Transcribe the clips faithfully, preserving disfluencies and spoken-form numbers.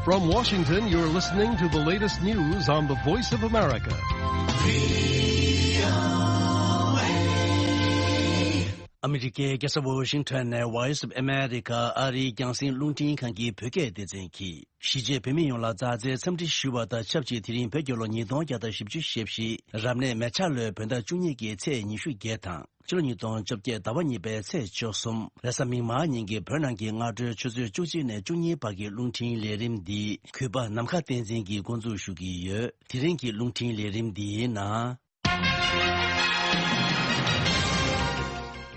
From Washington, you're listening to the latest news on the Voice of America. ཨ་མི་རི་ཀའི་རྒྱལ་ས་ཝོ་ཤིང་ཊོན་ནས་Voice of America ཨ་རིའི་རྒྱང་སྲིང་རླུང་འཕྲིན་ཁང་གི་བོད་སྐད་སྡེ་ཚན་གྱིས། གཞིས་བྱེས་བོད་མི་ཡོངས་ལ་མཛའ་བརྩེའི་འཚམས་འདྲི་ཞུ་བ་དང་ཆབས་ཅིག་དེ་རིང་བོད་རྒྱལ་ལོ་ཉིས་སྟོང་བརྒྱ་དང་བཞི་བཅུ་ཞེ་བཞི། རབ་གནས་མེ་བྱ་ལོའི་བོད་ཟླ་བཅུ་གཉིས་ཀྱི་ཚེས་ཉི་ཤུ་བརྒྱད་དང་། ཕྱི་ལོ་ཉིས་སྟོང་བཅོ་བརྒྱད་ཟླ་བ་གཉིས་པའི་ཚེས་བཅུ་གསུམ། རེས་གཟའ་མིག་དམར་ཉིན་གྱི་བོད་ནང་གི་སྔ་དྲོའི་ཆུ་ཚོད་བཅུ་གཅིག་ནས་བཅུ་གཉིས་བར་གྱི་རླུང་འཕྲིན་ལས་རིམ་འདི་གུས་པ་ནམ་མཁའ་བསྟན་འཛིན་གྱིས་འགོ་འཛུགས་ཞུ་གི་ཡོད། དེ་རིང་གི་རླུང་འཕྲིན་ལས་རིམ་འདིའི་ནང་།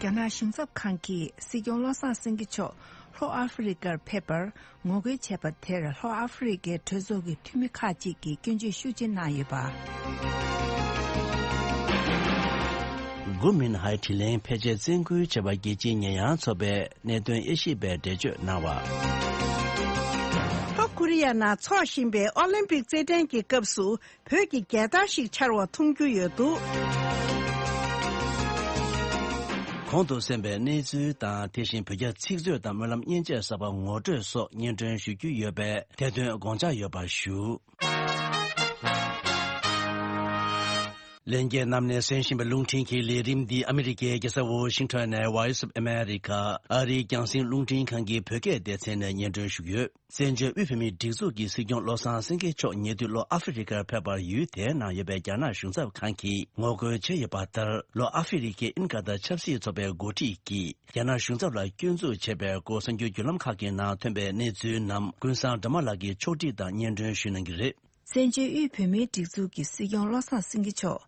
རྒྱ་ནག་གཞུང་ཚབ་ཁང་གིས་སྲིད་སྐྱོང་བློ་བཟང་སེང་གེ་མཆོག་ལྷོ་ཨ་ཧྥེ་རི་ཁར་ཕེབས་པར་ངོ་རྒོལ་བྱས་པ་དེར་ལྷོ་ཨ་ཧྥེ་རི་ཁའི་གྲོས་ཚོགས་ཀྱི་འཐུས་མི་ཁག་ཅིག་གིས་སྐྱོན་བརྗོད་ཤུགས་ཆེ་གནང་ཡོད་པ། གུ་མིན་ཧའེ་དྲིན་ལན་ཕལ་ཆེར་བཙན་སྐུལ་བྱས་པ་རྒྱལ་སྤྱིའི་ཉེས་ཡངས་ཚོགས་པས་གནད་དོན་དབྱེ་ཞིབ་པས་འགྲེལ་བརྗོད་གནང་བ། ལྷོ་ཀོ་རི་ཡ་ནང་འཚོགས་བཞིན་པའི་ཨོ་ལིམ་པིག་རྩེད་འགྲན་གྱི་སྐབས་སུ། བོད་ཀྱི་རྒྱལ་དར་ཞིག་འཕྱར་བ་མཐོང་རྒྱུ་ཡོད་འདུག། གོང་དུ་གསན་པའི་གནས་ཚུལ་དང་། དེ་བཞིན་བོད་རྒྱ་ཚིག་མཛོད་དང་སྨོན་ལམ་མཉེན་ཆས་གསར་པ་ངོ་སྤྲོད་སོགས་སྙན་སྒྲོན་ཞུ་རྒྱུ་ཡོད་པས། དེ་དོན་དགོངས་འཇགས་ཡོད་པ་ཞུ། ལྷན་རྒྱས་རྣམས་ནས་གསན་བཞིན་པའི་རླུང་འཕྲིན་གྱི་ལས་རིམ་འདི་ཨ་མི་རི་ཀའི་རྒྱལ་ས་ཝོ་ཤིང་ཊོན་ནས་Voice of America ཨ་རིའི་རྒྱང་སྲིང་རླུང་འཕྲིན་ཁང་གི་བོད་སྐད་སྡེ་ཚན་ནས་སྙན་སྒྲོན་ཞུ་གི་ཡོད། བཙན་བྱོལ་དབུས་བོད་མིའི་སྒྲིག་འཛུགས་ཀྱི་སྲིད་སྐྱོང་བློ་བཟང་སེང་གེ་མཆོག་ཉེ་དུས་ལྷོ་ཨ་ཧྥེ་རི་ཁར་ཕེབས་པར་ཡུལ་དེའི་ནང་ཡོད་པའི་རྒྱ་ནག་གཞུང་ཚབ་ཁང་གིས་ངོ་རྒོལ་བྱས་ཡོད་པ་ལྟར། ལྷོ་ཨ་ཧྥེ་རི་ཁའི་ཨིན་ཀ་དང་ཆབ་སྲིད་ཚོགས་པའི་འགོ་ཁྲིད་ཀྱིས་རྒྱ་ནག་གཞུང་ཚབ་ལ་སྐྱོན་འཛུགས་བྱས་པའི་སྐོར་གསར་འགྱུར་བརྒྱུད་ལམ་ཁག་གི་ནང་ཐོན་པའི་གནས་ཚུལ་རྣམས་ཀུན་བཟང་སྒྲོལ་མ་ལགས་ཀྱིས་ཕྱོགས་སྒྲིག་དང་སྙན་སྒྲོན་ཞུ་གནང་གི་རེད། བཙན་བྱོལ་དབུས་བོད་མིའི་སྒྲིག་འཛུགས་ཀྱི་སྲིད་སྐྱོང་བློ་བཟང་སེང་གེ་མཆོག་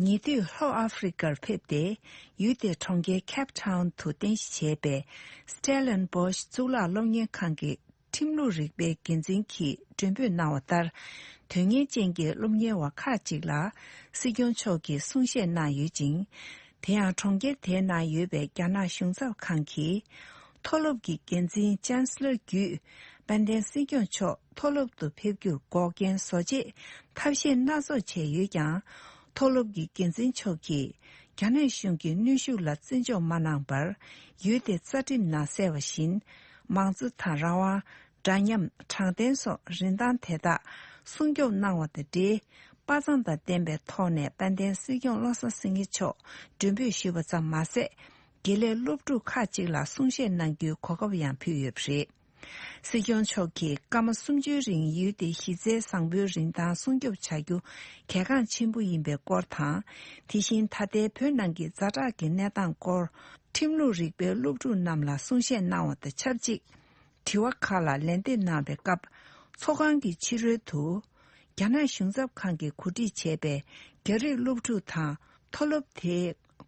ཉེ་དུས་ལྷོ་ཨ་ཧྥེ་རི་ཁར་ཕེབས་ཏེ། ཡུལ་དེའི་གྲོང་ཁྱེར་ཁེབ་ཐའུན་དུ་རྟེན་གཞི་བྱས་པའི་Stellenbosch གཙུག་ལག་སློབ་གཉེར་ཁང་གི་ཁྲིམས་ལུགས་རིག་པའི་འགན་འཛིན་གྱིས་མགྲོན་འབོད་གནང་བ་ལྟར། དོན་གཉེར་ཅན་གྱི་སློབ་གཉེར་བ་ཁག་ཅིག་ལ་སྲིད་སྐྱོང་མཆོག་གིས་གསུང་བཤད་གནང་ཡོད་ཅིང་། དེ་ཡང་གྲོང་ཁྱེར་དེའི་ནང་ཡོད་པའི་རྒྱ་ནག་གཞུང་ཚབ་ཁང་གིས། མཐོ་སློབ་ཀྱི་འགན་འཛིན་Chancellor བརྒྱུད་དཔལ་ལྡན་སྲིད་སྐྱོང་མཆོག་མཐོ་སློབ་ཏུ་ཕེབས་རྒྱུར་འགོག་རྐྱེན་བཟོ་ཆེད་ཐབས་ཤེས་སྣ་ཚོགས་བྱས་ཡོད་ཀྱང་། མཐོ་སློབ་ཀྱི་འགན་འཛིན་མཆོག་གིས་རྒྱ་ནག་གཞུང་གི་གནོན་ཤུགས་ལ་བརྩི་འཇོག་མ་གནང་བར། ཡུལ་དེའི་རྩ་ཁྲིམས་ནང་གསལ་བ་བཞིན། མང་གཙོ་དང་རང་དབང་། འདྲ་མཉམ། དྲང་བདེན་སོགས་རིན་ཐང་དེ་དག་སྲུང་སྐྱོབ་གནང་བ་དང་འབྲེལ། དཔའ་མཛངས་དང་ལྡན་པའི་ཐོག་ནས་དཔལ་ལྡན་སྲིད་སྐྱོང་བློ་བཟང་སེང་གེ་མཆོག་མགྲོན་འབོད་ཞུས་པ་ཙམ་མ་ཟད། དགེ་ལས་སློབ་ཕྲུག་ཁག་ཅིག་ལ་གསུང་བཤད་གནང་རྒྱུའི་གོ་སྐབས་ཡང་ཕུལ་ཡོད་པ་རེད། སྲིད་སྐྱོང་མཆོག་གིས་སྐར་མ་སུམ་ཅུའི་རིང་ཡུལ་དེའི་གཞི་རྩའི་བཟང་པོའི་རིན་ཐང་སྲུང་སྐྱོབ་བྱ་རྒྱུ་གལ་འགངས་ཆེན་པོ་ཡིན་པའི་སྐོར་དང་། དེ་བཞིན་ད་ལྟའི་བོད་ནང་གི་ཛ་དྲག་གི་གནས་སྟངས་སྐོར། ཁྲིམས་ལུགས་རིག་པའི་སློབ་ཕྲུག་རྣམས་ལ་གསུང་བཤད་གནང་བ་དང་ཆབས་ཅིག་དྲི་བ་ཁག་ལ་ལན་འདེབས་གནང་བའི་སྐབས། ཚོགས་ཁང་གི་ཕྱི་རོལ་དུ། རྒྱ་ནག་གཞུང་ཚབ་ཁང་གིས་གོ་སྒྲིག་བྱས་པའི་རྒྱ་རིགས་སློབ་ཕྲུག་དང་། མཐོ་སློབ་དེའི་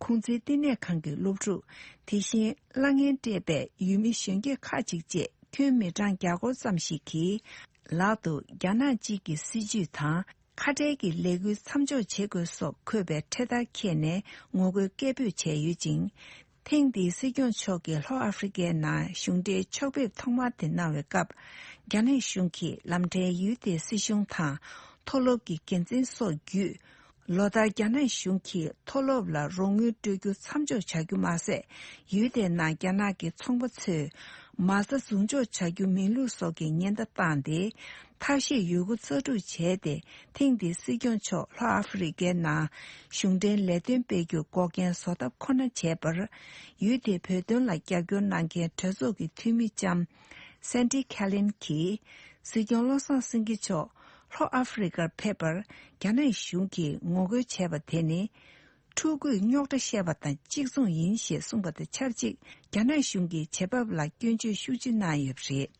ཁུང་ཙི་བསྟི་གནས་ཁང་གི་སློབ་ཕྲུག་དེ་བཞིན་གླ་རྔན་སྤྲད་པའི་ཡུལ་མི་གཞོན་སྐྱེས་ཁག་ཅིག་བཅས་ཁྱོན་མི་གྲངས་བརྒྱ་སྐོར་ཙམ་ཞིག་གིས། ལག་ཏུ་རྒྱ་ནག་གཅིག་གི་སྲིད་ཇུས་དང་། ཁ་བྲལ་གྱི་ལས་འགུལ་མཚམས་འཇོག་བྱེད་དགོས་སོགས་འཁོད་པའི་འཕྲེད་དར་འཁྱེར་ནས་ངོ་རྒོལ་སྐད་འབོད་བྱས་ཡོད་ཅིང་། ཐེངས་འདིའི་སྲིད་སྐྱོང་མཆོག་གིས་ལྷོ་ཨ་ཧྥེ་རི་ཁའི་ནང་གཞུང་འབྲེལ་ཕྱོགས་ཕེབས་ཐོག་མ་དེ་གནང་བའི་སྐབས། རྒྱ་ནག་གཞུང་གིས་ལམ་འཕྲལ་ཡུལ་དེའི་སྲིད་གཞུང་དང་མཐོ་སློབ་ཀྱི་འགན་འཛིན་སོགས་བརྒྱུད། ལོ་ལྟར་རྒྱ་ནག་གཞུང་གིས་མཐོ་སློབ་ལ་རོགས་དངུལ་སྤྲོད་རྒྱུ་མཚམས་འཇོག་བྱ་རྒྱུ་མ་ཟད། ཡུལ་དེའི་ནང་རྒྱ་ནག་གི་ཚོང་པ་ཚོས་མ་རྩ་འཛུགས་འཇོག་བྱ་རྒྱུ་མིན་ལུགས་སོགས་ཀྱི་ཉེན་བརྡ་བཏང་སྟེ། ཐབས་ཤེས་ཡོད་རྒུ་རྩལ་སྤྲུགས་བྱས་ཏེ། ཐེངས་འདིའི་སྲིད་སྐྱོང་མཆོག་ལྷོ་ཨ་ཧྥེ་རི་ཁའི་ནང་གཞུང་འབྲེལ་ལས་དོན་སྤེལ་རྒྱུར་འགོག་རྐྱེན་བཟོ་ཐབས་ཁོ་ན་བྱས་པར། ཡུལ་དེའི་བོད་དོན་ལ་རྒྱབ་སྐྱོར་གནང་མཁན་གྲོས་ཚོགས་ཀྱི་འཐུས་མི་ལྕམ་Sandy Kaling གྱིས། སྲིད་སྐྱོང་བློ་བཟང་སེང་གེ་མཆོག་ལྷོ་ཨ་ཧྥེ་རི་ཁར་ཕེབས་པར་རྒྱ་ནག་གཞུང་གིས་ངོ་རྒོལ་བྱས་པ་དེ་ནི། ཕྲུ་གུས་རྙོག་དྲ་བཤད་པ་དང་གཅིག་མཚུངས་ཡིན་ཞེས་གསུངས་པ་དང་ཆབས་ཅིག་རྒྱ་ནག་གཞུང་གི་བྱེད་བབ་ལ་སྐྱོན་བརྗོད་ཤུགས་ཆེ་གནང་ཡོད་པ་རེད།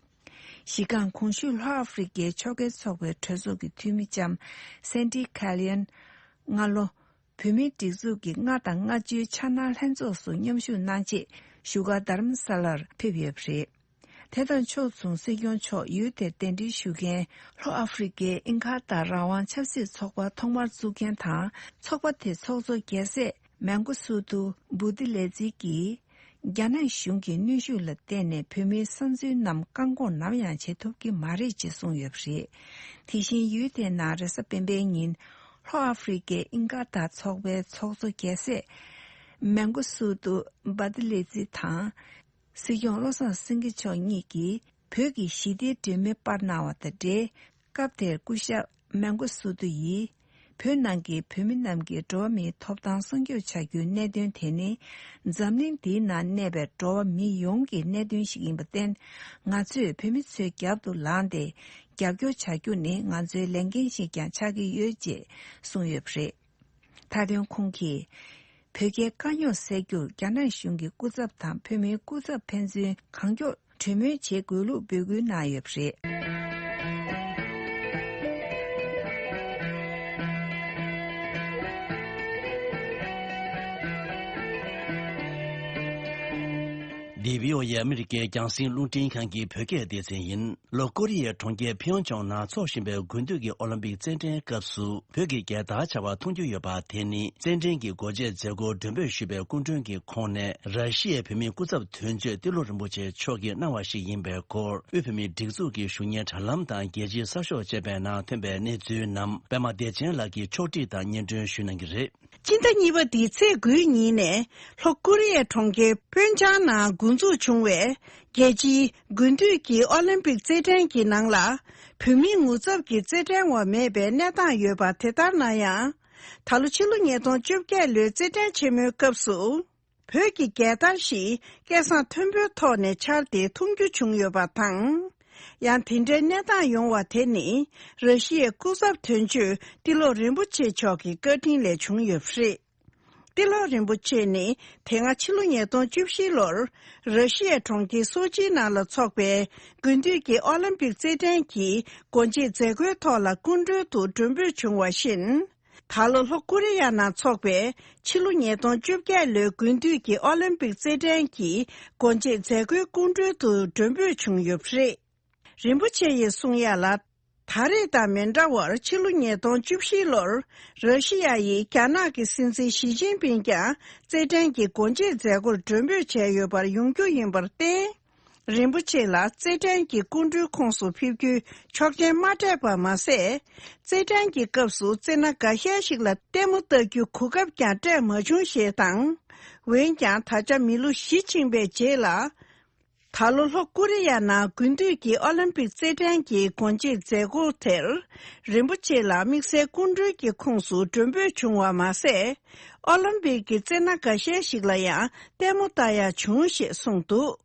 གཞི་རྐང་གོང་ཞུས་ལྷོ་ཨ་ཧྥེ་རི་ཁའི་ཕྱོགས་འགལ་ཚོགས་པའི་གྲོས་ཚོགས་ཀྱི་འཐུས་མི་ལྕམ་Sandy Kaling སྔ་ལོ། བོད་མིའི་སྒྲིག་འཛུགས་ཀྱི་ལྔ་དང་ལྔ་བཅུའི་འཆར་སྣང་ལྷན་ཚོགས་སུ་མཉམ་ཞུགས་གནང་ཆེད་བཞུགས་སྒར་རྡ་རམ་ས་ལར་ཕེབས་ཡོད་པ་རེད། དེ་དང་ཕྱོགས་མཚུངས་སྲིད་སྐྱོང་མཆོག་ཡུལ་དེར་གདན་འདྲེན་ཞུ་མཁན་ལྷོ་ཨ་ཧྥེ་རི་ཁའི་ཨིན་ཁ་ཏ་རང་དབང་ཆབ་སྲིད་ཚོགས་པ་ཐོག་མར་བཙུགས་མཁན་དང་། ཚོགས་པ་དེའི་ཚོགས་གཙོ་རྒྱལ་སྲས་མན་གོ་སུ་ཏུ་བུ་ཏི་ལེ་ཛི་གིས། རྒྱ་ནག་གཞུང་གི་གནོན་ཤུགས་ལ་བརྟེན་ནས་བོད་མིའི་བསམ་ཚུལ་རྣམས་བཀག་འགོག་ནམ་ཡང་བྱེད་ཐུབ་ཀྱི་མ་རེད་ཅེས་གསུངས་ཡོད་པ་རེད། དེ་བཞིན་ཡུལ་དེའི་ནང་རེས་གཟའ་སྤེན་པའི་ཉིན་ལྷོ་ཨ་ཧྥེ་རི་ཁའི་ཨིན་ཁ་ཏ་ཚོགས་པའི་ཚོགས་གཙོ་རྒྱལ་སྲས་མན་གོ་སུ་ཏུ་བ་ཏི་ལེ་ཛི་དང་། སྲིད་སྐྱོང་བློ་བཟང་སེང་གེ་མཆོག་གཉིས་ཀྱིས་ བོད་ཀྱི་ཞི་བདེའི་སྒྲོན་མེ་སྤར་གནང་བ་དང་འབྲེལ། སྐབས་དེར་སྐུ་ཞབས་མན་གོ་སུ་ཏུ་ཡིས། བོད་ནང་གི་བོད་མི་རྣམས་ཀྱི་འགྲོ་བ་མིའི་ཐོབ་ཐང་སྲུང་སྐྱོབ་བྱ་རྒྱུའི་གནད་དོན་དེ་ནི། འཛམ་གླིང་འདིའི་ནང་གནས་པའི་འགྲོ་བ་མི་ཡོངས་ཀྱི་གནད་དོན་ཞིག་ཡིན་པར་བརྟེན། ང་ཚོས་བོད་མི་ཚོའི་རྒྱབ་ཏུ་ལངས་ཏེ། རྒྱབ་སྐྱོར་བྱ་རྒྱུ་ནི་ང་ཚོའི་ལས་འགན་ཞིག་ཀྱང་ཆགས་ཀྱི་ཡོད་ཅེས་གསུངས་ཡོད་པ་རེད། མཐའ་དོན་ཁོང་གིས། བོད་རྒྱའི་དཀའ་རྙོག་སེལ་རྒྱུར་རྒྱ་ནག་གཞུང་གི་སྐུ་ཚབ་དང་བོད་མིའི་སྐུ་ཚབ་ཕན་ཚུན་གང་མགྱོགས་གྲོས་མོལ་བྱེད་དགོས་ལུགས་འབོད་སྐུལ་གནང་ཡོད་པ་རེད། འདི་བྷི་ཨོ་ཨེ་ཨ་མི་རི་ཀའི་རྒྱང་སྲིང་རླུང་འཕྲིན་ཁང་གི་བོད་སྐད་སྡེ་ཚན་ཡིན། ལྷོ་ཀོ་རི་ཡའི་གྲོང་ཁྱེར་ཕིའོ་ཅང་ནང་འཚོགས་བཞིན་པའི་དགུན་དུས་ཀྱི་ཨོ་ལིམ་པིག་རྩེད་འགྲན་སྐབས་སུ་བོད་ཀྱི་རྒྱལ་དར་འཕྱར་བ་མཐོང་རྒྱུ་ཡོད་པ་དེ་ནི། རྩེད་འགྲན་གྱི་སྒོ་འབྱེད་མཛད་སྒོར་མགྲོན་འབོད་ཞུས་པའི་སྐུ་མགྲོན་གྱི་ཁོངས་ནས་ར་ཤི་ཡའི་བོད་མིའི་སྐུ་ཚབ་དོན་གཅོད་ཏི་ལོ་རིན་པོ་ཆེ་མཆོག་གིས་གནང་བ་ཞིག་ཡིན་པའི་སྐོར། དབུས་བོད་མིའི་སྒྲིག་འཛུགས་ཀྱི་ཞུ་སྙན་དྲ་ལམ་དང་རྒྱལ་སྤྱིའི་གསར་ཤོག་བཅས་པའི་ནང་ཐོན་པའི་གནས་ཚུལ་རྣམས་པད་མ་བདེ་ཆེན་ལགས་ཀྱིས་ཕྱོགས་སྒྲིག་དང་སྙན་སྒྲོན་ཞུ་གནང་གི་རེད། སྤྱི་ཟླ་གཉིས་པ་འདིའི་ཚེས་དགུའི་ཉིན་ནས་ལྷོ་ཀོ་རི་ཡའི་གྲོང་ཁྱེར་ཕིའོ་ཅང་ནང་འགོ་འཛུགས་བྱུང་བའི་རྒྱལ་སྤྱིའི་དགུན་དུས་ཀྱི་ཨོ་ལིམ་པིག་རྩེད་འགྲན་གྱི་ནང་ལ། བོད་མིའི་ངོ་ཚབ་ཀྱི་རྩེད་འགྲན་བ་མེད་པའི་གནས་སྟངས་ཡོད་པ་དེ་ལྟར་ན་ཡང་། ད་ལོ་ཕྱི་ལོ་ཉིས་སྟོང་བཅོ་བརྒྱད་ལོའི་རྩེད་འགྲན་ཆེན་མོའི་སྐབས་སུ། བོད་ཀྱི་རྒྱལ་དར་ཞིག་སྐད་གསང་མཐོན་པོའི་ཐོག་ནས་འཕྱར་ཏེ་མཐོང་རྒྱུ་བྱུང་ཡོད་པ་དང་། ཡང་དེ་འདྲའི་གནས་སྟངས་ཡོང་བ་དེ་ནི། ར་ཤི་ཡའི་སྐུ་ཚབ་དོན་གཅོད་ཏི་ལོ་རིན་པོ་ཆེ་མཆོག་གི་བཀའ་དྲིན་ལས་བྱུང་ཡོད་པ་རེད། ཏི་ལོ་རིན་པོ་ཆེ་ནི་དེ་སྔ་ཕྱི་ལོ་ཉིས་སྟོང་བཅུ་བཞི་ལོར་ར་ཤི་ཡའི་གྲོང་ཁྱེར་སོ་ཆིའི་ནང་ལ་འཚོགས་པའི་དགུན་དུས་ཀྱི་ཨོ་ལིམ་པིག་རྩེད་འགྲན་གྱི་སྒོ་འབྱེད་མཛད་སྒོའི་ཐོག་ལ་སྐུ་མགྲོན་དུ་མགྲོན་འབོད་བྱུང་བ་བཞིན། ད་ལོ་ལྷོ་ཀོ་རི་ཡ་ནང་འཚོགས་པའི་ཕྱི་ལོ་ཉིས་སྟོང་བཅོ་བརྒྱད་ལོའི་དགུན་དུས་ཀྱི་ཨོ་ལིམ་པིག་རྩེད་འགྲན་གྱི་སྒོ་འབྱེད་མཛད་སྒོའི་སྐུ་མགྲོན་དུ་མགྲོན་འབོད་བྱུང་ཡོད་པ་རེད། རིན་པོ་ཆེ་ཡིས་གསུང་ཡ་ལ། ད་རེས་དང་མི་འདྲ་བར་ཕྱི་ལོ་ཉིས་སྟོང་བཅུ་བཞི་ལོར་ར་ཤི་ཡ་ཡི་རྒྱ་ནག་གི་སྲིད་འཛིན་ཞི་ཅིན་ཕིང་ཀྱང་རྩེད་འགྲན་གྱི་སྒོ་འབྱེད་མཛད་སྒོར་མགྲོན་འབོད་བྱས་ཡོད་པར་ཡོང་རྒྱུ་ཡིན་པར་བརྟེན། རིན་པོ་ཆེ་ལ་རྩེད་འགྲན་གྱི་སྐུ་མགྲོན་ཁོངས་སུ་ཕེབས་རྒྱུའི་ཆོག་མཆན་མ་སྤྲད་པ་མ་ཟད། རྩེད་འགྲན་གྱི་སྐབས་སུ་རྩེད་སྣ་འགའ་ཤས་ཤིག་ལ་ལྟད་མོ་ལྟ་རྒྱུའི་གོ་སྐབས་ཀྱང་སྤྲད་མ་བྱུང་ཞེས་དང་། འོན་ཀྱང་ད་ཆ་མི་ལོ་བཞི་ཕྱིན་པའི་རྗེས་ལ། ད་ལོ་ལྷོ་ཀོ་རི་ཡ་ནང་དགུན་དུས་ཀྱི་ཨོ་ལིམ་པིག་རྩེད་འགྲན་གྱི་སྒོ་འབྱེད་མཛད་སྒོ་དེར། རིན་པོ་ཆེ་ལ་དམིགས་བསལ་སྐུ་མགྲོན་གྱི་ཁོངས་སུ་མགྲོན་འབོད་བྱུང་བ་མ་ཟད། ཨོ་ལིམ་པིག་གི་རྩེད་སྣ་འགའ་ཤས་ཤིག་ལ་ཡང་ལྟད་མོ་ལྟ་ཡག་བྱུང་ཞེས་གསུངས་འདུག་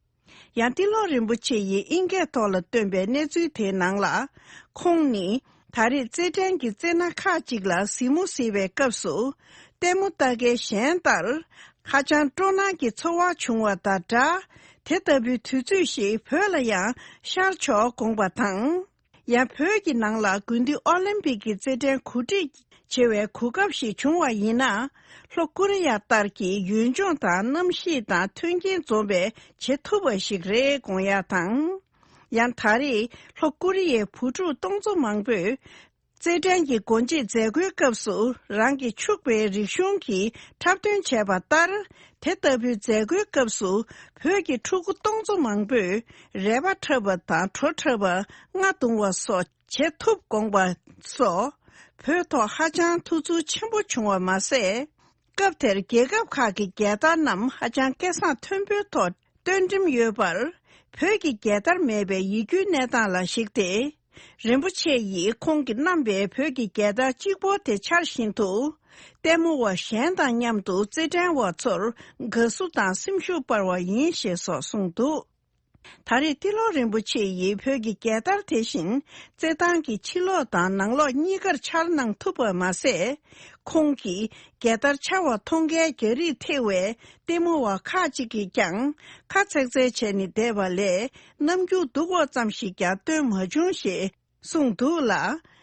ཡང་ཏི་ལོ་རིན་པོ་ཆེ་ཡིས་ཨིན་སྐད་ཐོག་ལ་བཏོན་པའི་གནས་ཚུལ་དེའི་ནང་ལ། ཁོང་ནི་ད་རེས་རྩེད་འགྲན་གྱི་རྩེད་སྣ་ཁག་ཅིག་ལ་གཟིགས་མོ་གཟིགས་པའི་སྐབས་སུ། ལྟད་མོ་ལྟ་མཁན་གཞན་ལྟར། ཧ་ཅང་སྤྲོ་སྣང་གི་ཚོར་བ་བྱུང་བ་དང་འདྲ། དེ་ལྟ་བུའི་དུས་ཚོད་ཞིག་བོད་ལ་ཡང་ཤར་ཆོག་དགོངས་པ་དང་། ཡང་བོད་ཀྱི་ནང་ལ་དགུན་དུས་ཨོ་ལིམ་པིག་གི་རྩེད་འགྲན་གོ་སྒྲིག་བྱེད་པའི་གོ་སྐབས་ཤིག་བྱུང་བ་ཡིན་ན། ལྷོ་ཀོ་རི་ཡ་ལྟར་གྱི་ཡུལ་ལྗོངས་དང་གནམ་གཤིས་དང་མཐུན་རྐྱེན་འཛོམས་པའི་བྱེད་ཐུབ་པ་ཞིག་རེད་དགོངས་ཡག་དང་། ཡང་ད་རེས་ལྷོ་ཀོ་རི་ཡའི་བུ་ཕྲུག་སྟོང་ཚོ་མང་པོས། རྩེད་འགྲན་གྱི་སྒོ་འབྱེད་མཛད་སྒོའི་སྐབས་སུ་རང་གི་ཕྱུག་པའི་རིག་གཞུང་གི་འཁྲབ་སྟོན་བྱས་པ་ལྟར། དེ་ལྟ་བུའི་མཛད་སྒོའི་སྐབས་སུ་བོད་ཀྱི་ཕྲུ་གུ་སྟོང་ཚོ་མང་པོས་རལ་པ་འཁྲབ་པ་དང་བྲོ་འཁྲབ་པ། རྔ་བརྡུང་བ་སོགས་བྱེད་ཐུབ་དགོངས་པ་སོགས་བོད་ཐོག་ཧ་ཅང་ཐུགས་ཚོར་ཆེན་པོ་བྱུང་བ་མ་ཟད། སྐབས་དེར་རྒྱལ་ཁབ་ཁག་གི་རྒྱལ་དར་རྣམས་ཧ་ཅང་སྐད་གསང་མཐོན་པོའི་ཐོག་སྟོན་འགྲིམ་ཡོད་པར། བོད་ཀྱི་རྒྱལ་དར་མེད་པའི་ཡིད་སྐྱོའི་གནས་སྟངས་ལ་གཞིགས་ཏེ། རིན་པོ་ཆེ་ཡིས་ཁོང་གིས་བསྣམས་པའི་བོད་ཀྱི་རྒྱལ་དར་གཅིག་པོ་དེ་འཕྱར་བཞིན་དུ། ལྟད་མོ་བ་གཞན་དང་མཉམ་དུ་རྩེད་འགྲན་བ་ཚོར་དགའ་བསུ་དང་སེམས་ཤུགས་སྤར་བ་ཡིན་ཞེས་སོགས་གསུངས་འདུག་ད་རེས་ཏི་ལོ་རིན་པོ་ཆེ་ཡིས་བོད་ཀྱི་རྒྱལ་དར་དེ་བཞིན་རྩེད་ཐང་གི་ཕྱི་ལོགས་དང་ནང་ལོགས་གཉིས་ཀར་འཕྱར་གནང་ཐུབ་པ་མ་ཟད། ཁོང་གིས་རྒྱལ་དར་འཕྱར་བ་མཐོང་མཁན་རྒྱ་རིགས་ཐེ་བའི་ལྟད་མོ་བ་ཁག་ཅིག་གིས་ཀྱང་ཁ་ཚེག་ཚེག་བྱས་ནས་བསྡད་པ་ལས། རྣམ་འགྱུར་སྡུག་པ་ཙམ་ཞིག་ཀྱང་སྟོན་མ་བྱུང་ཞེས་གསུངས་འདུག་ལ།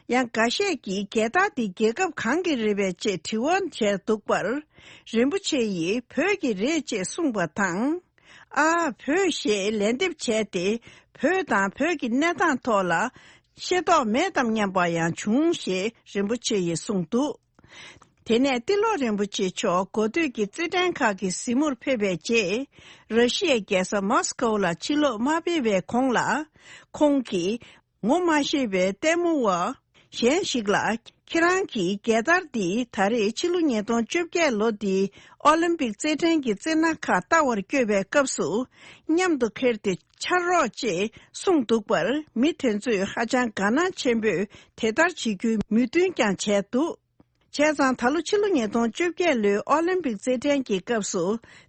ཡང་འགའ་ཤས་ཀྱིས་རྒྱལ་དར་འདི་རྒྱལ་ཁབ་གང་གི་རེད་པས་ཅེས་དྲི་བ་བྱས་འདུག་པར། རིན་པོ་ཆེ་ཡིས་བོད་ཀྱི་རེད་ཅེས་གསུངས་པ་དང་། ཨ། བོད་ཞེས་ལན་འདེབས་བྱས་ཏེ། བོད་དང་བོད་ཀྱི་གནས་སྟངས་ཐོག་ལ་ཤེས་རྟོགས་མེད་དམ་སྙམ་པ་ཡང་བྱུང་ཞེས་རིན་པོ་ཆེ་ཡིས་གསུངས་འདུག་དེ་ནས་ཏི་ལོ་རིན་པོ་ཆེ་མཆོག་འགོ་སྟོད་ཀྱི་རྩེད་འགྲན་ཁག་གི་གཟིགས་མོར་ཕེབས་པའི་རྗེས། ར་ཤི་ཡའི་རྒྱལ་ས་མོ་སི་ཀོ་ལ་ཕྱིར་ལོག་མ་ཕེབས་པའི་གོང་ལ། ཁོང་གིས་ངོ་མ་ཤེས་པའི་ལྟད་མོ་བ་ གཞན་ཞིག་ལ། ཁྱེད་རང་གིས་རྒྱལ་དར་འདི་ད་རེས་ཕྱི་ལོ་ཉིས་སྟོང་བཅོ་བརྒྱད་ལོ་འདིའི་ཨོ་ལིམ་པིག་རྩེད་འགྲན་གྱི་རྩེད་ཟླ་ཁག་ལྟ་བར་བསྐྱོད་པའི་སྐབས་སུ། མཉམ་དུ་འཁྱེར་ཏེ་འཕྱར་རོགས་ཅེས་གསུངས་འདུག་པར། མི་དེ་ཚོས་ཧ་ཅང་དགའ་སྣང་ཆེན་པོས་དེ་ལྟར་བྱེད་རྒྱུའི་མོས་མཐུན་ཀྱང་བྱས་འདུག་བྱས་ཙང་། ད་ལོ་ཕྱི་ལོ་ཉིས་སྟོང་བཅོ་བརྒྱད་ལོའི་ཨོ་ལིམ་པིག་རྩེད་འགྲན་གྱི་སྐབས་སུ།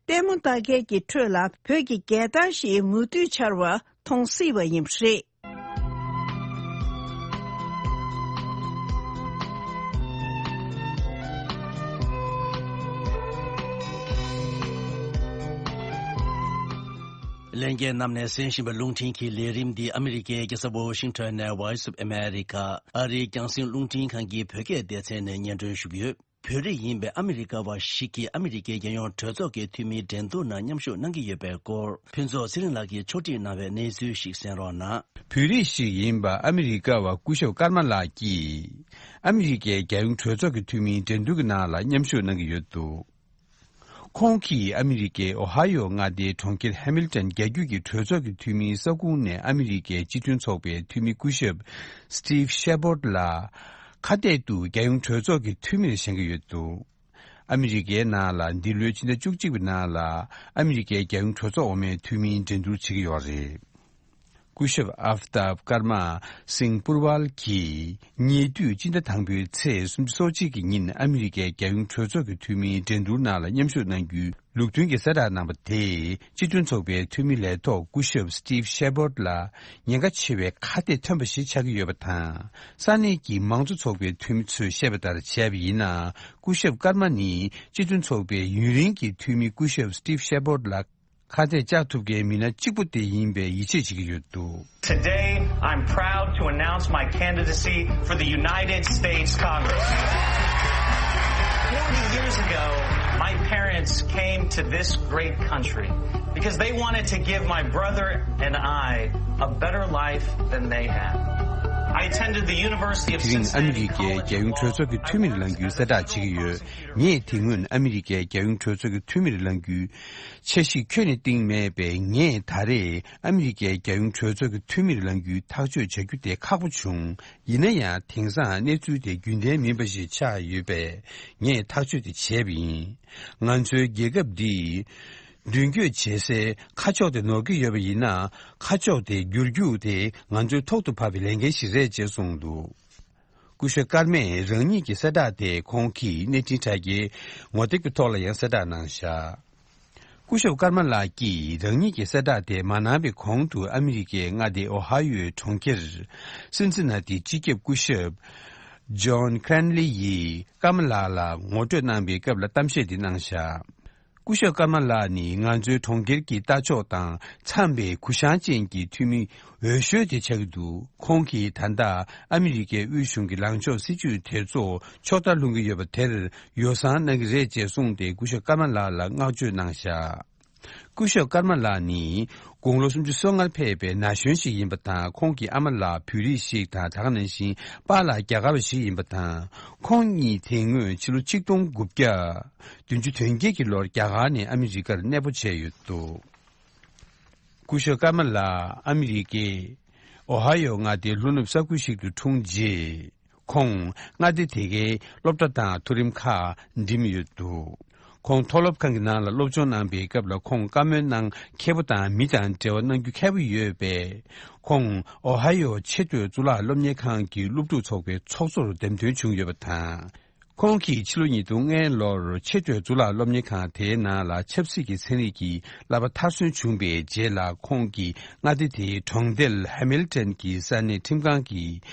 ལྟད་མོ་ལྟ་མཁན་གྱི་ཁྲོད་ལ་བོད་ཀྱི་རྒྱལ་དར་ཞིག་མུ་མཐུད་འཕྱར་བ་མཐོང་སྲིད་པ་ཡིན་པ་རེད། ལྷན་རྒྱས་རྣམས་ནས་གསན་བཞིན་པའི་རླུང་འཕྲིན་གྱི་ལས་རིམ་འདི་ཨ་མི་རི་ཀའི་རྒྱལ་ས་ཝོ་ཤིང་ཊོན་ནས་Voice of America ཨ་རིའི་རྒྱང་སྲིང་རླུང་འཕྲིན་ཁང་གི་བོད་སྐད་སྡེ་ཚན་ནས་སྙན་སྒྲོན་ཞུ་གི་ཡོད། བོད་རིགས་ཡིན་པའི་ཨ་མི་རི་ཀ་བ་ཞིག་གིས་ཨ་མི་རི་ཀའི་རྒྱལ་ཡོངས་གྲོས་ཚོགས་ཀྱི་འཐུས་མིའི་འགྲན་བསྡུར་ནང་མཉམ་ཞུགས་གནང་གི་ཡོད་པའི་སྐོར། ཕུན་ཚོགས་ཚེ་རིང་ལགས་ཀྱིས་ཕྱོགས་སྒྲིག་གནང་བའི་གནས་ཚུལ་ཞིག་གསན་རོགས་གནང་། བོད་རིགས་ཤིག་ཡིན་པ་ཨ་མི་རི་ཀ་བ་སྐུ་ཞབས་ཀརྨ་ལགས་ཀྱིས། ཨ་མི་རི་ཀའི་རྒྱལ་ཡོངས་གྲོས་ཚོགས་ཀྱི་འཐུས་མིའི་འགྲན་བསྡུར་གྱི་ནང་ལ་མཉམ་ཞུགས་གནང་གི་ཡོད་འདུག་ཁོང་གིས་ཨ་མི་རི་ཀའི་ཨོ་ཧ་ཡོ་མངའ་སྡེའི་གྲོང་ཁྱེར་ཧེ་མིལ་ཏན་རྒྱལ་རྒྱུད་ཀྱི་གྲོས་ཚོགས་ཀྱི་འཐུས་མིའི་ས་ཁུངས་ནས་ཨ་མི་རི་ཀའི་སྤྱི་མཐུན་ཚོགས་པའི་འཐུས་མི་སྐུ་ཞབས་Steve Chabot ལ་ཁ་གཏད་དུ་རྒྱལ་ཡོངས་གྲོས་ཚོགས་ཀྱི་འཐུས་མིར་བཞེངས་ཀྱི་ཡོད་འདུག་ཨ་མི་རི་ཀའི་ནང་ལ་འདི་ལོའི་ཕྱི་ཟླ་བཅུ་གཅིག་པའི་ནང་ལ་ཨ་མི་རི་ཀའི་རྒྱལ་ཡོངས་གྲོས་ཚོགས་འོག་མའི་འཐུས་མིའི་འགྲན་བསྡུར་བྱེད་ཀྱི་ཡོད་རེད། སྐུ་ཞབས་ཨབ་ཏབ་ཀརྨ་སིང་པུར་ཝལ་གྱིས་ཉེ་དུས་སྤྱི་ཟླ་དང་པོའི་ཚེས་སོ་གཅིག་གི་ཉིན་ཨ་མི་རི་ཀའི་རྒྱལ་ཡོངས་གྲོས་ཚོགས་ཀྱི་འཐུས་མིའི་འགྲན་བསྡུར་ནང་ལ་མཉམ་ཞུགས་གནང་རྒྱུའི་ལུགས་མཐུན་གྱི་གསལ་བསྒྲགས་གནང་བ་དེས་སྤྱི་མཐུན་ཚོགས་པའི་འཐུས་མི་ལས་ཐོག་སྐུ་ཞབས་Steve Chabot ལ་ཉེན་ཁ་ཆེ་བའི་ཁ་གཏད་ཐོན་པ་ཞིག་ཆགས་ཀྱི་ཡོད་པ་དང་། ས་གནས་ཀྱི་མང་གཙོ་ཚོགས་པའི་འཐུས་མི་ཚོས་བཤད་པ་ལྟར་བྱས་པ་ཡིན་ན། སྐུ་ཞབས་ཀརྨ་ནི་སྤྱི་མཐུན་ཚོགས་པའི་ཡུན་རིང་གི་འཐུས་མི་སྐུ་ཞབས་Steve Chabot ལ་ཁ་གཏད་བཅག་ཐུབ་མཁན་མི་སྣ་གཅིག་པུ་དེ་ཡིན་པའི་ཡིད་ཆེས་བྱེད་ཀྱི་ཡོད་འདུག Today, I'm proud to announce my candidacy for the United States Congress. Forty years ago, my parents came to this great country because they wanted to give my brother and I a better life than they had. I attended the University of དེ་རིང་ཨ་མི་རི་ཀའི་རྒྱལ་ཡོངས་གྲོས་ཚོགས་ཀྱི་འཐུས་མིར་ལངས་རྒྱུའི་གསལ་བསྒྲགས་བྱེད་ཀྱི་ཡོད། ངས་དེ་སྔོན་ཨ་མི་རི་ཀའི་རྒྱལ་ཡོངས་གྲོས་ཚོགས་ཀྱི་འཐུས་མིར་ལངས་རྒྱུའི་འཆར་གཞི་ཁྱོན་ནས་བཏིང་མེད་པས། ངས་ད་རེས་ཨ་མི་རི་ཀའི་རྒྱལ་ཡོངས་གྲོས་ཚོགས་ཀྱི་འཐུས་མིར་ལངས་རྒྱུའི་ཐག་གཅོད་བྱ་རྒྱུ་དེ་ཁག་པོ་བྱུང་། ཡིན་ན་ཡང་དེང་སང་གནས་ཚུལ་དེ་རྒྱུན་ལྡན་མིན་པ་ཞིག་ཆགས་ཡོད་པས། ངས་ཐག་གཅོད་དེ་བྱས་པ་ཡིན། ང་ཚོའི་རྒྱལ་ཁབ་འདིས་མདུན་སྐྱོད་བྱེད་སའི་ཁ་ཕྱོགས་དེ་ནོར་གྱི་ཡོད་པ་ཡིན་ན། ཁ་ཕྱོགས་དེ་བསྒྱུར་རྒྱུ་དེ་ང་ཚོའི་ཐོག་ཏུ་བབས་པའི་ལས་འགན་ཞིག་རེད་ཅེས་གསུངས་འདུག་སྐུ་ཞབས་ཀརྨས་རང་ཉིད་ཀྱི་གསལ་བསྒྲགས་དེ་ཁོང་གི་གནས་འཕྲིན་དྲ་རྒྱའི་ངོ་དེབ་ཀྱི་ཐོག་ལ་ཡང་གསལ་བསྒྲགས་གནང་བཞག་སྐུ་ཞབས་ཀརྨ་ལགས་ཀྱིས་རང་ཉིད་ཀྱི་གསལ་བསྒྲགས་དེ་མ་གནང་བའི་གོང་དུ་ཨ་མི་རི་ཀའི་མངའ་སྡེ་ཨོ་ཧ་ཡོའི་གྲོང་ཁྱེར་སིན་སི་ན་ཏིའི་སྤྱི་ཁྱབ་སྐུ་ཞབས་ཇོན་ཁྲན་ལི་ཡིས་ཀརྨ་ལགས་ལ་ངོ་སྤྲོད་གནང་བའི་སྐབས་ལ་གཏམ་བཤད་འདི་གནང་བཞག་སྐུ་ཞབས་ཀརྨ་ལགས་ནི་ང་ཚོའི་གྲོང་ཁྱེར་གྱི་ལྟ་ཕྱོགས་དང་འཚམས་པའི་གུ་ཡངས་ཅན་གྱི་འཐུས་མི་འོས་ཤོས་དེ་ཆགས་ཀྱི་འདུག་ཁོང་གིས་ད་ལྟ་ཨ་མི་རི་ཀའི་དབུས་གཞུང་གི་ལངས་ཕྱོགས་སྲིད་ཇུས་དེ་ཚོ་ཕྱོགས་མཐར་ལྷུང་གི་ཡོད་པ་དེར་ཡོ་བསྲང་གནང་གི་རེད་ཅེས་གསུངས་ཏེ་སྐུ་ཞབས་ཀརྨ་ལགས་ལ་བསྔགས་བརྗོད་གནང་བཞག་སྐུ་ཞབས་ཀརྨ་ལགས་ནི་དགུང་ལོ་སུམ་ཅུ་སོ་ལྔར་ཕེབས་པའི་ན་གཞོན་ཞིག་ཡིན་པ་དང་། ཁོང་གི་ཨ་མ་ལགས་བོད་རིགས་ཤིག་དང་། དེ་ག་ནང་བཞིན་པཱ་ལགས་རྒྱ་གར་བ་ཞིག་ཡིན་པ་དང་། ཁོང་གཉིས་དེ་སྔོན་ཕྱི་ལོ་ཆིག་སྟོང་དགུ་བརྒྱ་བདུན་ཅུ་དོན་བརྒྱད་ཀྱི་ལོར་རྒྱ་གར་ནས་ཨ་མི་རི་ཀར་གནས་སྤོ་བྱས་ཡོད་འདུག་སྐུ་ཞབས་ཀརྨ་ལགས་ཨ་མི་རི་ཀའི་ཨོ་ཧ་ཡོ་མངའ་སྡེའི་ལྷོ་ནུབ་ས་ཁུལ་ཞིག་ཏུ་འཁྲུངས་རྗེས། ཁོང་མངའ་སྡེ་དེ་གའི་སློབ་གྲྭ་དང་མཐོ་རིམ་ཁག་འགྲིམས་ཡོད་འདུག་ཁོང་མཐོ་སློབ་ཁང་གི་ནང་ལ་སློབ་སྦྱོང་གནང་པའི་སྐབས་ལ། ཁོང་བཀའ་མོལ་གནང་མཁས་པོ་དང་མི་དང་འབྲེལ་བ་གནང་རྒྱུ་མཁས་པོ་ཡོད་པས། ཁོང་ཨོ་ཧ་ཡོ་ཆེས་མཐོའི་གཙུག་ལག་སློབ་གཉེར་ཁང་གི་སློབ་ཕྲུག་ཚོགས་པའི་ཚོགས་གཙོར་འདེམས་ཐོན་བྱུང་ཡོད་པ་དང་། ཁོང་གིས་ཕྱི་ལོ་ཉིས་སྟོང་ལྔ་ལོར་ཆེས་མཐོའི་གཙུག་ལག་སློབ་གཉེར་ཁང་དེའི་ནང་ལ་ཆབ་སྲིད་ཀྱི་ཚན་རིག་གི་བསླབ་པ་མཐར་སོན་བྱུང་བའི་རྗེས་ལ། ཁོང་གིས་མངའ་སྡེ་དེའི་གྲོང་རྡལ་ཧེ་མིལ་ཏན་གྱི་ས་གནས་ཁྲིམས་ཁང་གི་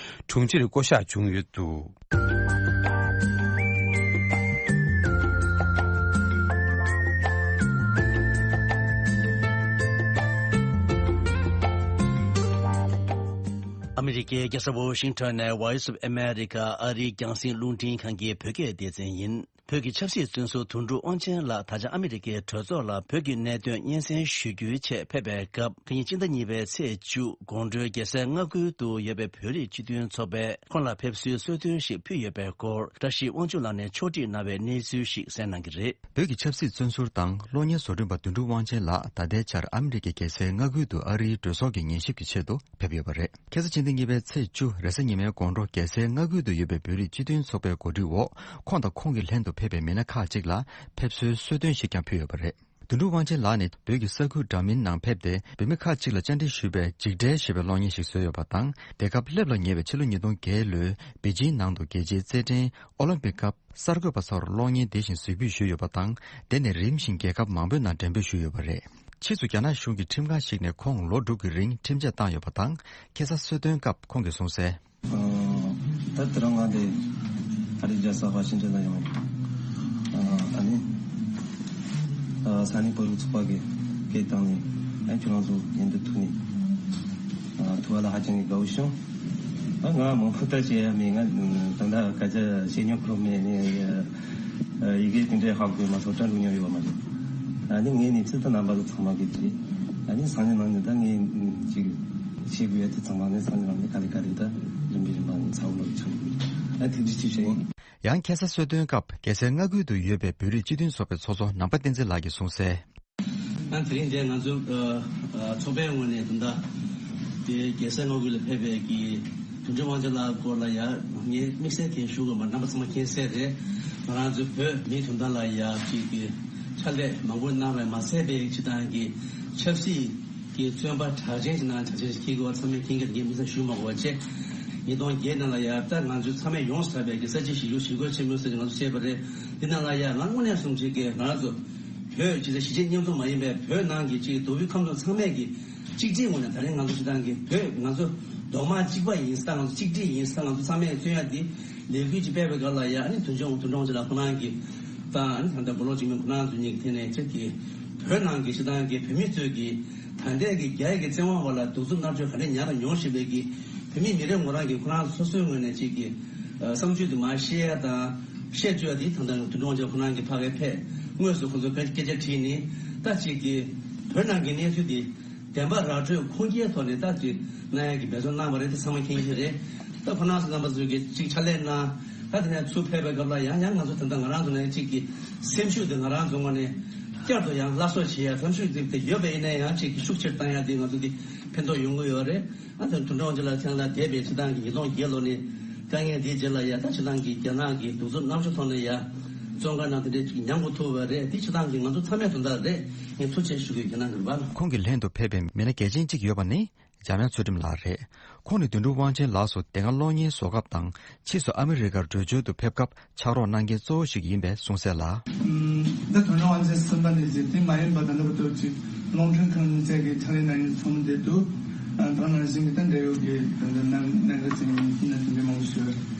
དྲུང་ཆེར་བསྐོ་གཞག་བྱུང་ཡོད་འདུག་ཨ་མི་རི་ཀའི་རྒྱལ་ས་ཝོ་ཤིང་ཊོན་ནས་Voice of America ཨ་རིའི་རྒྱང་སྲིང་རླུང་འཕྲིན་ཁང་གི་བོད་སྐད་སྡེ་ཚན་ཡིན། བོད་ཀྱི་ཆབ་སྲིད་བཙོན་ཟུར་དོན་གྲུབ་དབང་ཆེན་ལགས་ད་ཆ་ཨ་མི་རི་ཀའི་གྲོས་ཚོགས་ལ་བོད་ཀྱི་གནད་དོན་སྙན་སེང་ཞུ་རྒྱུའི་ཆེད་ཕེབས་པའི་སྐབས། ཁ་ཉིན་སྤྱི་ཟླ་གཉིས་པའི་ཚེས་བཅུ་དགོང་དྲོའི་རྒྱལ་སའི་མངའ་ཁུལ་དུ་ཡོད་པའི་བོད་རིགས་སྤྱི་མཐུན་ཚོགས་པས་ཁོང་ལ་ཕེབས་བསུའི་གསོལ་སྟོན་ཞིག་ཕུལ་ཡོད་པའི་སྐོར། བཀྲ་ཤིས་དབང་ཕྱུག་ལགས་ནས་ཕྱོགས་སྒྲིག་གནང་བའི་གནས་ཚུལ་ཞིག་གསན་གནང་གི་རེད། བོད་ཀྱི་ཆབ་སྲིད་བཙོན་ཟུར་དང་གློག་བརྙན་བཟོ་སྐྲུན་པ་དོན་གྲུབ་དབང་ཆེན་ལགས་ད་ལྟའི་ཆར་ཨ་མི་རི་ཀའི་རྒྱལ་སའི་མངའ་ཁུལ་དུ་ཨ་རིའི་གྲོས་ཚོགས་ཀྱི་ཉན་ཞིབ་ཀྱི་ཆེད་དུ་ཕེབས་ཡོད་པ་རེད། ཁ་སང་སྤྱི་ཟླ་གཉིས་པའི་ཚེས་བཅུ་རེས་གཟའ་ཉི་མའི་དགོང་དྲོ་རྒྱལ་སའི་མངའ་ཁུལ་དུ་ཡོད་པའི་བོད་རིགས་སྤྱི་མཐུན་ཚོགས་པའི་གོ་སྒྲིག་འོག་ཁོང་དང་ཁོང་གི་ལྷན་དུ་ཕེབས་པའི་མི་སྣ་ཁག་ཅིག་ལ་ཕེབས་བསུའི་གསོལ་སྟོན་ཞིག་ཀྱང་ཕུལ་ཡོད་པ་རེད། དོན་གྲུབ་དབང་ཆེན་ལགས་ནི་བོད་ཀྱི་ས་ཁུལ་འདྲ་མིན་ནང་ཕེབས་ཏེ་བོད་མི་ཁག་ཅིག་ལ་བཅར་འདྲི་ཞུས་པའི་འཇིགས་བྲལ་ཞེས་པའི་གློག་བརྙན་ཞིག་བཟོས་ཡོད་པ་དང་། དེ་སྐབས་སླེབས་ལ་ཉེ་བའི་ཕྱི་ལོ་ཉིས་སྟོང་བརྒྱད་ལོའི་པེ་ཅིན་ནང་དུ་རྒྱལ་སྤྱིའི་རྩེད་འགྲན་ཨོ་ལིམ་པིག་སྐབས་གསར་འགོད་པ་ཚོར་གློག་བརྙན་འདི་བཞིན་གཟིགས་འབུལ་ཞུས་ཡོད་པ་དང་། དེ་ནས་རིམ་བཞིན་རྒྱལ་ཁབ་མང་པོའི་ནང་འགྲེམས་སྤེལ་ཞུས་ཡོད་པ་རེད། ཕྱིས་སུ་རྒྱ་ནག་གཞུང་གི་ཁྲིམས་ཁང་ཞིག་ནས་ཁོང་ལོ་དྲུག་གི་རིང་ཁྲིམས་ཆད་བཏང་ཡོད་པ་དང་། ཁ་སང་གསོལ་སྟོན་སྐབས་ཁོང་གིས་གསུངས་གསལ། ད་དེ་རིང་ང་འདི་ཨ་རིའི་རྒྱལ་ས་ཝ་ཤིང་ཊོན་ལ་ཡོང་། ཨ་ནི་ས་གནས་བོད་རིགས་ཚོགས་པ་གི་སྐད་བཏང་ནས། ཨ་ཁྱོད་རང་ཚོ་མཉམ་དུ་ཐུག་ནས་ཐུག་པ་ལ་ཧ་ཅང་གི་དགའ་བོ་བྱུང་། ཨ་ང་མང་པོ་ལྟ་བྱེད་ཡ་མེད། ང་ད་ལྟ་སྐད་ཆ་བཤད་མྱོང་ཁོ་རང་མེད་ནས། ཡི་གེ་དེ་འདྲའི་ཧ་གོ་མ་སོང་། སྐྲ་འགྲོ་མྱོང་ཡོད་པ་མ་རེད། ཨ་ནི་ངས་ནི་ཚིག་ཐག་རྣམ་པ་ཚོ་ཚང་མ་གི་ཅི། ཨ་ནི་སང་ཉིན་གནངས་ཉིན་ད་ངས་ཅིག་བཤད་དགོས་ཡ་དེ་ཚང་མ་ནི་སང་ཉིན་གནངས་ཉིན་ག་ལེ་ག་ལེ་ད་རིམ་པས་རིམ་པ་ནས་ཚ་བོ་ལོག་ཆགས། ཨ་ཐུགས་རྗེ་ཆེ་ཞུ་ཡིན། ཡང་ཁ་སང་གསོལ་སྟོན་སྐབས་རྒྱལ་སའི་མངའ་ཁུལ་དུ་ཡོད་པའི་བོད་རིགས་སྤྱི་མཐུན་ཚོགས་པའི་ཚོགས་གཙོ་ནང་པ་བསྟན་འཛིན་ལགས་ཀྱིས་གསུངས་གསལ། ཨ་དེ་རིང་འདིར་ང་ཚོ་ཚོགས་པའི་ངོས་ནས་ད་ལྟ་དེ་རྒྱལ་སའི་མངའ་ཁུལ་ལ་ཕེབས་པའི་གི་དོན་གྲུབ་དབང་ཆེན་ལགས་སྐོར་ལ་ཡ་ངས་དམིགས་བསལ་གྱི་ཞུ་དགོས་པ་རྣམ་པ་ཚང་མ་མཁྱེན་གསལ་རེད། ང་རང་ཚོའི་བོད་མིའི་དོན་དག་ལ་ཡ་ཅིག་གི་ཕྱག་ལས་མང་པོ་གནང་བས་མ་ཚད་པའི་སྤྱི་བཏང་གི་ཆབ་སྲིད་ཀྱི་བཙོན་པ་གྲགས་ཅན་ཞིག་ནང་གྲགས་ཅན་ཞིག་འཁྱེར་དགོས་པ་ཚང་མས་མཁྱེན་གྱི་རེད། ངས་དམིགས་བསལ་ཞུ་མ་དགོས་པ་བྱས། ཉིས་སྟོང་བརྒྱད་ནང་ལ་ཡ་ད་ང་ཚོའི་ཚང་མས་ཡོངས་སུ་གྲགས་པའི་གི་ས་བྱི་ཞི་རྒོལ་ཞི་རྒོལ་ཆེན་མོའི་སྲིད་ཀྱི་ང་ཚོ་བཤད་པ་རེད། འདི་ནང་ལ་ཡ་ང་དངོས་གནས་གསུང་བྱེད་ཀྱི་ང་རང་ཚོ་བོད་ཅེས་གཞིས་བྱེས་མཉམ་འཛོམས་མ་ཡིན་པའི་བོད་ནང་གི་ཅིག་མདོ་དབུས་ཁམས་གསུམ་ཚང་མས་ཀྱི་གཅིག་སྒྲིལ་ངོས་ནས་ད་རིང་ང་ཚོ་སྤྱི་བཏང་གི་བོད་ང་ཚོ་རྡོག་མ་གཅིག་པ་ཡིན་ས། ང་ཚོ་གཅིག་སྒྲིལ་ཡིན་ས། ང་ཚོ་ཚང་མས་མཚོན་ཡ་འདི་ལས་འགུལ་ཅིག་སྤེལ་བའི་སྐབས་ལ་ཡ། ཨ་ནི་དོན་གཅོད་དོན་གྲུབ་ཅིག་ལ་ཁོ་རང་གི་ད་ཨ་ནི་ད་ལྟ་མགོ་ལོག་འཇིགས་མེད་ཁོ་རང་ཚོ་གཉིས་ཀྱི་ཐད་ནས་ཁྱེད་ཀྱི་བོད་ནང་གི་སྤྱི་བཏང་གི་བོད་མི་ཚོས་ཀྱི་ད་ལྟའི་གི་རྒྱ་ཡི་གི་བཙན་དབང་འོག་ལ་གདུག་རྩུབ་མནར་གཅོད་ག་འདྲ་མྱངས་དང་མྱོང་བཞིན་པའི་གི་བོད་མི་མི་རེ་ངོ་རང་གི་ཁོ་རང་སོ་སོའི་ངོས་ནས་ཅིག་གི་བསམ་ཚུལ་དུ་མ་བཤད་ཡ་དང་བཤད་བཅུག་ཡ་དེ་ད་ལྟ་དོན་གྲུབ་ཅིག་ཁོ་རང་གི་ཕ་གིར་ཕེབས། དངོས་སུ་ཁོ་ཚོ་སྐད་ཆ་དྲིས་ནས་ད་ཅིག་གི་བོད་ནང་གི་གནས་ཚུལ་དེ་བདེན་པ་ར་སྤྲོད་ཁུངས་སྐྱེལ་ཐོག་ནས་ད་ཅིག་གནང་ཡ་གི་འབད་བརྩོན་གནང་བ་རེད། དེ་ཚང་མ་མཁྱེན་གྱི་རེད། ད་ཁོ་རང་ཚོ་རྣམ་པ་ཚོས་ཀྱི་ཅིག་ཕྱག་ལས་གནང་། ད་དེ་ནས་ཚུར་ཕེབས་པའི་སྐབས་ལ་ཡང་ཡང་ང་ཚོ་ད་ལྟ་ང་རང་ཚོ་ནས་ཅིག་གི་སེམས་ཤུགས་དེ་ང་རང་ཚོ་ངོས་ནས་བསྐྱར་དུ་ཡང་སླར་གསོ་བྱེད་ཡ་སེམས་ཤུགས་དེ་དེ་ཡོད་པ་ཡིན་ན་ཡང་ཅིག་གི་ཤུགས་ཆེར་བཏང་ཡ་དེ་ང་ཚོ་དེ་ཕན་ཐོགས་ཡོང་གི་ཡོད་རེད། ཨ་ནི་དོན་གྲུབ་ཅིག་ལ་ཐེངས་ལ་འདས་པའི་སྤྱི་བཏང་གི་ཉིས་སྟོང་བརྒྱད་ལོ་ནས་དཀའ་ངལ་འདིའི་རྗེས་ལ་ཡ་ད་སྤྱི་བཏང་གི་རྒྱ་ནག་གི་གདུག་རྩུབ་མནར་གཅོད་ཐོག་ནས་ཡ་བཙོན་ཁང་ནང་དེ་འདྲའི་ཅིག་མྱངས་དགོས་ཐུག་པ་རེད། དེ་སྤྱི་བཏང་གི་ང་ཚོ་ཚང་མའི་དོན་དག་རེད། ངས་ཐུགས་རྗེ་ཆེ་ཞུ་གི་ཡོད། ཁྱེད་རང་གི་རེད་པ། ཁོང་གི་ལྷན་དུ་ཕེབས་པའི་མི་སྣ་གལ་ཆེན་གཅིག་ཡོད་པ་ནི་འཇམ་དབྱངས་ཚུལ་ཁྲིམས་ལགས་རེད། ཁོང་ནི་དོན་གྲུབ་དབང་ཆེན་ལགས་སུ་དེ་སྔ་གློག་བརྙན་བཟོ་སྐབས་དང་ཕྱིས་སུ་ཨ་མི་རི་ཀར་བྲོས་བྱོལ་དུ་ཕེབས་སྐབས་ཕྱག་རོགས་གནང་མཁན་གཙོ་བོ་ཞིག་ཡིན་པས་གསུངས་གསལ་ལ། ད་དོན་གྲུབ་དབང་ཆེན་གསུམ་པ་ནི་འཇིག་རྟེན་མ་ཡིན་པ་དང་འདྲ་བ་ལྟ་བུ་ཅིག་རླུང་འཕྲིན་ཁང་གཉིས་ཆ་གི་ཕྱག་ལས་གནང་མཁན་ཚང་མ་བསྡད་འདུག་ད་ནང་བཞིན་གྱི་ད་འབྲེལ་ཡོད་ཀྱི་ད་ནང་གནད་འགག་ཅན་གྱི་མི་སྣ་དེ་འདྲ་མང་པོ་ཞིག་ཡོད།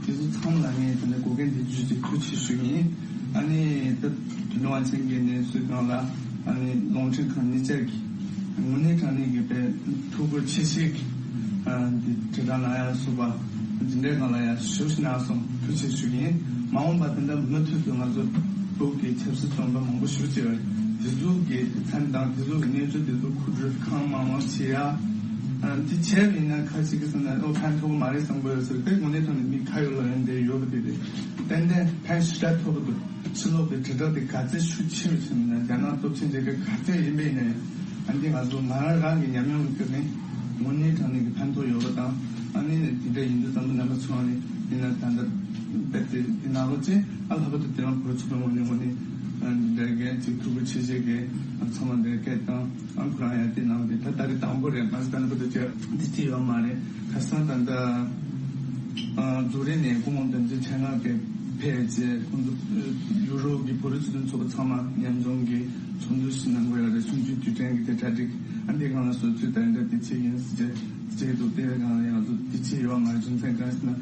དེ་ཚོ་ཚང་མ་ལ་ངས་ད་ནི་འགོག་རྐྱེན་འདི་བརྒྱུད་ཅིག་ཐུགས་རྗེ་ཆེ་ཞུ་གི་ཡིན། ཨ་ནི་ད་དོན་གྲུབ་དབང་ཆེན་གྱི་གནས་ཚུལ་སྒང་ལ་ཨ་ནི་རླུང་འཕྲིན་ཁང་གཉིས་ཆ་གི་དངོས་གནས་དྲང་གནས་ཀྱི་དཔེ་ཐུགས་ཁུར་ཆེ་ཤོས་ཀྱི་ཨ་འདི་དྲིལ་བསྒྲགས་གནང་ཡ་སོགས་པ་འདི་འདྲའི་སྒང་ལ་ཡ་ཞེ་པོ་ཅིག་གནང་སོང་། ཐུགས་རྗེ་ཆེ་ཞུ་གི་ཡིན། མ་འོངས་པ་ད་ལྟ་མུ་མཐུད་དུ་ང་ཚོ་བོད་ཀྱི་ཆབ་སྲིད་བཙོན་པ་མང་པོ་ཞེ་པོ་ཅིག་ཡོད་རེད། དེ་ཚོ་གི་མཚན་དང་དེ་ཚོ་གི་གནས་ཚུལ་དེ་ཚོ་མཁོ་སྤྲོད་གང་མང་མང་བྱེད་ཡ། ཨ་འདི་བྱས་པ་ཡིན་ན་ཁ་ཅིག་གིས་བསམ་ན་ཨོ་ཕན་ཐོགས་མ་རེད་བསམ་གྱི་ཡོད་ས་རེད། དེ་དངོས་གནས་དྲང་གནས་མི་ཁ་ཡོད་ལག་ཡོད་འདི་ཡོད་པ་དེ་རེད། ཏན་ཏན་ཕན་ཞེ་དྲག་ཐོགས་ཀྱི་འདུག་ཕྱི་ལོགས་པའི་དྲིལ་བསྒྲགས་དེ་ག་ཚད་ཤུགས་ཆེ་རུ་ཕྱིན་ན། རྒྱ་ནག་སྟོབས་ཆེན་རྒྱལ་ཁབ་ག་ཚད་ཡིན་པ་ཡིན་ན་ཡང་། ཨ་འདི་ང་ཚོ་ང་རང་རང་གི་ཉམས་མྱོང་གི་སྟེང་ནས་དངོས་གནས་དྲང་གནས་ཀྱི་ཕན་ཐོགས་ཡོད་པ་དང་། ཨ་ནི་དེ་འདྲ་ཡིན་དུས་ཙམ་པ་རྣམ་པ་ཚོ་ནས་ཡིན་ན་ད་ལྟ་རྦད་དེ་འདི་ནང་ལོགས་ཅིག་ཨ་ལྷག་པར་དུ་དེ་རིང་བོད་ཚོགས་པའི་ངོས་ནས་ངོས་ནས་འདི་འདྲ་གི་ཅིག་ཐུགས་ཁུར་ཆེ་བཞེས་ཀྱི་ཚང་མ་འདི་སྐད་བཏང་། ཨ་ཁོ་རང་ཡང་དེ་ནང་དེ་ད་ལྟ་གི་དང་པོ་རེད། མ་གཞི་ད་ནི་བོད་དུ་ཅིག་འདི་ཅི་ཡོད་མ་རེད། ཁ་སང་ད་ལྟ་ཨ་ཛུ་རིག་ནས་སྐུ་ངོ་དོན་གཅོད་ཆེད་མངགས་ཀྱི་ཕེབས་རྗེས་ཁོང་ཚོ་ཡུ་རོབ་ཀྱི་བོད་རིགས་སྤྱི་མཐུན་ཚོགས་པ་ཚང་མ་མཉམ་འཛོམས་ཀྱི་ཚོགས་འདུ་ཞིག་གནང་དགོས་ཡོད་རེད། གསུམ་བཅུའི་དུས་དྲན་གྱི་དེ་གྲ་སྒྲིག་ཨ་འདི་སྒང་ལ་བཟོ་ཚུལ་དང་འདྲ་དེ་ཆེད་ཡིན་ཟེར་བྱས་བྱས་འདུག་དེ་སྒང་ལ་ང་ཚོ་དེ་ཆེད་ཡོད་མ་རེད། རྒྱུ་མཚན་གང་ཞེ་ན་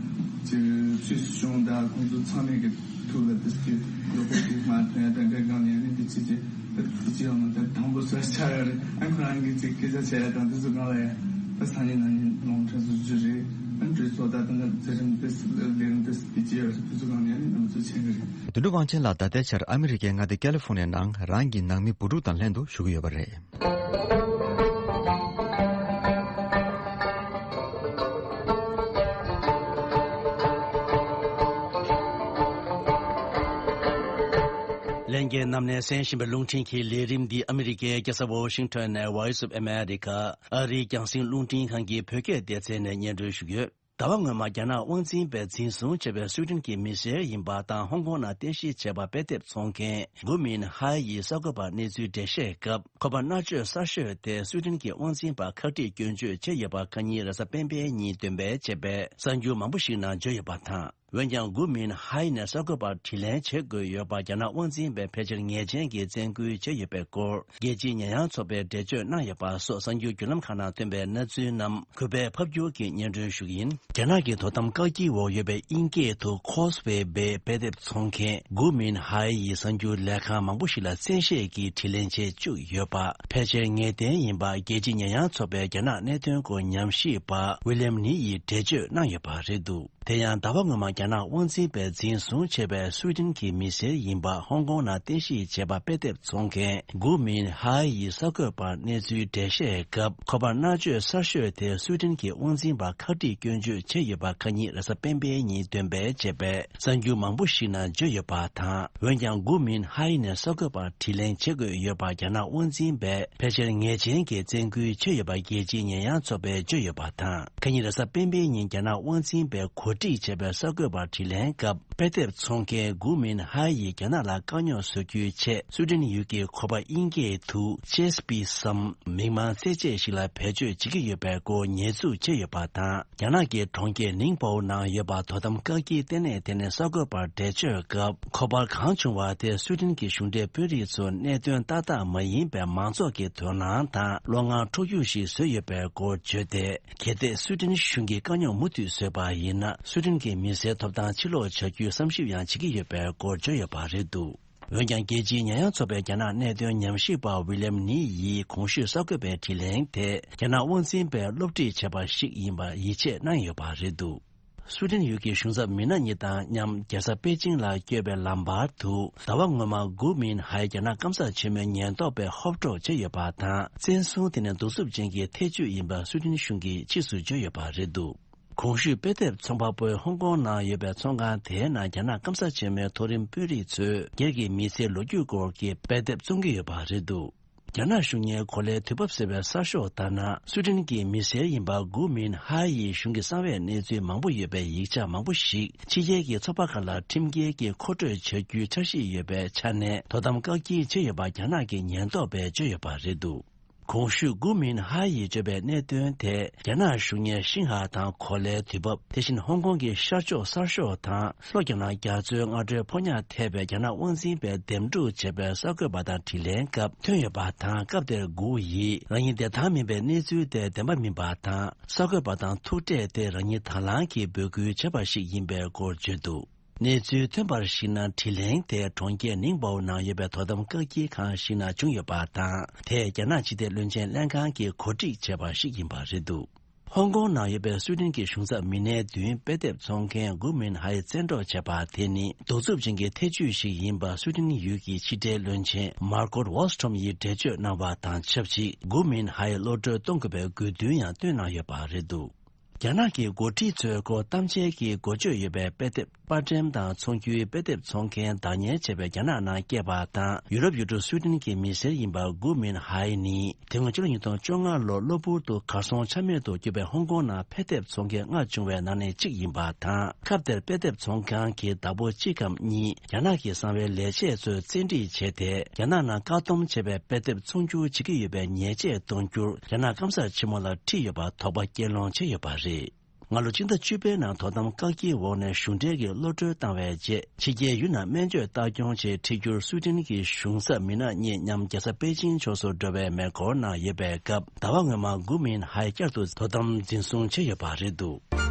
ཅིག་ཕྱི་སྲིད་གཞུང་དང་ཁོང་ཚོ་ཚང་མས་ཀྱི་ཐུགས་ལ་དེ་ཅིག་བློ་ཁོག་ཅིག་མ་ཐོན་ཡ་དང་འདྲ་སྒང་ལ་ཡང་ནི་དེ་ཆེད་ཅིག་དེ་ཅིག་ཡོད་མ་རེད། དང་པོ་བཟོ་ཆགས་ཡོད་རེད། ཨ་ཁོ་རང་གིས་ཅིག་སྐད་ཆ་བྱས་ཡ་དང་དེ་ཚོ་སྒང་ལ་ཡ་ད་སང་ཉིན་གནངས་ཉིན་རླུང་འཕྲིན་བཟོ་རྒྱུ་རེད། འགྲོས་ཚོགས་དང་ད་ལྟ་མཛད་རིམ་དེ་ལས་རིམ་དེ་དེ་རྗེས་དུས་ཚོད་གང་ནས་ནམ་ཚོད་ཕྱིན་གི་རེད། དོན་གྲུབ་དབང་ཆེན་ལགས་ད་ལྟའི་ཆར་ཨ་མི་རི་ཀའི་མངའ་སྡེ་ཀ་ལི་ཧྥོ་ནི་ཡའི་ནང་རང་གི་ནང་མི་བུ་ཕྲུག་དང་ལྷན་དུ་བཞུགས་ཀྱི་ཡོད་པ་རེད། ལྷན་རྒྱས་རྣམས་ནས་གསན་བཞིན་པའི་རླུང་འཕྲིན་གྱི་ལས་རིམ་འདི་ཨ་མི་རི་ཀའི་རྒྱལ་ས་ཝོ་ཤིང་ཊོན་ནས་Voice of America ཨ་རིའི་རྒྱང་སྲིང་རླུང་འཕྲིན་ཁང་གི་བོད་སྐད་སྡེ་ཚན་ནས་སྙན་སྒྲོན་ཞུ་གི་ཡོད། ཟླ་བ་སྔོན་མ་རྒྱ་ནག་དབང་འཛིན་པས་འཛིན་བཟུང་བྱས་པའི་སུའེ་ཏེན་གྱི་མི་སེར་ཡིན་པ་དང་ཧོང་ཀོང་ནང་རྟེན་གཞི་བྱས་པ་དཔེ་དེབ་འཚོང་མཁན་གུ་མིན་ཧའེ་ཡི་གསར་འགོད་པར་གནས་ཚུལ་འགྲེལ་བཤད་སྐབས། ཁོ་པ་མནར་གཅོད་གསར་ཤོས་དེ་སུའེ་ཏེན་གྱི་དབང་འཛིན་པར་ཁག་དཀྲིས་སྐྱོན་བརྗོད་བྱས་ཡོད་པ་ཁ་ཉིན་རེས་གཟའ་སྤེན་པའི་ཉིན་འདོན་སྤེལ་བྱས་པའི་གསར་འགྱུར་མང་པོ་ཞིག་ནང་བརྗོད་ཡོད་པ་དང་། འོན་ཀྱང་གུ་མིན་ཧའེ་ནས་གསར་འགོད་པར་དྲིས་ལན་བྱེད་དགོས་ཡོད་པར་རྒྱ་ནག་དབང་འཛིན་པས་ཕལ་ཆེར་ངེས་ཅན་གྱིས་བཙན་སྐུལ་བྱས་ཡོད་པའི་སྐོར། རྒྱལ་སྤྱིའི་ཉེས་ཡངས་ཚོགས་པས་འགྲེལ་བརྗོད་གནང་ཡོད་པ་སོགས་གསར་འགྱུར་བརྒྱུད་ལམ་ཁག་ནང་ཐོན་པའི་གནས་ཚུལ་རྣམས་གུས་པས་ཕབ་སྒྱུར་གྱིས་སྙན་སྒྲོན་ཞུ་གི་ཡིན། རྒྱ་ནག་གི་དོ་དམ་བཀག་སྐྱིལ་འོག་ཡོད་པའི་དབྱིན་སྐད་དུ་Causeway Bay དཔེ་དེབ་འཚོང་མཁན་གུ་མིན་ཧའེ་ཡི་གསར་འགྱུར་ལས་ཁང་མང་པོ་ཞིག་ལ་བཙན་ཤེད་ཀྱིས་དྲིས་ལན་བྱེད་བཅུག་ཡོད་པ་ཕལ་ཆེར་ངེས་གཏན་ཡིན་པ་རྒྱལ་སྤྱིའི་ཉེས་ཡངས་ཚོགས་པའི་རྒྱ་ནག་གནད་དོན་སྐོར་ཉམས་ཞིབ་པ་ཝི་ལི་ཡམ་ནི་ཡིས་འགྲེལ་བརྗོད་གནང་ཡོད་པ་རེད་འདུག་དེ་ཡང་ཟླ་བ་སྔོན་མ་རྒྱ་ནག་དབང་འཛིན་པས་འཛིན་བཟུང་བྱས་པའི་སུའེ་ཏེན་གྱི་མི་སེར་ཡིན་པ་ཧོང་ཀོང་ནང་རྟེན་གཞི་བྱས་པ་དཔེ་དེབ་འཚོང་མཁན་གུ་མིན་ཧའེ་ཡིས་གསར་འགོད་པར་གནས་ཚུལ་འགྲེལ་བཤད་སྐབས། ཁོ་པར་མནར་གཅོད་གསར་ཤོས་དེ་སུའེ་ཏེན་གྱི་དབང་འཛིན་པར་ཁག་དཀྲིས་སྐྱོན་བརྗོད་བྱས་ཡོད་པ་ཁ་ཉིན་རེས་གཟའ་སྤེན་པའི་ཉིན་འདོན་སྤེལ་བྱས་པའི་གསར་འགྱུར་མང་པོ་ཞིག་ནང་བརྗོད་ཡོད་པ་དང་། འོན་ཀྱང་གུ་མིན་ཧའེ་ནས་གསར་འགོད་པར་དྲིས་ལན་བྱེད་དགོས་ཡོད་པར་རྒྱ་ནག་དབང་འཛིན་པས་ཕལ་ཆེར་ངེས་ཅན་གྱིས་བཙན་སྐུལ་བྱས་ཡོད་པ་རྒྱལ་སྤྱིའི་ཉེས་ཡངས་ཚོགས་པས་བརྗོད་ཡོད་པ་དང་། ཁ་ཉིན་རེས་གཟའ་སྤེན་པའི་ཉིན་རྒྱ་ནག་དབང་འཛིན་པས་གོ་སྒྲིག་བྱས་པའི་གསར་འགོད་པར་དྲིས་ལན་སྐབས། དཔེ་དེབ་འཚོང་མཁན་གུ་མིན་ཧའེ་ཡིས་རྒྱ་ནག་ལ་དཀའ་རྙོག་བཟོ་རྒྱུའི་ཆེད་སུའེ་ཏེན་ཡུལ་གྱི་ཁོ་པ་དབྱིན་སྐད་དུ་Chesby སམ་མིག་མངས་རྩེད་ཆས་ཤིག་ལ་བེད་སྤྱོད་བྱེད་ཀྱི་ཡོད་པའི་སྐོར་ཉེས་འཛུགས་བྱས་ཡོད་པ་དང་། རྒྱ་ནག་གི་གྲོང་ཁྱེར་ནིང་པའོ་ནང་ཡོད་པ་དོ་དམ་བཀག་སྐྱིལ་ལྟེ་གནས་དེ་ནས་གསར་འགོད་པར་འགྲེལ་བརྗོད་སྐབས། ཁོ་པར་གང་བྱུང་བ་དེ་སུའེ་ཏེན་གྱི་གཞུང་འབྲེལ་དཔོན་རིགས་ཚོར་གནད་དོན་ཏག་ཏག་མ་ཡིན་པའི་མང་ཚོགས་ཀྱི་དོ་སྣང་དང་བློ་ངར་འཕྲོག་རྒྱུ་ཞིག་བཟོས་ཡོད་པའི་སྐོར་བརྗོད་དེ། གལ་ཏེ་སུའེ་ཏེན་གཞུང་གིས་དཀའ་རྙོག་མུ་མཐུད་བཟོས་པ་ཡིན་ན། སུའེ་ཏེན་གྱི་མི་སེར་ཐོབ་ཐང་ཕྱིར་སློག་བྱ་རྒྱུའི་བསམ་ཞིབ་ཡང་བྱེད་ཀྱི་ཡོད་པའི་སྐོར་བརྗོད་ཡོད་པ་རེད་འདུག་འོན་ཀྱང་རྒྱལ་སྤྱིའི་ཉེས་ཡངས་ཚོགས་པའི་རྒྱ་ནག་གནད་དོན་ཉམས་ཞིབ་པ་ཝི་ལི་ཡམ་ནི་ཡིས་གོང་ཞུས་གསར་འགོད་པའི་དྲིས་ལན་དེ་རྒྱ་ནག་དབང་འཛིན་པས་སློབ་ཁྲིད་བྱས་པ་ཞིག་ཡིན་པར་ཡིད་ཆེས་གནང་ཡོད་པ་རེད་འདུག་སུའེ་ཏེན་ཡུལ་གྱི་གཞུང་ཚབ་མི་སྣ་གཉིས་དང་མཉམ་རྒྱལ་ས་པེ་ཅིང་ལ་བསྐྱོད་པའི་ལམ་བར་དུ། ཟླ་བ་སྔོན་མ་གུ་མིན་ཧའེ་རྒྱ་ནག་སྐམ་ས་ཆེན་མོའི་ཉེན་རྟོག་པས་ཧོབ་འཕྲོག་བྱས་ཡོད་པ་དང་། བཙན་བཟུང་དེ་ནི་གདུག་རྩུབ་ཅན་གྱི་ཐེ་བྱུས་ཡིན་པ་སུའེ་ཏེན་གཞུང་གིས་ཕྱིས་སུ་བརྗོད་ཡོད་པ་རེད་འདུག་གོང་ཞུས་དཔེ་དེབ་ཚོང་པ་པོས་ཧོང་ཀོང་ནང་ཡོད་པའི་ཚོང་ཁང་དེའི་ནང་རྒྱ་ནག་སྐམ་ས་ཆེན་མོའི་མཐོ་རིམ་དཔོན་རིགས་ཚོས་སྒེར་གྱི་མི་ཚེའི་ལོ་རྒྱུས་སྐོར་གྱི་དཔེ་དེབ་བཙོང་གི་ཡོད་པ་རེད་འདུག་རྒྱ་ནག་གཞུང་གཉེར་གོ་ལའི་དུས་བབ་ཟེར་བའི་གསར་ཤོག་ལྟར་ན། སུའེ་ཏེན་གྱི་མི་སེར་ཡིན་པ་གུ་མིན་ཧའེ་ཡིས་གཞུང་གི་གསང་བའི་གནས་ཚུལ་མང་པོ་ཡོད་པའི་ཡིག་ཆ་མང་པོ་ཞིག་ཕྱི་རྒྱལ་གྱི་ཚོགས་པ་ཁག་ལ་ཁྲིམས་འགལ་གྱིས་མཁོ་སྤྲོད་བྱ་རྒྱུའི་འཆར་གཞི་ཡོད་པའི་ཆ་ནས་དོ་དམ་བཀག་སྐྱིལ་བྱས་ཡོད་པ་རྒྱ་ནག་གི་ཉེན་རྟོག་པས་བརྗོད་ཡོད་པ་རེད་འདུག་གོང་ཞུས་གུ་མིན་ཧའེ་ཡིས་བརྗོད་པའི་གནད་དོན་དེ། རྒྱ་ནག་གཞུང་གཉེར་ཤིན་ཧྭ་དང་གོ་ལའི་དུས་བབ། དེ་བཞིན་ཧོང་ཀོང་གི་ཤར་ཕྱོགས་གསར་ཤོག་དང་། ལྷོ་རྒྱ་ནག་རྒྱ་མཚོའི་སྔ་དྲོའི་ཕོ་ཉར་ཐེབས་པའི་རྒྱ་ནག་དབང་འཛིན་པས་འདེམས་སྒྲུག་བྱས་པའི་གསར་འགོད་པ་དང་དྲིས་ལན་སྐབས་ཐོན་ཡོད་པ་དང་། སྐབས་དེར་གུ་ཡིས་རང་ཉིད་བདེ་ཐང་མིན་པའི་གནས་ཚུལ་དེ་བདེན་པ་མིན་པ་དང་། གསར་འགོད་པ་དང་ཐུག་འཕྲད་དེ་རང་ཉིད་དང་བླངས་ཀྱིས་འབོད་སྐུལ་བྱས་པ་ཞིག་ཡིན་པའི་སྐོར་བརྗོད་འདུག་གནས་ཚུལ་ཐོན་པར་གཞིགས་ན། དྲིས་ལན་དེ་གྲོང་ཁྱེར་ནིང་པའོ་ནང་ཡོད་པའི་དོ་དམ་བཀག་སྐྱིལ་ཁང་ཞིག་ནང་བྱུང་ཡོད་པ་དང་། དེས་རྒྱ་ནག་ཕྱི་དོན་བློན་ཆེན་ལྷན་ཁང་གིས་གོ་སྒྲིག་བྱས་པ་ཞིག་ཡིན་པ་རེད་འདུག་ཧོང་ཀོང་ནང་ཡོད་པའི་སུའེ་ཏེན་གྱི་གཞུང་ཚབ་མི་སྣའི་མདུན་དཔེ་དེབ་འཚོང་མཁན་གུ་མིན་ཧའེ་བཙན་འཕྲོག་བྱས་པ་དེ་ནི་གདུག་རྩུབ་ཅན་གྱི་ཐེ་བྱུས་ཤིག་ཡིན་པ་སུའེ་ཏེན་ཡུལ་གྱི་ཕྱི་འབྲེལ་བློན་ཆེན་མར་ཀོ་ཝོལ་སི་ཊོམ་ཡིས་འགྲེལ་བརྗོད་གནང་བ་དང་ཆབས་ཅིག་གུ་མིན་ཧའེ་གློད་གྲོལ་གཏོང་དགོས་པའི་དགོས་འདུན་ཡང་བཏོན་གནང་ཡོད་པ་རེད་འདུག་རྒྱ་ནག་གི་འགོ་ཁྲིད་ཚོའི་སྐོར་གཏམ་འཆལ་གྱི་འགོ་བརྗོད་ཡོད་པའི་དཔེ་དེབ་པར་འགྲེམས་དང་ཚོང་བརྒྱུད་དཔེ་དེབ་འཚོང་མཁན་བདག་གཉེར་བྱས་པའི་རྒྱ་ནག་ནང་སྐྱེས་པ་དང་ཡུ་རོབ་ཡུལ་གྲུ་སུའེ་ཏེན་གྱི་མི་སེར་ཡིན་པ་གུ་མིན་ཧའེ་ནི་དེ་སྔོན་ཕྱི་ལོ་ཉིས་སྟོང་བཅོ་ལྔ་ལོར་གློ་བུར་དུ་གར་སོང་ཆ་མེད་དུ་གྱུར་པའི་ཧོང་ཀོང་ནང་དཔེ་དེབ་འཚོང་མཁན་ལྔ་བྱུང་བའི་ནང་ནས་གཅིག་ཡིན་པ་དང་། སྐབས་དེར་དཔེ་དེབ་འཚོང་ཁང་གི་བདག་པོ་གཅིག་གམ་གཉིས་རྒྱ་ནག་གི་གསང་བའི་ལས་བྱེད་ཚོས་བཙན་ཁྲིད་བྱས་ཏེ། རྒྱ་ནག་ནང་བཀག་སྡོམ་བྱས་པའི་དཔེ་དེབ་ཚོང་སྒྱུར་བྱེད་ཀྱི་ཡོད་པའི་ཉེས་ཆད་གཏོང་རྒྱུར་རྒྱ་ནག་སྐམ་ས་ཆེན་མོ་ལ་ཁྲིད་ཡོད་པ་དོགས་པ་སྐྱེ་སློང་བྱས་ཡོད་པ་རེད། སྔ་ལོ་སྤྱི་ཟླ་བཅུ་པའི་ནང་དོ་དམ་བཀག་སྐྱིལ་འོག་ནས་གཞུང་འབྲེལ་གྱི་གློད་གྲོལ་བཏང་བའི་རྗེས། ཕྱི་རྒྱལ་ཡུལ་ནང་སྨན་བཅོས་ལྟ་སྐྱོང་ཆེད་ཁྲིད་རྒྱུར་སུའེ་ཏེན་གྱི་གཞུང་ཚབ་མི་སྣ་གཉིས་མཉམ་རྒྱལ་ས་པེ་ཅིང་ཕྱོགས་སུ་འགྲོ་བའི་མེ་འཁོར་ནང་ཡོད་པའི་སྐབས། ཟླ་བ་སྔོན་མ་གུ་མིན་ཧའེ་བསྐྱར་དུ་དོ་དམ་འཛིན་བཟུང་བྱས་ཡོད་པ་རེད་འདུག་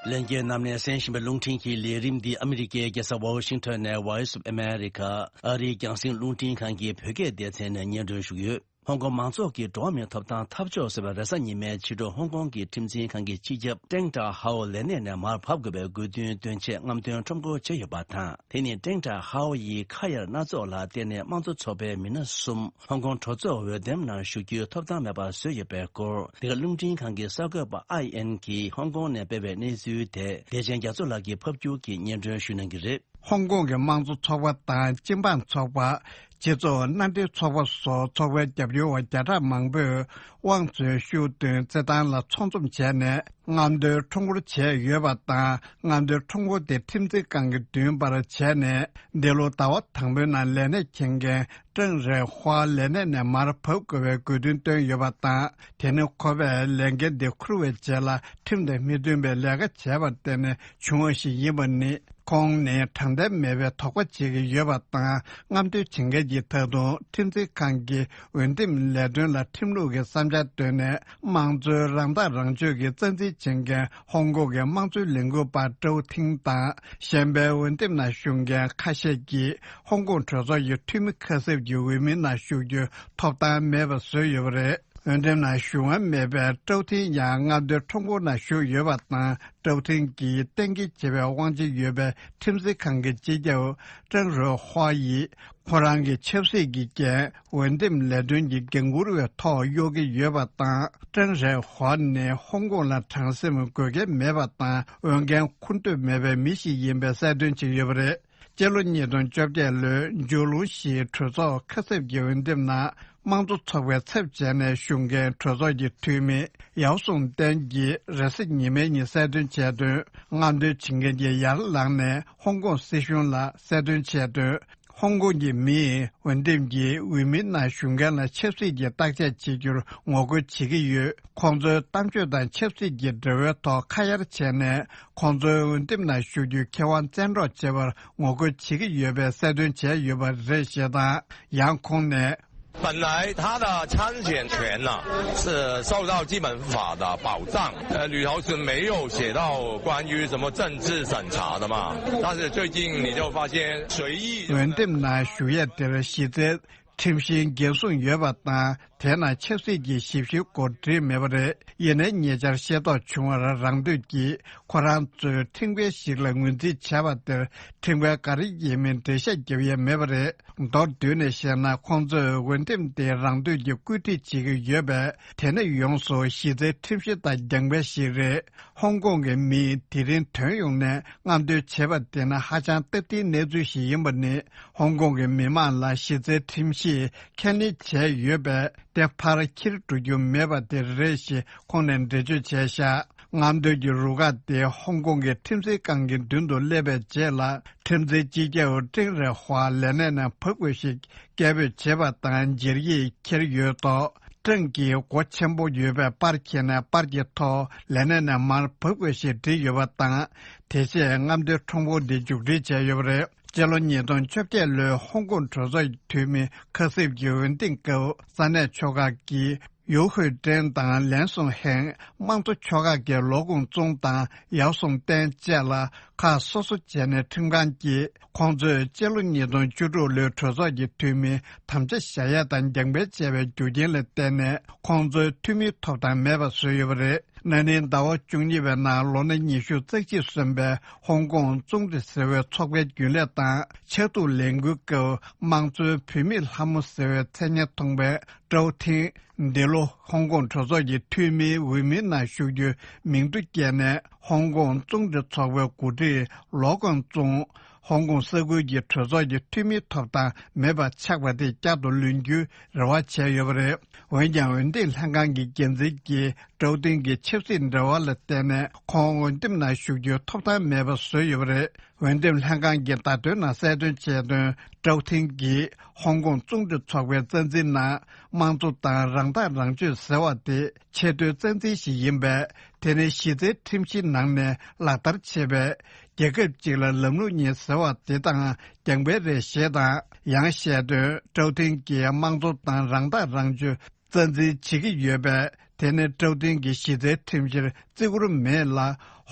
ལྷན་རྒྱས་རྣམས་ནས་གསན་བཞིན་པའི་རླུང་འཕྲིན་གྱི་ལས་རིམ་འདི་ཨ་མི་རི་ཀའི་རྒྱལ་ས་ཝ་ཤིང་ཊོན་ནས་Voice of America ཨ་རིའི་རྒྱང་སྲིང་རླུང་འཕྲིན་ཁང་གི་བོད་སྐད་སྡེ་ཚན་ནས་སྙན་སྒྲོན་ཞུ་གི་ཡོད། ཧོང་ཀོང་མང་ཚོགས་ཀྱི་འགྲོ་བ་མིའི་ཐོབ་ཐང་འཐབ་ཕྱོགས་ཟེར་བའི་རེས་གཟའ་ཉི་མའི་ཕྱི་དྲོ་ཧོང་ཀོང་གི་ཁྲིམས་འཛིན་ཁང་གི་སྤྱི་ཁྱབ་ཀྲེང་ཀྲ་ཧའོ་ལས་གནས་ནས་མར་བབས་དགོས་པའི་དགོས་འདུན་འདོན་ཆེད་རྔམ་སྟོན་ཁྲོམ་སྐོར་བྱས་ཡོད་པ་དང་། དེ་ནི་ཀྲེང་ཀྲ་ཧའོ་ཡིས་ཁ་གཡར་སྣ་ཚོགས་ལ་བརྟེན་ནས་དམངས་གཙོ་ཚོགས་པའི་མི་སྣ་གསུམ་ཧོང་ཀོང་གྲོས་ཚོགས་འོས་འདེམས་ནང་ཞུགས་རྒྱུའི་ཐོབ་ཐང་མེད་པ་བཟོས་ཡོད་པའི་སྐོར། འདི་ག་རླུང་འཕྲིན་ཁང་གི་གསར་འགོད་པ་ཨའི་ཨེན་གྱིས་ཧོང་ཀོང་ནས་སྤེལ་བའི་གནས་ཚུལ་དེ་བདེ་ཆེན་རྒྱ་མཚོ་ལགས་ཀྱིས་ཕབ་སྒྱུར་གྱིས་སྙན་སྒྲོན་ཞུ་གནང་གི་རེད། ཧོང་ཀོང་གི་དམངས་གཙོ་ཚོགས་པ་དང་སྤྱི་འབངས་ཚོགས་པ། སྤྱི་ཚོགས་མནའ་འབྲེལ་ཚོགས་པ་སོགས་ཚོགས་པའི་རྒྱབ་སྐྱོར་བ་བརྒྱ་ཕྲག་མང་པོས་དབང་གཙོའི་ཤུགས་འདོན་རྩེད་ཐང་ལ་ཚོགས་འཛོམས་བྱས་ནས་རྔམ་སྟོན་ཁྲོམ་སྐོར་བྱས་ཡོད་པ་དང་། རྔམ་སྟོན་ཁྲོམ་སྐོར་དེ་ཁྲིམས་འཛིན་ཁང་གི་མདུན་པར་བྱས་ནས་འདི་ལོ་ཟླ་བ་དང་པོའི་ནང་ལས་གནས་འཁྱེར་མཁན་ཀྲང་རེ་ཧྭ་ལས་གནས་ནས་མར་བབས་དགོས་པའི་དགོས་འདུན་བཏོན་ཡོད་པ་དང་། དེ་ནི་ཁོ་པས་ལས་འགན་དེ་འཁུར་བའི་རྗེས་ལ་ཁྲིམས་དང་མི་མཐུན་པའི་ལས་ཀ་བྱས་པར་བརྟེན་ནས་བྱུང་བ་ཞིག་ཡིན་པ་ནི། ཁོང་ནི་དྲང་བདེན་མེད་པའི་དོགས་པ་བྱེད་ཀྱི་ཡོད་པ་དང་། རྔམ་སྟོན་བྱེད་མཁན་གྱིས་ད་དུང་ཁྲིམས་འཛིན་ཁང་གི་འོས་འདེམས་ལས་དོན་ལ་ཁྲིམས་ལུགས་ཀྱི་བསམ་འཆར་བཏོན་ནས། དམངས་གཙོའི་རང་ཐག་རང་གཅོད་ཀྱི་རྩ་འཛིན་བྱེད་མཁན་ཧོང་ཀོང་གི་དམངས་གཙོའི་ལས་འགུལ་པ་ཀྲོའུ་ཐིང་དང་། གཞན་པའི་འོས་འདེམས་ནང་ཞུགས་མཁན་ཁ་ཤས་ཀྱིས་ཧོང་ཀོང་གྲོས་ཚོགས་ཀྱི་འཐུས་མི་ཁ་གསབ་ཀྱི་འོས་མིའི་ནང་ཞུགས་རྒྱུའི་ཐོབ་ཐང་མེད་པ་བཟོས་ཡོད་པ་རེད། འོས་འདེམས་ནང་ཞུགས་མཁན་མེད་པའི་ཀྲོའུ་ཐིང་ཡང་རྔམ་སྟོན་ཁྲོམ་སྐོར་ནང་ཞུགས་ཡོད་པ་དང་། ཀྲོའུ་ཐིང་གིས་གཏན་འཁེལ་བྱེད་པའི་དབང་ཆ་ཡོད་པའི་ཁྲིམས་འཛིན་ཁང་གི་སྤྱི་ཁྱབ་ཀྲང་རུའུ་ཧྭ་ཡིས། ཁོ་རང་གི་ཆབ་སྲིད་ཀྱི་འགན་འོས་འདེམས་ལས་དོན་གྱི་འགན་འཁུར་བའི་ཐོག་གཡོག་གི་ཡོད་པ་དང་། ཀྲང་རུའུ་ཧྭ་ནི་ཧོང་ཀོང་ལ་དྲང་སེམས་དགོས་གལ་མེད་པ་དང་། འོས་འགན་འཁུར་འདོད་མེད་པའི་མི་ཞིག་ཡིན་པའི་གསལ་སྟོན་བྱས་ཡོད་པ་རེད། སྤྱི་ལོ་ཉིས་སྟོང་བཅོ་བརྒྱད་ལོའི་མཇུག་ལོ་བཞིའི་གྲོས་ཚོགས་ཁ་གསབ་ཀྱི་འོས་འདེམས་ནང་། དམངས་གཙོ་ཚོགས་པའི་ཚབ་བྱས་ནས་ཞུགས་མཁན་གྲོས་ཚོགས་ཀྱི་འཐུས་མི་ཡའོ་སུང་ཏན་གྱིས་རེས་གཟའ་ཉི་མའི་ཉིན་གསལ་སྟོན་བྱས་དོན། རྔམ་སྟོན་བྱེད་མཁན་གྱིས་ཡར་ལངས་ནས་ཧོང་ཀོང་སྲིད་གཞུང་ལ་གསལ་སྟོན་བྱས་དོན། ཧོང་ཀོང་གི་མིས་འོས་འདེམས་ཀྱི་འོས་མིའི་ནང་ཞུགས་མཁན་ལ་ཆབ་སྲིད་ཀྱི་བརྟག་དཔྱད་བྱེད་རྒྱུར་ངོ་རྒོལ་བྱེད་ཀྱི་ཡོད། ཁོང་ཚོའི་གཏམ་བརྗོད་དང་ཆབ་སྲིད་ཀྱི་འབྲེལ་བའི་ཐོག་ཁ་གཡར་བྱས་ནས། ཁོང་ཚོའི་འོས་འདེམས་ནང་ཞུགས་རྒྱུའི་ཁེ་དབང་བཙན་འཕྲོག་བྱས་པར་ངོ་རྒོལ་བྱེད་ཀྱི་ཡོད་པའི་གསལ་སྟོན་བྱས་ཡོད་པ་རེད་ཞེས་དང་། ཡང་ཁོང་ནས། 本来他的参选权呢，是受到基本法的保障，呃，里头是没有写到关于什么政治审查的嘛。但是最近你就发现随意 འོས་འདེམས་ནང་ཞུགས་ཡས་དེར་གཞི་རྩའི་ཁྲིམས་བཞིན་འགན་སྲུང་ཡོད་པ་དང་། དེ་ནང་ཆབ་སྲིད་ཀྱི་ཞིབ་བཤེར་སྐོར་བྲིས་མེད་པ་རེད། ཡིན་ནའི་ཉེ་ཆར་ཤེས་རྟོགས་བྱུང་བར། རང་འདོད་ཀྱིས་ཁོ་རང་ཚོའི་ཁྲིམས་འགལ་ཞིག་ལ་ངོས་འཛིན་བྱས་པ་དེར་ཁྲིམས་འགལ་ག་རེ་ཡིན་མིན་འགྲེལ་བཤད་བརྒྱབ་ཡས་མེད་པ་རེད། མདོར་བསྡུས་ནས་བཤད་ན། ཁོང་ཚོས་འོས་འདེམས་དེ་རང་འདོད་ཀྱིས་བཀོད་སྒྲིག་བྱེད་ཀྱི་ཡོད་པས། དེ་ནི་ཡོངས་སུ་གཞི་རྩའི་ཁྲིམས་གཞི་དང་འགལ་བ་ཞིག་རེད། ཧོང་ཀོང་གི་མིས་དེ་རིང་དོན་ཡོང་ནས་རྔམ་སྟོན་བྱས་པ་དེ་ནི་ཧ་ཅང་སྟབས་བདེའི་གནས་ཚུལ་ཞིག་ཡིན་པ་ནི། ཧོང་ཀོང་གི་མི་མང་ལ་གཞི་རྩའི་ཁྲིམས་གཞིས་ཁས་ལེན་བྱས་ཡོད་པས། དེ་ཕར་འཁྱེར་འགྲོ་རྒྱུ་མེད་པ་དེ་རེད་ཞེས་ཁོང་ནས་འགྲེལ་བརྗོད་བྱས་བཞག་རྔམ་སྟོན་གྱི་རུ་ཁག་དེ་ཧོང་ཀོང་གི་ཁྲིམས་འཛིན་ཁང་གི་མདུན་དུ་སླེབས་པའི་རྗེས་ལ། ཁྲིམས་འཛིན་སྤྱི་ཁྱབ་ཀྲེང་རེ་ཧྭ་ལས་གནས་ནས་བབས་དགོས་ཞེས་སྐད་འབོད་བྱས་པ་དང་། འཇིར་ཡིད་འཁྱེར་ཡོད་དོ། ཀྲང་གིས་སྒོ་ཆེན་པོ་ཡོད་པའི་པར་འཁྱེར་ནས། པར་གྱི་ཐོག་ལས་གནས་ནས་མར་བབས་དགོས་ཞེས་བྲིས་ཡོད་པ་དང་། དེ་རྗེས་རྔམ་སྟོན་ཁྲོམ་སྐོར་འདི་མཇུག་སྒྲིལ་བྱས་ཡོད་པ་རེད། སྤྱི་ལོ་ཉིས་སྟོང་བཅོ་བརྒྱད་ལོའི་ཧོང་ཀོང་གྲོས་ཚོགས་ཀྱི་འཐུས་མི་ཁ་གསབ་ཀྱི་འོས་འདེམས་སྐབས། ས་གནས་ཆོལ་ཁ་གི་ཡུའུ་ཧུའེ་ཀྲེན་དང་ལན་སུང་ཧེང་། དམངས་གཙོ་ཆོལ་ཁ་གི་ལོ་ཀུང་ཙུང་དང་ཡའོ་སུང་ཏན་བཅས་ལ་ཁ་སོ་སོ་བྱས་ནས། ཁྲིམས་ཁང་གིས་ཁོང་ཚོས་སྤྱི་ལོ་ཉིས་སྟོང་བཅུ་དྲུག་ལོའི་གྲོས་ཚོགས་ཀྱི་འཐུས་མི་དམ་བཅའ་བཞག་ཡས་དང་རྒྱང་འཕེན་བྱས་པའི་རྒྱུ་རྐྱེན་ལ་བརྟེན་ནས། ཁོང་ཚོའི་འཐུས་མིའི་ཐོབ་ཐང་མེད་པ་བཟོས་ཡོད་པ་རེད། ན་ནིང་ཟླ་བ་བཅུ་གཉིས་པའི་ནང་། ལོ་ན་ཉི་ཤུ་རྩ་གཅིག་སོན་པའི་ཧོང་ཀོང་ཙུང་ཀྲི་ཟེར་བའི་ཚོགས་པའི་རྒྱུན་ལས་དང་། ཕྱག་ཐུག་ལས་འགུལ་སྐབས་དམངས་གཙོའི་བུད་མེད་ལྷ་མོ་ཟེར་བའི་མཚན་སྙན་ཐོགས་པའི་ཀྲོའུ་ཐིང་། འདི་ལོ་ཧོང་ཀོང་གྲོས་ཚོགས་ཀྱི་འཐུས་མིའི་འོས་མིའི་ནང་ཞུགས་རྒྱུའི་མིང་ཐོ་བཀལ་ནས། ཧོང་ཀོང་ཙུང་ཀྲི་ཚོགས་པའི་འགོ་ཁྲིད་ལོ་ཀོང་ཙུང་། ཧོང་ཀོང་ས་ཁུལ་གྱི་གྲོས་ཚོགས་ཀྱི་འཐུས་མིའི་ཐོབ་ཐང་མེད་པ་ཆགས་པ་དེ་བསྐྱར་དུ་ལོན་རྒྱུའི་རེ་བ་བྱས་ཡོད་པ་རེད། འོན་ཀྱང་། འོས་འདེམས་ལྷན་ཁང་གི་འགན་འཛིན་གྱིས་ཀྲོའུ་ཐིང་གི་ཆབ་སྲིད་འབྲེལ་བ་ལ་བརྟེན་ནས། ཁོང་འོས་འདེམས་ནང་ཞུགས་རྒྱུའི་ཐོབ་ཐང་མེད་པ་བཟོས་ཡོད་པ་རེད། འོས་འདེམས་ལྷན་ཁང་གིས་བརྡ་དོན་ནང་གསལ་སྟོན་བྱས་དོན། ཀྲོའུ་ཐིང་གིས་ཧོང་ཀོང་ཙུང་ཀྲི་ཚོགས་པའི་རྩ་འཛིན་ནང་དམངས་གཙོ་དང་རང་ཐག་རང་གཅོད་ཟེར་བ་དེ་ཆེས་མཐོའི་རྩ་འཛིན་ཞིག་ཡིན་པས། དེ་ནི་གཞི་རྩའི་ཁྲིམས་གཞིའི་ནང་ནས་ལག་བསྟར་བྱེད་པའི་རྒྱལ་ཁབ་ཅིག་ལ་ལམ་ལུགས་གཉིས་ཟེར་བ་དེ་དང་རྒྱང་འཕེན་རེད་ཞེས་དང་། ཡང་བཤད་དོན། ཀྲོའུ་ཐིང་གིས་དམངས་གཙོ་དང་རང་ཐག་རང་གཅོད་རྩ་འཛིན་བྱེད་ཀྱི་ཡོད་པས། དེ་ནི་ཀྲའོ་ཏིང་གི་གཞི་རྩའི་ཁྲིམས་གཞིར་བརྩི་བཀུར་མེད་ལ།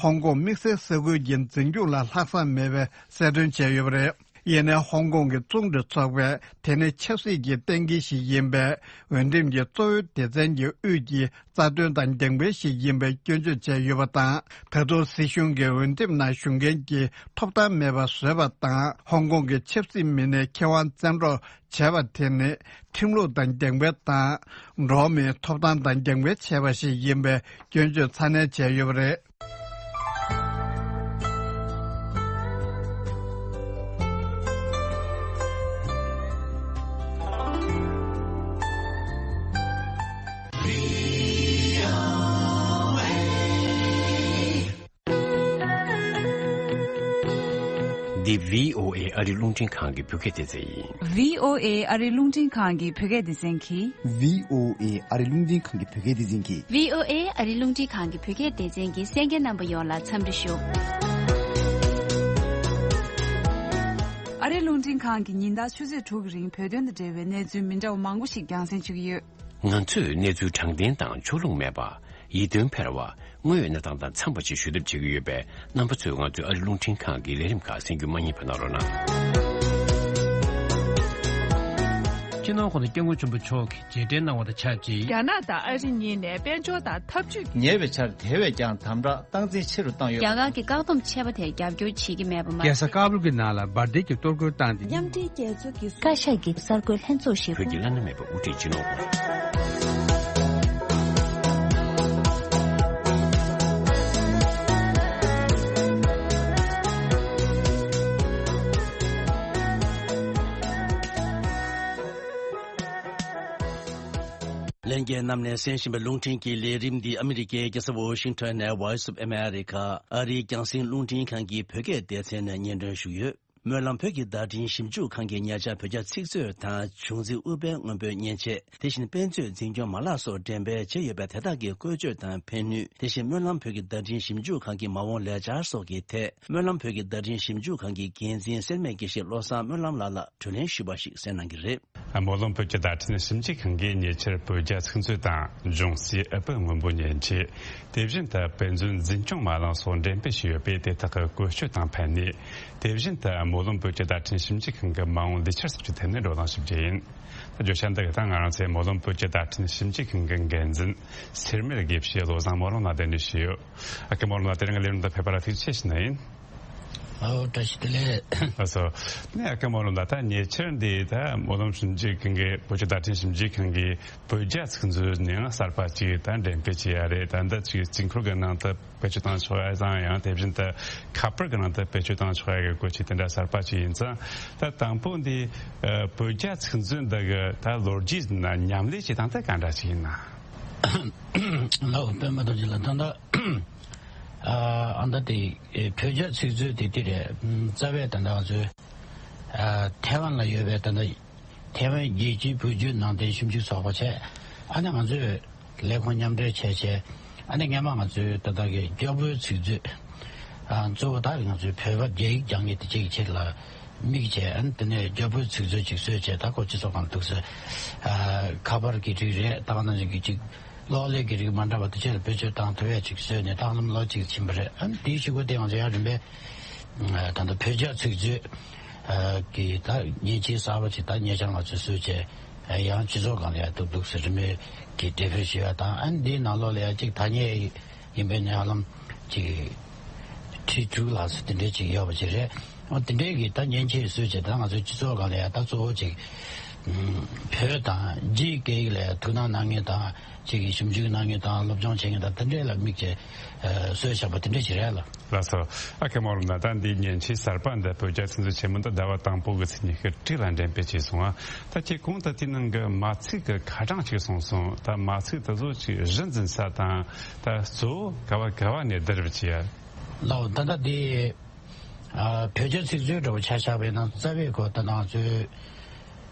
ཧོང་ཀོང་དམིགས་བསལ་ས་ཁུལ་གྱི་འཛིན་སྐྱོང་ལ་ལྷག་བསམ་མེད་པའི་གསལ་སྟོན་བྱས་ཡོད་པ་རེད། ཡིན་ནའི་ཧོང་ཀོང་གི་ཙུང་ཀྲི་ཚོགས་པས་དེ་ནི་ཆབ་སྲིད་ཀྱི་གཏན་འཁེལ་ཞིག་ཡིན་པས། འོས་འདེམས་ཀྱི་གཙོ་བོའི་སྡེ་ཚན་གྱི་དབུས་ཀྱི་རྩ་དོན་དང་འགལ་འབྲེལ་ཞིག་ཡིན་པའི་སྐྱོན་བརྗོད་བྱས་ཡོད་པ་དང་། ད་དུང་སྲིད་གཞུང་གིས་འོས་འདེམས་ནང་ཞུགས་མཁན་གྱི་ཐོབ་ཐང་མེད་པ་བཟོས་པ་དང་། ཧོང་ཀོང་གི་ཆབ་སྲིད་མི་སྣའི་ཁེ་དབང་བཙན་འཕྲོག་བྱས་པ་དེ་ནི་ཁྲིམས་ལུགས་དང་འགལ་འབྲེལ་དང་། འགྲོ་བ་མིའི་ཐོབ་ཐང་དང་འགལ་འབྲེལ་བྱས་པ་ཞིག་ཡིན་པའི་སྐྱོན་བརྗོད་ཚ་ནན་བྱས་ཡོད་པ་རེད། འདི་བྷི་ཨོ་ཨེ་ཨ་རི་རླུང་འཕྲིན་ཁང་གི་བོད་སྐད་སྡེ་ཚན་ཡིན། བྷི་ཨོ་ཨེ་ཨ་རི་རླུང་འཕྲིན་ཁང་གི་བོད་སྐད་སྡེ་ཚན་གྱིས། བྷི་ཨོ་ཨེ་ཨ་རི་རླུང་འཕྲིན་ཁང་གི་བོད་སྐད་སྡེ་ཚན་གྱིས། བྷི་ཨོ་ཨེ་ཨ་རི་རླུང་འཕྲིན་ཁང་གི་བོད་སྐད་སྡེ་ཚན་གྱི་གསན་མཁན་རྣམ་པ་ཡོངས་ལ་འཚམས་འདྲི་ཞུ། ཨ་རི་རླུང་འཕྲིན་ཁང་གིས་ཉིན་ལྟར་ཆུ་ཚོད་དྲུག་གི་རིང་བོད་དོན་དང་འབྲེལ་བའི་གནས་ཚུལ་མི་འདྲ་བ་མང་པོ་ཞིག་རྒྱང་སྲིང་ཞུ་གི་ཡོད། ང་ཚོས་གནས་ཚུལ་དྲང་བདེན་དང་ཕྱོགས་ལྷུང་མེད་པ། ཡིད་རྟོན་འཕེར་བ། དངོས་ཡོད་གནས་སྟངས་དང་འཚམས་པ་ཞིག་ཞུ་ཐབས་བྱེད་ཀྱི་ཡོད་པས། རྣམ་པ་ཚོས་ང་ཚོའི་ཨ་རི་རླུང་འཕྲིན་ཁང་གི་ལས་རིམ་ཁག་གསན་རྒྱུ་མ་བསྙེལ་བ་གནང་རོགས་གནང་། སྤྱི་ནོར་༸གོང་ས་༸སྐྱབས་མགོན་ཆེན་པོ་མཆོག་གིས་རྗེས་དྲན་གནང་བ་དང་ཆབས་ཅིག་རྒྱ་ནག་དང་ཨ་རི་གཉིས་ནས་དཔལ་འབྱོར་དང་འཐབ་ཇུས། ཉེ་བའི་ཆར་དེ་བས་ཀྱང་དམ་དྲག་སྟངས་འཛིན་ཆེ་རུ་བཏང་ཡོད། རྒྱ་གར་གྱི་བཀག་སྡོམ་ཆད་པ་དེར་རྒྱབ་སྐྱོར་བྱེད་ཀྱི་མེད་པ་མ་རྒྱལ་ས་ཟད། ཀ་བུལ་གྱི་ནང་ལ་འབར་མདེལ་གྱི་གཏོར་རྒོལ་བཏང་སྟེ། མཉམ་འབྲེལ་རྒྱལ་ཚོགས་ཀྱི་བཀའ་ཤག་གི་གསར་འགོད་ལྷན་ཚོགས་ཤིག་བོད་ཀྱི་བླ་ན་མེད་པའི་དབུ་ཁྲིད་སྤྱི་ནོར་ལྷན་རྒྱས་རྣམས་ནས་གསན་བཞིན་པའི་རླུང་འཕྲིན་གྱི་ལས་རིམ་འདི་ཨ་མི་རི་ཀའི་རྒྱལ་ས་ཝོ་ཤིང་ཊོན་ནས་Voice of America ཨ་རིའི་རྒྱང་སྲིང་རླུང་འཕྲིན་ཁང་གི་བོད་སྐད་སྡེ་ཚན་ནས་སྙན་སྒྲོན་ཞུས་ཡོད། སྨོན་ལམ་བོད་ཀྱི་བརྡ་འཕྲིན་ཞིབ་འཇུག་ཁང་གིས་ཉེ་ཆར་བོད་རྒྱ་ཚིག་མཛོད་དང་བྱུང་འཛིན་དབུ་དཔལ་སྔོན་པོའི་མཉེན་ཆས། དེ་བཞིན་དཔེ་མཛོད་འཛིན་སྐྱོང་མ་ལག་སོགས་འགྲེམས་སྤེལ་བྱས་ཡོད་པས། དེ་དག་གི་བཀོལ་སྤྱོད་དང་ཕན་ནུས། དེ་བཞིན་སྨོན་ལམ་བོད་ཀྱི་བརྡ་འཕྲིན་ཞིབ་འཇུག་ཁང་གི་མ་འོངས་ལས་འཆར་སོགས་ཀྱི་ཐད། སྨོན་ལམ་བོད་ཀྱི་བརྡ་འཕྲིན་ཞིབ་འཇུག་ཁང་གི་འགན་འཛིན་སེར་སྨད་དགེ་བཤེས་བློ་བཟང་སྨོན་ལམ་ལགས་ལ་དྲིས་ལན་ཞུས་པ་ཞིག་གསན་གནང་གི་རེད། སྨོན་ལམ་བོད་ཀྱི་བརྡ་འཕྲིན་ཞིབ་འཇུག་ཁང་གིས་ཉེ་ཆར་བོད་རྒྱ་ཚིག་མཛོད་དང་འབྱུང་རྩིས་ཨ་པི་སྔོན་པོ་མཉེན་ཆས། དེ་བཞིན་དུ་དཔེ་མཛོད་འཛིན་སྐྱོང་མ་ལག་སོགས་འགྲེམས་སྤེལ་བྱས་ཡོད་པས། དེ་དག་གི་བཀོལ་སྤྱོད་དང་ཕན་ནུས། དེ་བཞིན་དུ་སྨོན་ལམ་བོད་ཀྱི་བརྡ་འཕྲིན་ཞིབ་འཇུག་ཁང་གི་མ་འོངས་ལས་འཆར་སོགས་ཀྱི་ཐད་ནས་བགྲོ་གླེང་ཞིབ་ཕྲ་ཡིན། བརྗོད་བྱ་འདི་ག་ད་ང་རང་ཚོའི་སྨོན་ལམ་བོད་ཀྱི་བརྡ་འཕྲིན་ཞིབ་འཇུག་ཁང་གི་འགན་འཛིན་སེར་སྨད་དགེ་བཤེས་བློ་བཟང་སྨོན་ལམ་ལགས་གདན་འདྲེན་ཞུས་ཡོད། ཨ་ཁུ་སྨོན་ལམ་ལགས། དེ་རིང་གི་ལས་རིམ་དུ་ཕེབས་པ་ལ་ཐུགས་རྗེ་ཆེ་ཞུ་ནི་ཡིན། ཨོ། བཀྲ་ཤིས་བདེ་ལེགས། ལགས་སོ། ནས་ཨ་ཁུ་སྨོན་ལམ་ལགས། ད་ཉེ་ཆར་འདི་ད་སྨོན་ལམ་ཞིབ་འཇུག་ཁང་གི་བོད་ཀྱི་བརྡ་འཕྲིན་ཞིབ་འཇུག་ཁང་གིས་བོད་རྒྱ་ཚིག་མཛོད་ནས་གསར་པ་ཅིག་ད་འགྲེམས་སྤེལ་བྱས་ཡ་རེད། ད་འདི་ཅིག་དཀྱིལ་འཁོར་གྱི་ནང་དུ་བེད་སྤྱོད་བཏང་ཆོག་ཡ་དང་། ཡང་དེ་བཞིན་དུ་ཁ་པར་གྱི་ནང་དུ་བེད་སྤྱོད་བཏང་ཆོག་ཡ་གི་བཀོལ་ཆས་དེ་འདྲ་གསར་པ་ཅིག་ཡིན་ཙང་། ད་དང་པོ་འདི་ཨ་བོད་རྒྱ་ཚིག་མཛོད་འདི་གི་ད་ལོ་རྒྱུས་ནང་མཉམ་ལས་བྱེད་སྟངས་དེ་ག་འདྲ་ཅིག་ཡིན་ན། ལགས་སོ། པདྨ་རྡོ་རྗེ་ལགས། ད་ལྟ་ཨ་ཨ་ད་དེ་ཨེ་བོད་རྒྱ་ཚིག་མཛོད་དེ་དེ་རེད། རྩ་བའི་ད་ལྟ་ང་ཚོའི་ཨ་ཐའེ་ཝན་ལ་ཡོད་པའི་ད་ལྟ་ཐའེ་ཝན་རྒྱལ་སྤྱིའི་བོད་བརྒྱུད་ནང་བསྟན་ཞིབ་འཇུག་ཚོགས་པ་བྱས། ཨ་ནི་ང་ཚོས་ལས་ཁུངས་མཉམ་འབྲེལ་བྱས་བྱས། ཨ་ནི་སྔས་མ་ང་ཚོའི་ད་ལྟ་གི་རྒྱ་བོད་ཚིག་མཛོད། ཨ་གཙོ་བོ་ད་ང་ཚོའི་བོད་པ་རྒྱ་ཡིག་སྦྱང་མཁན་དེ་གཅིག་གི་ཆེད་ལ་དམིགས་བྱས། ཨ་ནི་དེ་ནས་རྒྱ་བོད་ཚིག་མཛོད་ཅིག་བཟོས་བྱས། ད་ཁོ་སྤྱི་ཚོགས་ཁང་འདུག་ཟེར། ཨ་ཁ་པར་གྱི་རིགས་རེད། ད་ག་ནང་བཞིན་གྱི་ཅིག་གློག་ཀླད་ཀྱི་རིགས་མ་འདྲ་བ་དེ་ཆེད་ལ་བེད་སྤྱོད་བཏང་ཐུབ་ཡ་ཅིག་བཟོས་ནས་ད་ལམ་ལོ་གཅིག་ཕྱིན་པ་རེད། ཨ་ནི་དེའི་གཞུག་གུ་དེ་ང་ཚོ་ཡང་རིམ་པས་ད་ལྟ་བོད་རྒྱ་ཚིག་མཛོད་ཀྱི་ད་མཉེན་ཆས་གསར་པ་ཅིག་ད་ཉེ་ཆར་ང་ཚོས་བཟོས་བྱས། ཡང་སྤྱི་ཚོགས་སྒང་ལ་ཡང་འདུག་འདུག་ཟེར་རིན་མེད་ཀྱི་འགྲེམས་སྤེལ་ཞུ་ཡ་དང་། ཨ་ནི་འདིའི་ནང་ལོགས་ལ་ཡང་ཅིག་ཐ་སྙད་ཡིན་པའི་ནས་ཧ་ལམ་ཅིག་ཁྲི་དྲུག་ལྷག་ཙམ་དེ་འདྲས་ཅིག་ཡོད་པ་ཅིག་རེད། འོ་དེ་འདྲས་ཀྱི་ད་མཉེན་ཆས་བཟོས་བྱས། ད་ང་ཚོའི་སྤྱི་ཚོགས་སྒང་ལ་ཡང་ད་གཙོ་བོ་ཅིག་བོད་དང་རྒྱའི་སྐད་ཡིག་ལ་ཡང་ཐུགས་སྣང་གནང་མཁན་དང་། ཅིག་གིས་ཞིབ་འཇུག་གནང་མཁན་དང་སློབ་སྦྱོང་བྱེད་མཁན་དང་། དེ་འདྲས་ལ་དམིགས་བྱས་བཟོས་བཞག་པ་དེ་འདྲས་ཅིག་རེད་ལ། ལགས་སོ། ཨ་ཁུ་སྨོན་ལམ་ལགས། ད་འདི་མཉེན་ཆས་གསར་པ་འདི་བོད་རྒྱ་ཚིག་མཛོད་ཆེན་མོ་འདི་ཟླ་བ་དང་པོ་གི་ཚེས་ཉི་ཤུ་རྩ་དྲུག་ལ་འགྲེམས་སྤེལ་བྱས་སོང་ང་། ད་ཁྱེད་གོང་དུ་དེའི་ནང་གི་མ་ཚིག་གི་ཁ་གྲངས་ཅིག་གསུངས་སོང་། ད་མ་ཚིག་དེ་ཚོ་ཅིག་གཞི་འཛིན་ས་དང་། ད་གཙོ་བོ་ག་བ་ག་བ་ནས་བསྡུར་བ་བྱས་ཡ། ལགས་སོ། ད་ལྟ་འདི་ཨ་བོད་རྒྱ་ཚིག་མཛོད་འདྲ་བོ་ཆ་བཞག་པ་ཡིན་ན། རྩ་བའི་སྐོར་ད་ང་ཚོའི་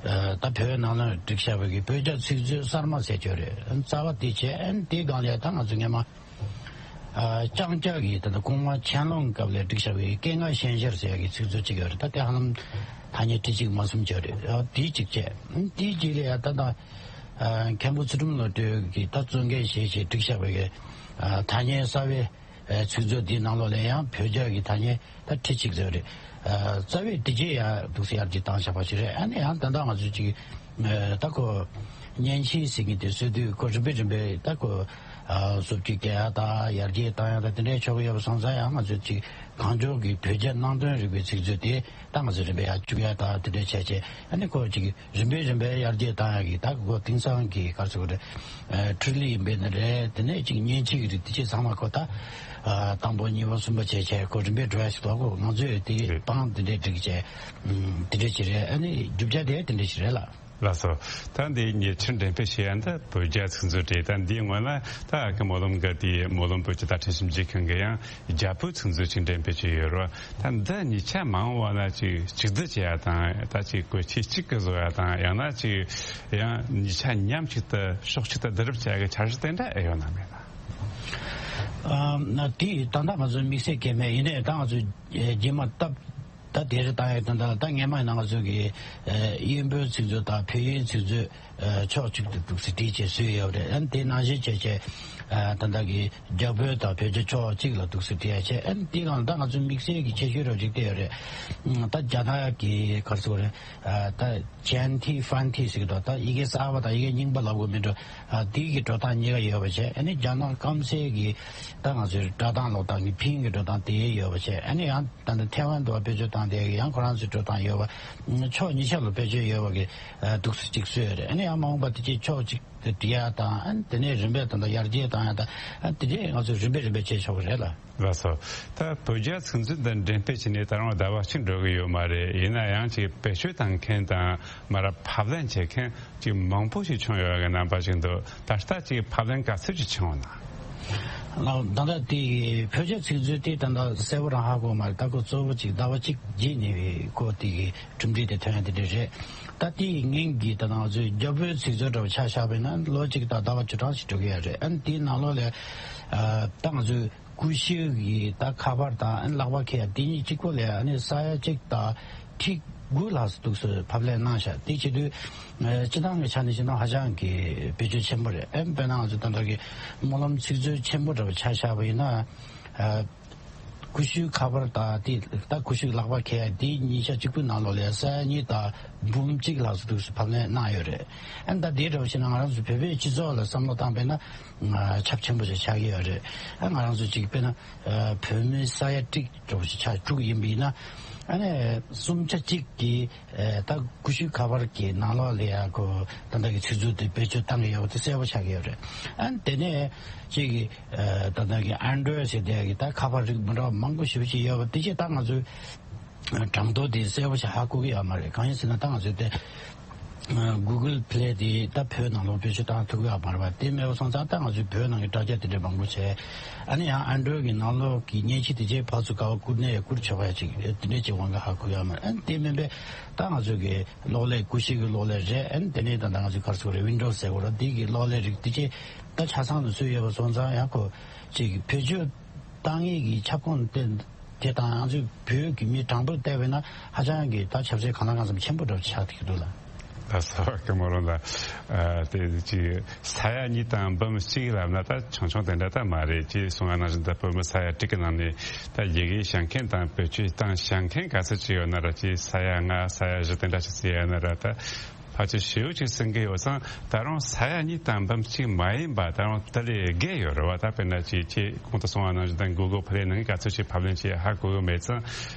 ཨ་ད་བོད་ནང་ལ་བསྒྲིགས་བཞག་པའི་གི་བོད་རྒྱ་ཚིག་མཛོད་གསར་མ་ཟེར་གྱི་རེད། རྩ་བ་དེ་བྱས། ཨ་ནི་དེའི་སྒང་ལ་ད་ང་ཚོ་སྔས་མ་ཨ་ལྕང་སྐྱ་གི་ད་ལྟ་གོང་མ་ཆན་ལུང་སྐབས་ལ་བསྒྲིགས་བཞག་པའི་སྐད་ངག་ཞན་ཤར་ཟེར་ཡ་གི་ཚིག་མཛོད་ཅིག་ཡོད་རེད། ད་དེ་ཧ་ལམ་ཐ་སྙད་ཁྲི་གཅིག་མ་ཟིན་ཅིག་ཡོད་རེད། ཨ་དེ་གཅིག་བྱས། ཨ་ནི་དེའི་རྗེས་ལ་ཡ་ད་ད་ ཨ། མཁན་པོ་ཚུལ་ཁྲིམས་བློ་གྲོས་ཀྱིས་ད་གཙོ་འགན་བཞེས་བྱས་བསྒྲིགས་བཞག་པའི་གི་ཨ། ཐ་སྙད་གསར་བའི་ཨ། ཚིག་མཛོད་འདིའི་ནང་ལོགས་ལ་ཡང་བོད་རྒྱ་གི་ཐ་སྙད་ད་ཁྲི་གཅིག་ཙམ་རེད། ཨ། རྩ་བའི་དེ་རྗེས་ཡང་འདུག་སེ་ཡར་རྒྱས་བཏང་བཞག་པ་ཞིག་རེད། ཨ་ནི་ཡང་ད་ལྟ་ང་ཚོས་ཅིག་ཨ། ད་ཁོ་མཉེན་ཆས་ཟེར་མཁན་དེ་བཟོ་དུས་ཁོ་རིམ་པས་རིམ་པས་ད་ཁོ་ཨ། བཟོ་བཅོས་རྒྱག་ཡ་དང་ཡར་རྒྱས་བཏང་ཡ་དང་དེ་འདྲའི་ཕྱོགས་ཡོད་པ་སོང་ཙང་ཡང་ང་ཚོས་ཅིག་གང་མགྱོགས་ཀྱི་བོད་རྒྱ་ནང་དོན་རིག་པའི་ཚིག་མཛོད་དེ་ད་ང་ཚོས་རིམ་པས་ཡར་བཅུག་ཡ་དང་དེ་འདྲ་བྱས་བྱས། ཨ་ནི་ཁོ་ཅིག་རིམ་པས་རིམ་པས་ཡར་རྒྱས་བཏང་ཡག་གི་ད་ཁོ་དེང་སང་གི་ག་རེ་ཟེར་དགོས་རེད། ཨ། འཕྲུལ་ལས་ཡིན་པའི་ནི་རེད། དེ་ནས་ཅིག་མཉེན་ཆས་ཀྱི་རིགས་དེ་ཅིག་ཚང་མ་ཁོ་ད་ཨ། དང་པོ་གཉིས་པ་གསུམ་པ་བྱས་བྱས་ཁོ་རིམ་པས་འགྲོ་ཡ་ཞིག་འདུག་ཁོ་ང་ཚོས་དེ་རེད། དཔང་དེ་འདྲས་སྒྲིག་བྱས། ཨ། དེ་འདྲས་ཅིག་རེད། ཨ་ནི་རྒྱུ་ཆ་དེ་དེ་འདྲས་ཞིག་རེད་ལ། ལགས་སོ། ད་འདི་ཉེ་ཆར་འགྲེམས་སྤེལ་བྱས་ཡ་འདི་བོད་རྒྱ་ཚིག་མཛོད་རེད། ད་འདིའི་སྔོན་ལ་ད་ཨ་ཁུ་སྨོན་ལམ་དགའ་དེའི་སྨོན་ལམ་བོད་ཀྱི་དྭ་ཕྲན་ཞིབ་འཇུག་ཁང་གིས་ཡང་རྒྱ་བོད་ཚིག་མཛོད་ཅིག་འགྲེམས་སྤེལ་བྱས་ཡོད་རེད། ད་འདི་གཉིས་ཆ་མ་འོངས་པ་ན་ཅིག་གཅིག་བསྡུ་བྱེད་ཡ་དང་ད་ཅིག་བཀོལ་ཆས་གཅིག་གི་བཟོ་ཡ་དང་ཡང་ན་ཅིག་ཡང་གཉིས་ཆ་མཉམ་གཅིག་ཏུ་ཕྱོགས་གཅིག་ཏུ་བསྡུ་རུབ་བྱེད་ཡ་གི་འཆར་གཞི་དེ་འདྲ་ཨེ་ཡོད་ན་མེད་ན། ཨ། ན་དེ་ད་ལྟ་ང་ཚོ་དམིགས་བསལ་གང་ཡང་མེད། ཡིན་ནའི་ད་ང་ཚོ་རྗེས་མ་སྟབས་ད་དེ་རེད། ད་ཡང་ད་ལྟ་ད་སྔས་མ་ནང་ང་ཚོ་གི་ཨ། དབྱིན་བོད་ཚིག་མཛོད་དང་བོད་དབྱིན་ཚིག་མཛོད་ཨ། ཕྱོགས་གཅིག་ཏུ་འདུག་སེ་བསྒྲིགས་བྱས་བཟོས་ཡོད་རེད། ཨ་ནི་དེ་ནང་བཞིན་བྱས་བྱས་ཨ། ད་ལྟ་གི་རྒྱ་བོད་དང་བོད་རྒྱ་ཕྱོགས་གཅིག་ལ་འདུག་སེ་བསྒྲིགས་བྱས། ཨ་ནི་དེའི་སྒང་ལ་ད་ང་ཚོའི་དམིགས་བསལ་གྱི་ཁྱད་ཆོས་རོ་གཅིག་དེ་ཡོད་རེད། ཨ། ད་རྒྱ་ནག་གི་ག་རེ་ཟེར་དགོས་རེད། ཨ། ད་ཇན་ཐི་ཧྥན་ཐི་ཟེར་གི་འདུག་ད་ཡི་གེ་གསར་པ་དང་ཡི་གེ་རྙིང་པ་ལབ་དགོས་མིན་འགྲོ། ཨ། དེའི་གི་འགྲོ་སྟངས་གཉིས་ཀ་ཡོད་པ་བྱས། ཨ་ནི་རྒྱ་ནག་སྐམ་སའི་གི་ད་ང་ཚོའི་སྒྲ་གདངས་ཀློག་སྟངས་ཀྱི་ཕིང་གི་འགྲོ་སྟངས་དེ་ཡོད་པ་བྱས། ཨ་ནི་ཡང་ད་ལྟ་ཐའེ་ཝན་དུ་བེད་སྤྱོད་བཏང་དེ་ཡང་ཁོ་རང་ཚོའི་འགྲོ་སྟངས་ཡོད་པ། ཕྱོགས་གཉིས་ཆ་ལ་བེད་སྤྱོད་ཡོད་པ་གི་ཨ། འདུག་སེ་གཅིག་བཟོས་ཡོད་རེད། ཨ་ནི་ཡང་མ་འོངས་པ་དེ་གཅིག་ཕྱོགས་གཅིག་ཏུ་སྒྲིག་ཡ་དང་། ཨ་ནི་དེ་ནས་རིམ་པས་ད་ལྟ་ཡར་རྒྱས་བཏང་ཡ་དང་། ཨ་ནི་དེ་འདྲས་ང་ཚོས་རིམ་པས་རིམ་པས་བྱས་ཆོག་གི་རེད་ལ། ལགས་སོ། ད་བོད་རྒྱ་ཚིག་མཛོད་འདི་འགྲེམས་སྤེལ་བྱས་ནས་ད་རུང་ཟླ་བ་གཅིག་འགྲོ་གི་ཡོད་མ་རེད། ཡིན་ན་ཡང་ཅིག་བེད་སྤྱོད་བཏང་མཁན་དང་མ་ར་ཕབ་ལེན་བྱེད་མཁན་ཅིག་མང་པོ་ཞིག་བྱུང་ཡོད་པའི་རྣམ་པ་ཞིག་འདུག་ད་ལྟ་ཅིག་ཕབ་ལེན་ག་ཚོད་ཅིག་བྱུང་ན། ལགས། ད་ལྟ་དེ་བོད་རྒྱ་ཚིག་མཛོད་དེ་ད་ལྟ་གསལ་པོ་རང་ཧ་གོ་མ་རེད། ད་ཁོ་གཙོ་བོ་ཅིག་ཟླ་བ་གཅིག་རྗེས་ནས་ཁོ་དེ་གི་གྲུབ་འབྲས་དེ་ཐོན་ཡ་དེ་འདྲ་རེད། ད་དེའི་སྔོན་གྱི་ད་ང་ཚོའི་རྒྱ་བོད་ཚིག་མཛོད་འདྲ་བོ་ཆ་བཞག་པ་ཡིན་ན་ལོ་གཅིག་དང་ཟླ་བ་བཅུ་གྲངས་ཤིག་འགྲོ་གི་ཡོད་རེད། ཨ་ནི་དེའི་ནང་ལོགས་ལ་ཨ། ད་ང་ཚོའི་ཀུ་ཤུ་གི་ད་ཁ་པར་དང་ཨ་ནི་ལག་པ་འཁྱེར་ཡ་དེ་གཉིས་གཅིག་པོ་ལ་ཨ་ནི་ས་ཡ་གཅིག་དང་ཁྲི་དགུ་ལྷག་ཙམ་འདུག་སེ་ཕབ་ལེན་གནང་ཤག་དེ་བྱེད་དུས་ཨ། སྤྱི་བཏང་གི་ཆ་ནས་བྱས་ན་ཧ་ཅང་གི་བེད་སྤྱོད་ཆེན་པོ་རེད། ཨ། དཔེར་ན་ང་ཚོ་ད་ལྟ་གི་སྨོན་ལམ་ཚིག་མཛོད་ཆེན་པོ་འདྲ་བོ་ཆ་བཞག་པ་ཡིན་ན། ཨ། ཀུ་ཤུའི་ཁ་པར་དང་དེ་ད་ཀུ་ཤུའི་ལག་པ་འཁྱེར་ཡ་དེ་གཉིས་ཆ་གཅིག་པུའི་ནང་ལོགས་ལ་ས་ཡ་གཉིས་དང་འབུམ་གཅིག་ལྷག་ཙམ་འདུག་སེ་ཕབ་ལེན་གནང་ཡོད་རེད། ཨ་ནི་ད་དེ་འདྲ་བོ་བྱས་ན་ང་རང་ཚོ་བོད་པའི་སྤྱི་ཚོགས་ལ་བསམ་བློ་བཏང་པས་ན་ཨ། ཁྱབ་ཆེན་པོ་ཞིག་ཆགས་ཀྱི་ཡོད་རེད། ཨ། ང་རང་ཚོ་གཅིག་དཔེར་ན་ཨ། བོད་མི་ས་ཡ་གཅིག་འདྲ་བོ་ཞིག་ཆགས་བཅུག་ཡིན་པ་ཡིན་ན། ཨ་ནི་སུམ་ཆ་གཅིག་གིས་ཨ། ད་ཀུ་ཤུ་ཁ་པར་གྱི་ནང་ལོགས་ལ་ཡ་ཁོ་ད་ལྟ་གི་ཚིག་མཛོད་དེ་བེད་སྤྱོད་བཏང་གི་ཡོད་པ་དེ་གསལ་པོ་ཆགས་ཀྱི་ཡོད་རེད། ཨ་ནི་དེ་ནས་གཅིག་གི་ཨ། ད་ལྟ་གི་ཨན་ཌོ་རོ་ཌི་ཟེར་དེ་གི་ད་ཁ་པར་རིགས་མི་འདྲ་བ་མང་པོ་ཞེ་པོ་ཅིག་ཡོད་པ་དེ་ཅིག་ད་ང་ཚོའི་གྲངས་ཐོ་དེ་གསལ་པོ་ཞིག་ཧ་གོ་གི་ཡོད་མ་རེད། གང་ཡིན་ཟེར་ན་ད་ང་ཚོའི་དེ་གུ་གལ་པི་ལེ་དེ་ད་བོད་ནང་ལོགས་བེད་སྤྱོད་བཏང་ཐུབ་ཀྱི་ཡོད་མ་རེད་པ། དེ་མེད་པ་སོང་ཙང་ད་ང་ཚོས་བོད་ནང་གི་དྲ་རྒྱ་དེ་འདྲ་མང་པོ་བྱས། ཨ་ནི་ཡང་ཨན་ཌོ་རོ་ཌི་གི་ནང་ལོགས་ཀྱི་མཉེན་ཆས་དེ་ཅིག་ཕར་ཚུར་ག་པར་བསྐུར་ནས་བསྐུར་ཆོག་ཡ་ཅིག་དེ་འདྲས་ཅིག་དབང་གིས་ཧ་གོ་ཡོད་མ་རེད། ཨ་ནི་དེ་མིན་པའི་ད་ང་ཚོ་གི་གློག་ཀླད་ཀུ་ཤུ་གི་གློག་ཀླད་རེད། ཨ་ནི་དེ་ནས་ད་ལྟ་ང་ཚོས་ག་རེ་ཟེར་དགོས་རེད། ཝིན་ཌོ་ཟེར་དགོས་རེད། དེ་གི་གློག་ཀླད་རིགས་དེ་ཅིག་ད་ཆ་ཚང་དུ་བཟོས་ཡོད་པ་སོང་ཙང་ཡང་ཁོ་ཅིག་བེད་སྤྱོད་བཏང་ཡས་ཀྱི་ཁྱབ་ཁོངས་དེ་དེ་དང་ང་ཚོས་བོད་ཀྱི་མི་གྲངས་འབོར་བལྟས་པས་ན་ཧ་ཅང་གི་ད་ཁྱབ་ཚད་གང་ལ་གང་འཚམ་ཆེན་པོ་འདྲ་པོ་ཆགས་ཐུབ་ཀྱི་འདུག་ལ། ད་ས་བ་ཀི་མོ་རོ་ལ་ཨ། དེ་ཅིག་ས་ཡ་གཉིས་དང་འབུམ་གཅིག་ལབ་ན་ད་ཆུང་ཆུང་དེ་འདྲ་ད་མ་རེད། ཅེས་གསུང་བ་ནང་བཞིན་ད་བོད་མི་ས་ཡ་དྲུག་གི་ནང་ནས་ད་ཡི་གེ་ཤེས་མཁན་དང་བེད་སྤྱོད་བཏང་ཤེས་མཁན་ག་ཚོད་ཅིག་ཡོད་ན་ར། ཅེས་ས་ཡ་ལྔ་ས་ཡ་བཞི་དེ་འདྲ་ཞིག་ཟེར་ཡ་ན་ར། ད་ཕལ་ཆེར་ཞེ་པོ་ཅིག་ཟིན་གི་ཡོད་ཙང་ད་རུང་ས་ཡ་གཉིས་དང་འབུམ་གཅིག་མ་ཡིན་པ་ད་རུང་དེ་ལས་བརྒལ་ཡོད་རེད་བ། ད་དཔེར་ན་ཅིག་ཅེས་གོང་དུ་གསུང་བ་ནང་བཞིན་ད་གུ་གལ་པི་ལེ་ནང་ག་ཚོད་ཅིག་ཕབ་ལེན་བྱས་ཧ་གོ་གི་མེད་ཙང་།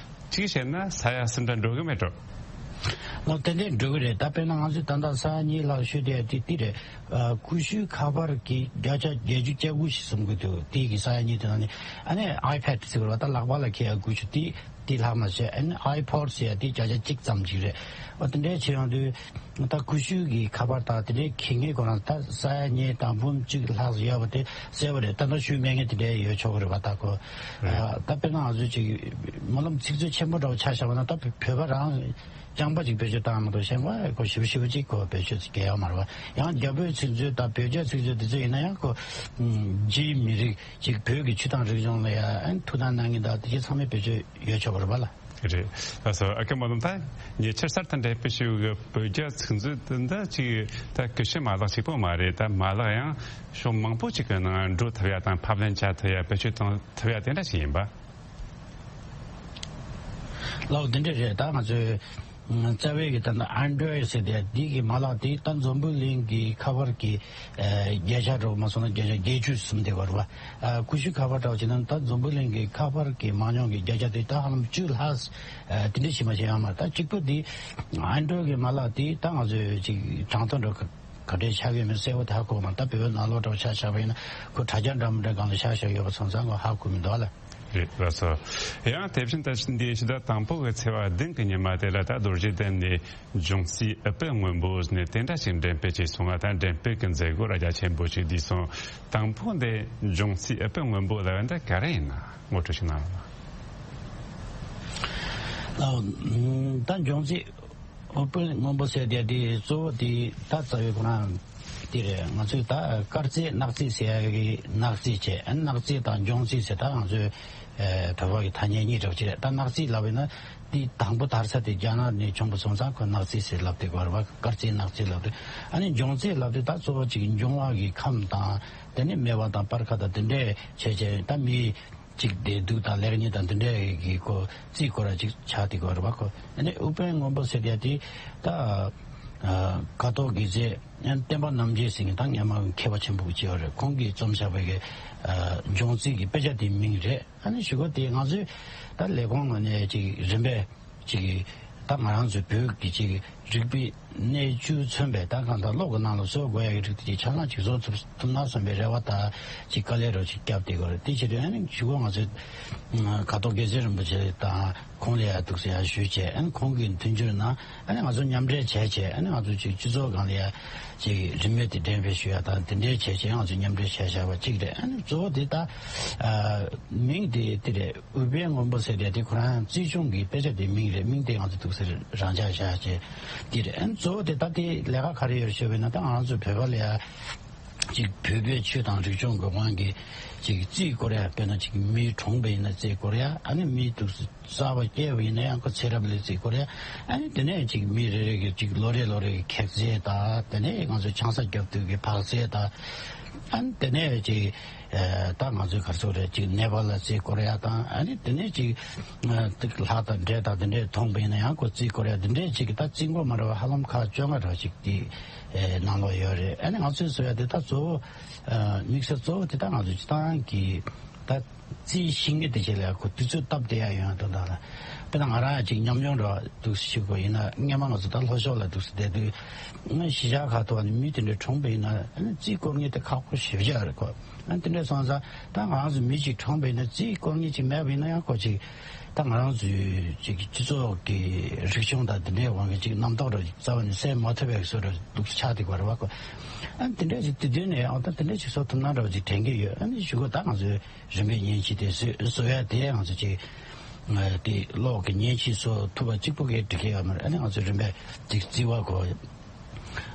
གཅིག་བྱས་ན་ས་ཡ་གསུམ་འདྲ་འགྲོ་གི་མེད་འགྲོ། ལགས། ཏན་ཏན་འགྲོ་གི་རེད། ད་དཔེར་ན་ང་ཚོས་ད་ལྟ་ས་ཡ་གཉིས་ལྷག་ཤོད་བསྡད་དེ་དེ་རེད། ཨ། ཀུ་ཤུའི་ཁ་པར་གྱི་བརྒྱ་ཆ་བརྒྱད་ཅུ་གྱ་དགུ་ཞིག་བཟུང་གི་འདུག་དེ་གི་ས་ཡ་གཉིས་དེ་ནང་ནས། ཨ་ནི་ཨའི་པེ་ཌི་ཟེར་བ་ད་ལག་པ་ལ་འཁྱེར་ཡ་ཀུ་ཤུ་དེ་དེ་ལྷག་མ་བྱས། ཨ་ནི་ཨའི་པོ་ཌི་ཟེར་ཡ་དེ་བརྒྱ་ཆ་གཅིག་ཙམ་ཅིག་རེད། འོ་དེ་འདྲའི་བྱེད་ཡོང་དུས་ད་ཀུ་ཤུ་གི་ཁ་པར་དང་དེ་འདྲའི་འཁྱེར་མཁན་ཁོ་རང་ད་ས་ཡ་གཉིས་དང་འབུམ་གཅིག་ལྷག་ཙམ་ཡོད་པ་དེ་གསལ་པོ་རེད། ད་ལྟ་ཞུས་མེད་མཁན་དེ་འདྲའི་ཡོད་ཆོག་གི་རེད་བ། ད་ཁོ་ཨ། ད་དཔེར་ན་ང་ཚོས་ཅིག་སྨོན་ལམ་ཚིག་མཛོད་ཆེན་པོ་འདྲ་བོ་ཆ་བཞག་པ་ན་ད་བོད་པ་རང་རྐྱང་པ་ཅིག་བེད་སྤྱོད་བཏང་མ་གཏོགས་གཞན་པ་ཁོ་ཞེ་པོ་ཞེ་པོ་ཅིག་ཁོ་བེད་སྤྱོད་བྱེད་ཡོད་མ་རེད་བ། ཡང་རྒྱ་བོད་ཚིག་མཛོད་དང་བོད་རྒྱ་ཚིག་མཛོད་དེ་ཚོ་ཡིན་ན་ཡང་ཁོ་ཨ། རྒྱའི་མི་རིགས་ཅིག་བོད་ཀྱི་ཆོས་དང་རིག་གཞུང་ལ་ཡང་ཐུགས་སྣང་གནང་མཁན་དང་དེ་ཚོ་ཚང་མས་བེད་སྤྱོད་ཡོད་ཆོག་གི་རེད་བ་ལ། རེད། ལགས་སོ། ཨ་ཀེ་སྨོན་ལམ། ད་ཉེ་ཆར་གསར་དུ་འདྲེན་སྤེལ་ཞུ་གི་བོད་རྒྱ་ཚིག་མཛོད་འདི་ཅིག་ད་སྐུ་ཞབས་མ་ལག་གཅིག་པོ་མ་རེད། ད་མ་ལག་ཡང་ཕྱོགས་མང་པོ་ཅིག་གི་ནང་འགྲོ་ཐུབ་ཡ་དང་ཕབ་ལེན་བྱ་ཐུབ་ཡ། བེད་སྤྱོད་གཏོང་ཐུབ་ཡ་དེ་འདྲ་ཞིག་ཡིན་པ། ལགས། དེ་འདྲ་རེད། ད་ང་ཚོས་རྩ་བའི་གི་ད་ལྟ་ཨན་ཌོ་རོ་ཌི་ཟེར་དེ་འདི་གི་མ་ལག་དེ་ད་འཛམ་བུ་གླིང་གི་ཁ་པར་གི་ཨ་བརྒྱ་ཆ་འདྲ་བོ་མ་སོང་ན་བརྒྱ་ཆ་བརྒྱད་ཅུ་ཟིན་བསྡད་པ་རེད་པ། ཨ་ཀུ་ཤུ་ཁ་པར་འདྲ་བོ་བྱས་ན་ད་འཛམ་བུ་གླིང་གི་ཁ་པར་གི་མང་ཉུང་གི་བརྒྱ་ཆ་དེ་ད་ཧ་ལམ་བཅུ་ལྷག་ཨ་དེ་འདྲ་ཞིག་མ་ཞིག་ཡོད་མ་རེད། ད་གཅིག་པོ་དེ་ཨན་ཌོ་རོ་ཌི་གི་མ་ལག་དེ་ད་ང་ཚོས་ཅིག་གྲངས་ཐོ་འདྲ་བོ་ག་ག་འདྲས་ཆགས་ཀྱི་ཡོད་མེད་གསལ་པོ་ད་ཧ་གོ་མ་རེད། ད་བོད་པའི་ནང་ལོགས་འདྲ་བོ་ཆ་བཞག་པ་ཡིན་ན་ཁོ་དྲ་རྒྱ་འདྲ་མི་འདྲ་སྒང་ལ་ཆ་བཞག་ཡོད་པ་སོང་ཙང་ཁོ་ཧ་གོ་མི་འདུག་ལ། རེད། ལགས་སོ། ཡང་དེ་བཞིན་ད་འདི་ཕྱི་ཟླ་དང་པོ་གི་ཚེས་པ་བདུན་གྱི་ཉི་མ་དེ་ལ་ད་རྡོ་རྗེ་གདན་ནས་འབྱུང་རྩིས་ཨུཏྤལ་སྔོན་པོ་ནས་དེ་འདྲ་ཞིག་འགྲེམས་སྤེལ་བྱས་སོང་ང་། ད་འགྲེམས་སྤེལ་གྱི་མཛད་སྒོ་ར་རྒྱ་ཆེན་པོ་ཞིག་བསྡུས་སོང་། དང་པོ་འདི་འབྱུང་རྩིས་ཨུཏྤལ་སྔོན་པོ་ལབ་ཡ་འདི་ག་རེ་ཡིན་ན་ངོ་སྤྲོད་ཞིག་གནང་རོགས། ལགས། ད་འབྱུང་རྩིས་ཨུཏྤལ་སྔོན་པོ་ཟེར་དེ་དེ་གཙོ་བོ་དེ་ད་རྩ་བའི་ཁོ་རང་དེ་རེད། ང་ཚོས་ད་དཀར་རྩིས་སྣག་རྩིས་ཟེར་ཡ་གི་སྣག་རྩིས་བྱས། ཨ་ནི་སྣག་རྩིས་དང་འབྱུང་རྩིས་ཟེར་ད་ང་ཚོའི་ཨ་བོད་པ་གི་ཐ་སྙད་གཉིས་འདྲ་བོ་ཅིག་རེད། ད་སྣག་རྩིས་ལབ་ཡིན་ན་དེ་དང་པོ་དར་ས་དེ་རྒྱ་ནག་ནས་བྱུང་བ་སོང་ཙང་ཁོ་སྣག་རྩིས་ཟེར་ལབ་བསྡད་ཀྱི་ཡོད་རེད་པ། དཀར་རྩིས་སྣག་རྩིས་ལབ་དུས། ཨ་ནི་འབྱུང་རྩིས་ལབ་དུས་ད་གཙོ་བོ་ཅིག་འབྱུང་བ་གི་ཁམས་དང་དེ་ནས་སྨེ་བ་དང་སྤར་ཁ་དང་དེ་འདྲས་བྱས་བྱས་ད་མི་ཅིག་བདེ་སྡུག་དང་ལེགས་ཉེས་དང་འདི་འདྲའི་གི་ཁོ་རྩིས་སྐོར་ར་ཅིག་ཆགས་བསྡད་ཀྱི་ཡོད་རེད་པ། ཁོ་ཨ་ནི་ཨུཏྤལ་སྔོན་པོ་ཟེར་ཡ་དེ་ད་ཨ་ཁ་དོག་དགེ་མཚན་བསྟན་པ་རྣམ་རྒྱལ་ཟེར་མཁན་ད་སྔོན་མ་མཁས་པ་ཆེན་པོ་གཅིག་ཡོད་རེད། ཁོང་གིས་རྩོམ་བཞག་པའི་གི་ཨ་འབྱུང་རྩིས་ཀྱི་དཔེ་ཆ་དེའི་མིང་རེད། ཨ་ནི་གཞུག་གུ་དེ་ང་ཚོས་ད་ལས་ཁུངས་ངོས་ནས་ཅིག་རིམ་པས་ཅིག་ད་ང་རང་ཚོའི་བོད་ཀྱི་ཅིག་རིག་པའི་གནས་བཅུ་མཚོན་པའི་ད་གང་ལྟར་གློག་གི་ནང་ལ་བཟོ་དགོས་ཡ་གི་རིགས་དེ་ཅིག་ཆ་ཚང་ཅིག་བཟོ་ཐུབ་ཐུབ་ན་བསམ་པའི་རེ་བ་དང་ཅིག་དཀའ་ལས་རོགས་ཅིག་བརྒྱབ་བསྡད་ཀྱི་ཡོད་རེད། དེ་བྱེད་དུས་ཨ་ནི་གཞུག་གུ་ང་ཚོས་ཁ་དོག་དགེ་མཚན་རིན་པོ་ཆེ་དང་ཁོང་ལ་ཡ་འདུག་སེ་ཡ་ཞུས་བྱས། ཨ་ནི་ཁོང་གི་མཐུན་འགྱུར་ནང་ཨ་ནི་ང་ཚོ་མཉམ་འབྲེལ་བྱས་བྱས། ཨ་ནི་ང་ཚོ་ཅིག་སྤྱི་ཚོགས་སྒང་ལ་ཡ་ཅིག་རིན་མེད་དེ་འགྲེམས་སྤེལ་ཞུ་ཡ་དང་དེ་འདྲའི་བྱས་བྱས་ང་ཚོ་མཉམ་འབྲེལ་བྱས་བཞག་པ་གཅིག་རེད། ཨ་ནི་གཙོ་བོ་དེ་ད་ཨ་མིང་དེ་དེ་རེད། ཨུཏྤལ་སྔོན་པོ་ཟེར་ཡ་དེ་ཁོ་རང་རྩིས་གཞུང་གི་དཔེ་ཆ་དེ་མིང་རེད། མིང་དེ་ང་ཚོ་འདུག་སེ་རང་འཇགས་བཞག་བྱས་དེ་རེད། ཨ་ནི་གཙོ་བོ་དེ་ད་དེ་ལས་ཀ་ག་རེ་ཡོད་ཞུས་པ་ཡིན་ན་ད་ང་ཚོ་བོད་པ་ལ་ཡ་ཅིག་བོད་པའི་ཆོས་དང་རིག་གཞུང་གི་དབང་གིས་ཅིག་རྩིས་སྐོར་ཡ། དཔེར་ན་ཅིག་མི་གྲོངས་པ་ཡིན་ན་རྩིས་སྐོར་ཡ། ཨ་ནི་མི་འདུག་སེ་གསར་པ་སྐྱེས་པ་ཡིན་ན་ཡང་ཁོ་ཚེ་རབས་ལ་རྩིས་སྐོར་ཡ། ཨ་ནི་དེ་ནས་ཅིག་མི་རེ་རེ་གི་ཅིག་ལོ་རེ་ལོ་རེ་གི་ཁེགས་ཚད་དང་དེ་ནས་ང་ཚོ་ཆང་ས་རྒྱབ་དུས་ཀྱི་བག་ཚད་དང་། ཨ་ནི་དེ་ནས་ཅིག་ཨ་ད་ང་ཚོའི་ག་རེ་ཟེར་དགོས་རེད། ཅིག་ནད་པ་ལ་རྩིས་སྐོར་ཡ་དང་། ཨ་ནི་དེ་ནས་ཅིག་ཨ་ལྷ་དང་འདྲེ་དང་དེ་འདྲས་མཐོང་པ་ཡིན་ན་ཡང་ཁོ་རྩིས་སྐོར་ཡ། དེ་འདྲས་ཅིག་གི་ད་རྩིས་འགོ་མ་འདྲ་བ་ཧ་ལམ་ཁག་བཅོ་ལྔ་འདྲ་བ་ཅིག་དེ་ཨེ་ནང་ལོགས་ཡོད་རེད། ཨ་ནི་ང་ཚོས་བཟོ་ཡ་དེ་ད་གཙོ་བོ་ཨ་དམིགས་བསལ་གཙོ་བོ་དེ་ད་ང་ཚོ་སྤྱི་བཏང་གི་ད་རྩིས་ཤེས་མཁན་དེ་ཅིག་ལ་ཁོ་དུས་ཚོད་སྟབས་བདེ་ཡ་ཡོང་ཡ་དོན་དག་ལ། དཔེར་ན་ང་རང་ཅིག་ཉམས་མྱོང་འདྲ་བ་འདུག་སེ་ཞུ་དགོས་ཡིན་ན། སྔོན་མ་ང་ཚོ་ད་ལྷོ་ཕྱོགས་ལ་འདུག་སེ་བསྡད་དུས་ང་གཞིས་ཆགས་ཁག་ཏུ་ཨ་ནི་མི་དེ་འདྲ་གྲོངས་པ་ཡིན་ན་ཨ་ནི་རྩིས་སྐོར་མཁན་དེ་ཁག་པོ་ཞེ་པོ་ཅིག་རེད་ཁོ། ཨ་ནི་དེ་འདྲ་སོང་ཙང་ད་ང་རང་ཚོ་མི་གཅིག་གྲོངས་པ་ཡིན་ན་རྩིས་སྐོར་མཁན་གཅིག་མེད་པ་ཡིན་ན་ཡང་ཁོ་ཅིག་ད་ང་རང་ཚོའི་ཅིག་སྤྱི་ཚོགས་ཀྱི་རིག་གཞུང་དང་དེ་འདྲའི་དབང་གིས་ཅིག་རྣམ་རྟོག་ར་རྩ་བ་ནས་གསལ་མ་ཐུབ་པའི་བཟོ་འདྲ་འདུག་ཆགས་བསྡད་པ་རེད་བ་ཁོ། ཨ་ནི་དེ་འདྲ་ཅིག་དུས་རྒྱུན་ནས་ཨ་ད་དེ་འདྲ་ཅིག་བཟོ་ཐུབ་ན་འདྲ་བ་ཅིག་དྲན་གྱི་ཡོད། ཨ་ནི་གཞུག་གུ་ད་ང་ཚོའི་རིམ་པས་མཉེན་ཆས་དེ་བཟོ་བཟོ་ཡ་དེ་ང་ཚོ་ཅིག་ཨ་དེ་གློག་གི་མཉེན་ཆས་བཟོ་ཐུབ་པ་གཅིག་པོ་གིས་འགྲིག་གི་ཡོད་མ་རེད། ཨ་ནི་ང་ཚོའི་རིམ་པས་ཅིག་རྩིས་པ་ཁོ་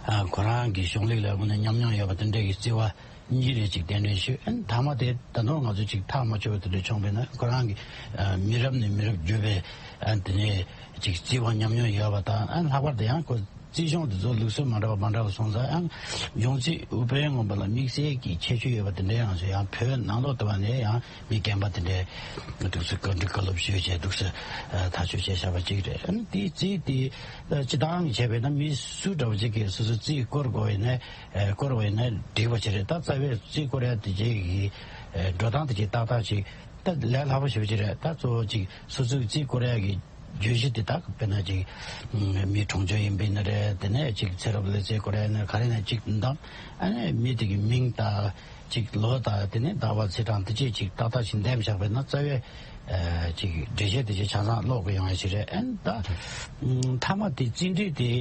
ཨ་ཁོ་རང་གི་གཞུང་ལུགས་ལ་དངོས་གནས་ཉམས་མྱོང་ཡོད་པ་དེ་འདྲ་གི་རྩིས་པ་གཉིས་རེ་ཅིག་གདན་འདྲེན་ཞུས། ཨ་ནི་མཐའ་མ་དེ་ད་དུང་ང་ཚོ་ཅིག་ཐག་མ་ཆོད་པ་དེ་འདྲ་བྱུང་བས་ན་ཁོ་རང་གི་ཨ་མི་རབས་ནས་མི་རབས་བརྒྱུད་པའི་ཨ་དེ་ནས་ཅིག་རྩིས་པ་ཉམས་མྱོང་ཡོད་པ་དང་། ཨ་ནི་ལྷག་པར་དུ་ཡང་ཁོ་རྩིས་གཞུང་དེ་ཚོ་ལུགས་སྲོལ་མ་འདྲ་བ་མ་འདྲ་བ་སོང་ཙང་ཡང་འབྱུང་རྩིས་ཨུཏྤལ་སྔོན་པོ་ལ་དམིགས་བསལ་གྱི་ཁྱད་ཆོས་ཡོད་པ་དེ་འདྲ་ཡང་ཡང་བོད་ནང་ལོགས་དུ་བ་ནས་ཡང་མི་རྒན་པ་དེ་འདྲས་འདུག་སེ་བཀའ་འདྲི་བཀའ་སློབ་ཞུས་བྱས་འདུག་སེ་ཐག་གཅོད་བྱས་བཞག་པ་གཅིག་རེད། ཨ་ནི་དེའི་རྩིས་དེ་སྤྱི་བཏང་གི་བྱས་པས་ན་མི་སུ་འདྲ་བ་ཅིག་གིས་སོ་སོའི་རྩིས་སྐོར་དགོས་ཡིན་ན་སྐོར་བ་ཡིན་ན་འགྲིག་པ་ཅིག་རེད། ད་རྩ་བའི་རྩིས་སྐོར་ཡ་དེ་རྗེས་ཀྱི་འགྲོ་སྟངས་དེ་ཅིག་ཏག་ཏག་ཅིག་ད་ལས་སླ་པོ་ཞེ་པོ་ཅིག་རེད། ད་གཙོ་བོ་ཅིག་སོ་སོའི་རྩིས་སྐོར་ཡ་གི་བརྗོད་གཞི་དེ་དག་དཔེར་ན་ཅིག་མི་གྲོངས་ཆོག་ཡིན་པ་ཡིན་ན་རེད། དེ་ནས་ཅིག་ཚེ་རབས་ལ་རྩིས་སྐོར་ཡ་ཡིན་ན་ག་རེ་ཡིན་ན་ཅིག་འདམ། ཨ་ནི་མི་དེ་གི་མིང་དང་ཅིག་ལོ་དང་དེ་ནས་ཟླ་བ་ཚེས་གྲངས་དེ་ཅིག་ཅིག་ཏག་ཏག་ཅིག་འདེམས་བཞག་པ་ཡིན་ན་རྩ་བའི་ཨ་ཅིག་འགྲེལ་བཤད་དེ་ཅིག་ཆ་ཚང་ཀློག་གི་ཡོང་ཡ་ཞིག་རེད། ཨ་ནི་ད་མཐའ་མ་དེ་རྩིས་འབྲི་དེ་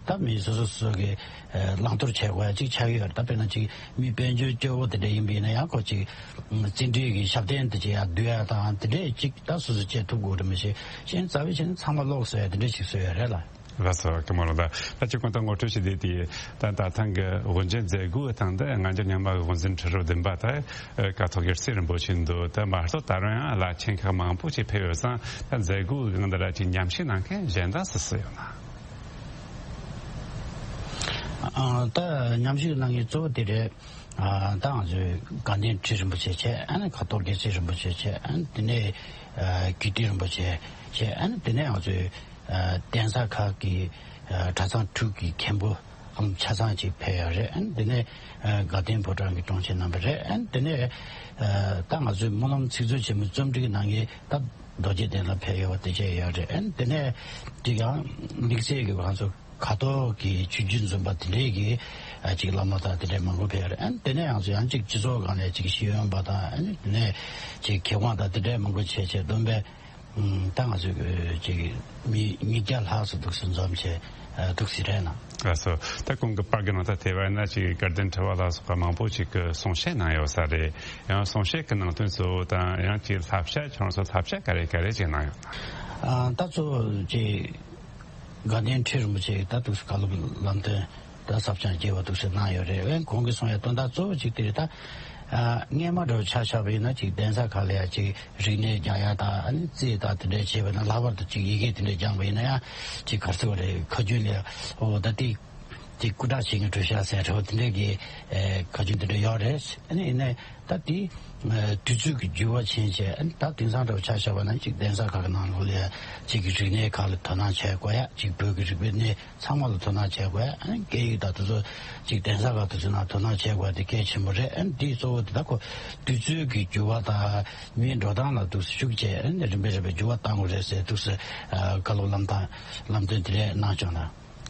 ད་མི་སོ་སོ་སོ་སོ་གི་ཨ་བླང་དོར་བྱེད་དགོས་ཡ་ཅིག་ཆགས་ཀྱི་ཡོད་རེད། ད་དཔེར་ན་ཅིག་མི་དཔལ་འབྱོར་སྐྱོ་བོ་དེ་འདྲ་ཡིན་པ་ཡིན་ན་ཡང་ཁོ་ཅིག་རྩིས་འབྲི་གི་ཞབས་བརྟན་དེ་ཅིག་ཡར་བསྡུ་ཡ་དང་དེ་འདྲས་ཅིག་ད་སོ་སོ་བྱེད་ཐུབ་དགོས་རེད། མི་ཤེས་གཞན་རྩ་བའི་ཆ་ནས་ཚང་མ་ཀློག་ཟེར་ཡ་དེ་འདྲས་ཅིག་བཟོས་ཡོད་རེད་ལ། ལགས་སོ། ཀི་མོ་ལོ་ད་ད་ཅི་གོང་དུ་ངོ་སྤྲོད་བྱས་ཏེ་དེ་ད་ད་ཐེངས་ཀྱི་དབུ་འབྱེད་མཛད་སྒོའི་སྟེང་དུ་སྔ་འགྱུར་རྙིང་མ་གི་དབུ་འཛིན་ཁྲི་རབས་བདུན་པ་ད་ཀཿཐོག་གི་རྩེ་རིན་པོ་ཆེ་འདུག་ད་མ་གཏོགས་ད་རུང་ཡང་བླ་ཆེན་ཁག་མང་པོ་ཅིག་ཕེབས་ཡོད་ཙང་། ད་མཛད་སྒོའི་སྒང་དུ་ར་ཅིག་མཉམ་ཞུགས་གནང་མཁན་གཞན་དག་སུ་སུ་ཡོད་ན། ཨ། ད་མཉམ་ཞུགས་གནང་མཁན་གཙོ་བོ་དེ་རེད། ཨ། ད་ང་ཚོའི་དགའ་ལྡན་ཁྲི་རིན་པོ་ཆེ་བྱས། ཨ་ནི་ཁ་ཐོག་རྒྱལ་སྲས་རིན་པོ་ཆེ་བྱས། ཨ་ནི་དེ་ནས་ཨ་ཀིརྟི་རིན་པོ་ཆེ་བྱས། ཨ་ནི་དེ་ནས་ང་ཚོའི་ཨ་གདན་ས་ཁག་གི་ཨ་གྲྭ་ཚང་དྲུག་གི་མཁན་པོ་ཨམ་ཆ་ཚང་ཅིག་ཕེབས་ཡོད་རེད། ཨ་ནི་དེ་ནས་ཨ་དགའ་ལྡན་ཕོ་བྲང་གི་དྲུང་ཆེ་རྣམ་པ་རེད། ཨ་ནི་དེ་ནས་ཨ་ད་ང་ཚོའི་སྨོན་ལམ་ཚིག་མཛོད་ཆེན་མོའི་རྩོམ་སྒྲིག་གནང་མཁན་ད་རྡོ་རྗེ་གདན་ལ་ཕེབས་ཡོད་པ་དེ་བྱས་ཡོད་རེད། ཨ་ནི་དེ་ནས་ཅིག་ཡང་དམིགས་བསལ་གྱི་ང་ཚོ་ཁ་ཐོག་གི་ཆོས་བརྒྱུད་འཛིན་པ་དེ་འདྲའི་གི་ཨ་ཅིག་བླ་མ་དང་དེ་འདྲའི་མང་པོ་ཕེབས་རེད། ཨ་ནི་དེ་ནས་ཡང་ཚོ་ཡང་ཅིག་སྤྱི་ཚོགས་སྒང་ནས་ཅིག་ཤེས་ཡོན་པ་དང་། ཨ་ནི་དེ་ནས་ཅིག་མཁས་དབང་དང་དེ་འདྲའི་མང་པོ་བྱས་བྱས་བསྡོམས་པས་ཨ་ད་ང་ཚོ་ཅིག་མི་ཉིས་བརྒྱ་ལྷག་ཙམ་འདུག་སེ་འཛོམས་བྱས་ཨ་འདུག་སེ་རེད་ན། ལགས་སོ། ད་གོང་གི་པར་གི་ནང་ད་དེ་བས་ན་ཅིག་དགའ་ལྡན་ཁྲི་པ་ལ་སོགས་པ་མང་པོ་ཅིག་གིས་གསུང་བཤད་གནང་ཡོད་ས་རེད། ཡང་གསུང་བཤད་ཀྱི་ནང་དོན་གཙོ་བོ་དང་ཡང་ཅིག་བསླབ་བྱ་ཁྱོད་རང་ཚོ་བསླབ་བྱ་ག་རེ་ག་རེ་ཅིག་གནང་ཡོད་ན། ཨ་ད་གཙོ་བོ་ཅིག་དགའ་ལྡན་ཁྲི་རིན་པོ་ཆེ་ད་འདུག་སེ་བཀའ་སློབ་ལམ་སྟོན་ད་ཟབ་སྦྱང་རྒྱས་པ་འདུག་སེ་གནང་ཡོད་རེད། ཨ་ནི་གོང་གི་གསུང་ཡ་དོན་དག་གཙོ་བོ་ཅིག་དེ་རེད། ད་ཨ་སྔས་མ་འདྲ་བོ་ཆ་བཞག་པ་ཡིན་ན་ཅིག་གདན་ས་ཁག་ལ་ཡ་ཅིག་རིག་གནས་སྦྱང་ཡ་དང་། ཨ་ནི་རྩིས་དང་དེ་འདྲ་བྱས་པ་ཡིན་ན། ལྷག་པར་དུ་ཅིག་ཡི་གེ་དེ་འདྲ་སྦྱངས་པ་ཡིན་ན་ཡང་ཅིག་ག་རེ་ཟེར་བ་རེད། ཁ་རྒྱུན་ལ་ཡ་འོ་ད་དེ་དེ་སྐུ་དྲག་བྱེད་མཁན་གྲུ་ཤག་ཟེར་འདྲ་བོ་དེ་འདྲའི་གི་ཨེ་ཁ་རྒྱུན་དེ་འདྲ་ཡོད་རེད། ཨ་ནི་ཡིན་ནའི་ད་དེ་ཨེ་དུས་ཚོད་ཀྱི་འགྱུར་བ་ཕྱིན་བྱས། ཨ་ནི་ད་དེང་སང་འདྲ་བོ་ཆ་བཞག་པ་ན་ཅིག་གདན་ས་ཁག་གི་ནང་ལོགས་ལ་ཡ་ཅིག་གི་རིག་གནས་ཁག་ལ་དོ་སྣང་བྱེད་དགོས་ཡ། ཅིག་བོད་ཀྱི་རིག་པའི་གནས་ཚང་མ་ལ་དོ་སྣང་བྱེད་དགོས་ཡ། ཨ་ནི་སྐད་ཡིག་དང་དེ་ཚོ་ཅིག་གདན་ས་ཁག་དེ་ཚོའི་ནང་དོ་སྣང་བྱེད་དགོས་ཡ་དེ་གལ་ཆེན་པོ་རེད། ཨ་ནི་དེའི་གཙོ་བོ་དེ་ད་ཁོ་དུས་ཚོད་ཀྱི་འགྱུར་བ་དང་མིའི་འགྲོ་སྟངས་ལ་འདུག་སེ་ཤུགས་བྱས། ཨ་ནི་རིམ་པས་རིམ་པས་འགྱུར་བ་གཏང་དགོས་རེད་ཟེར་འདུག་སེ་ཨ་བཀའ་སློབ་ལམ་སྟོན་ལམ་སྟོན་དེ་འདྲས་གནང་བྱུང་ན།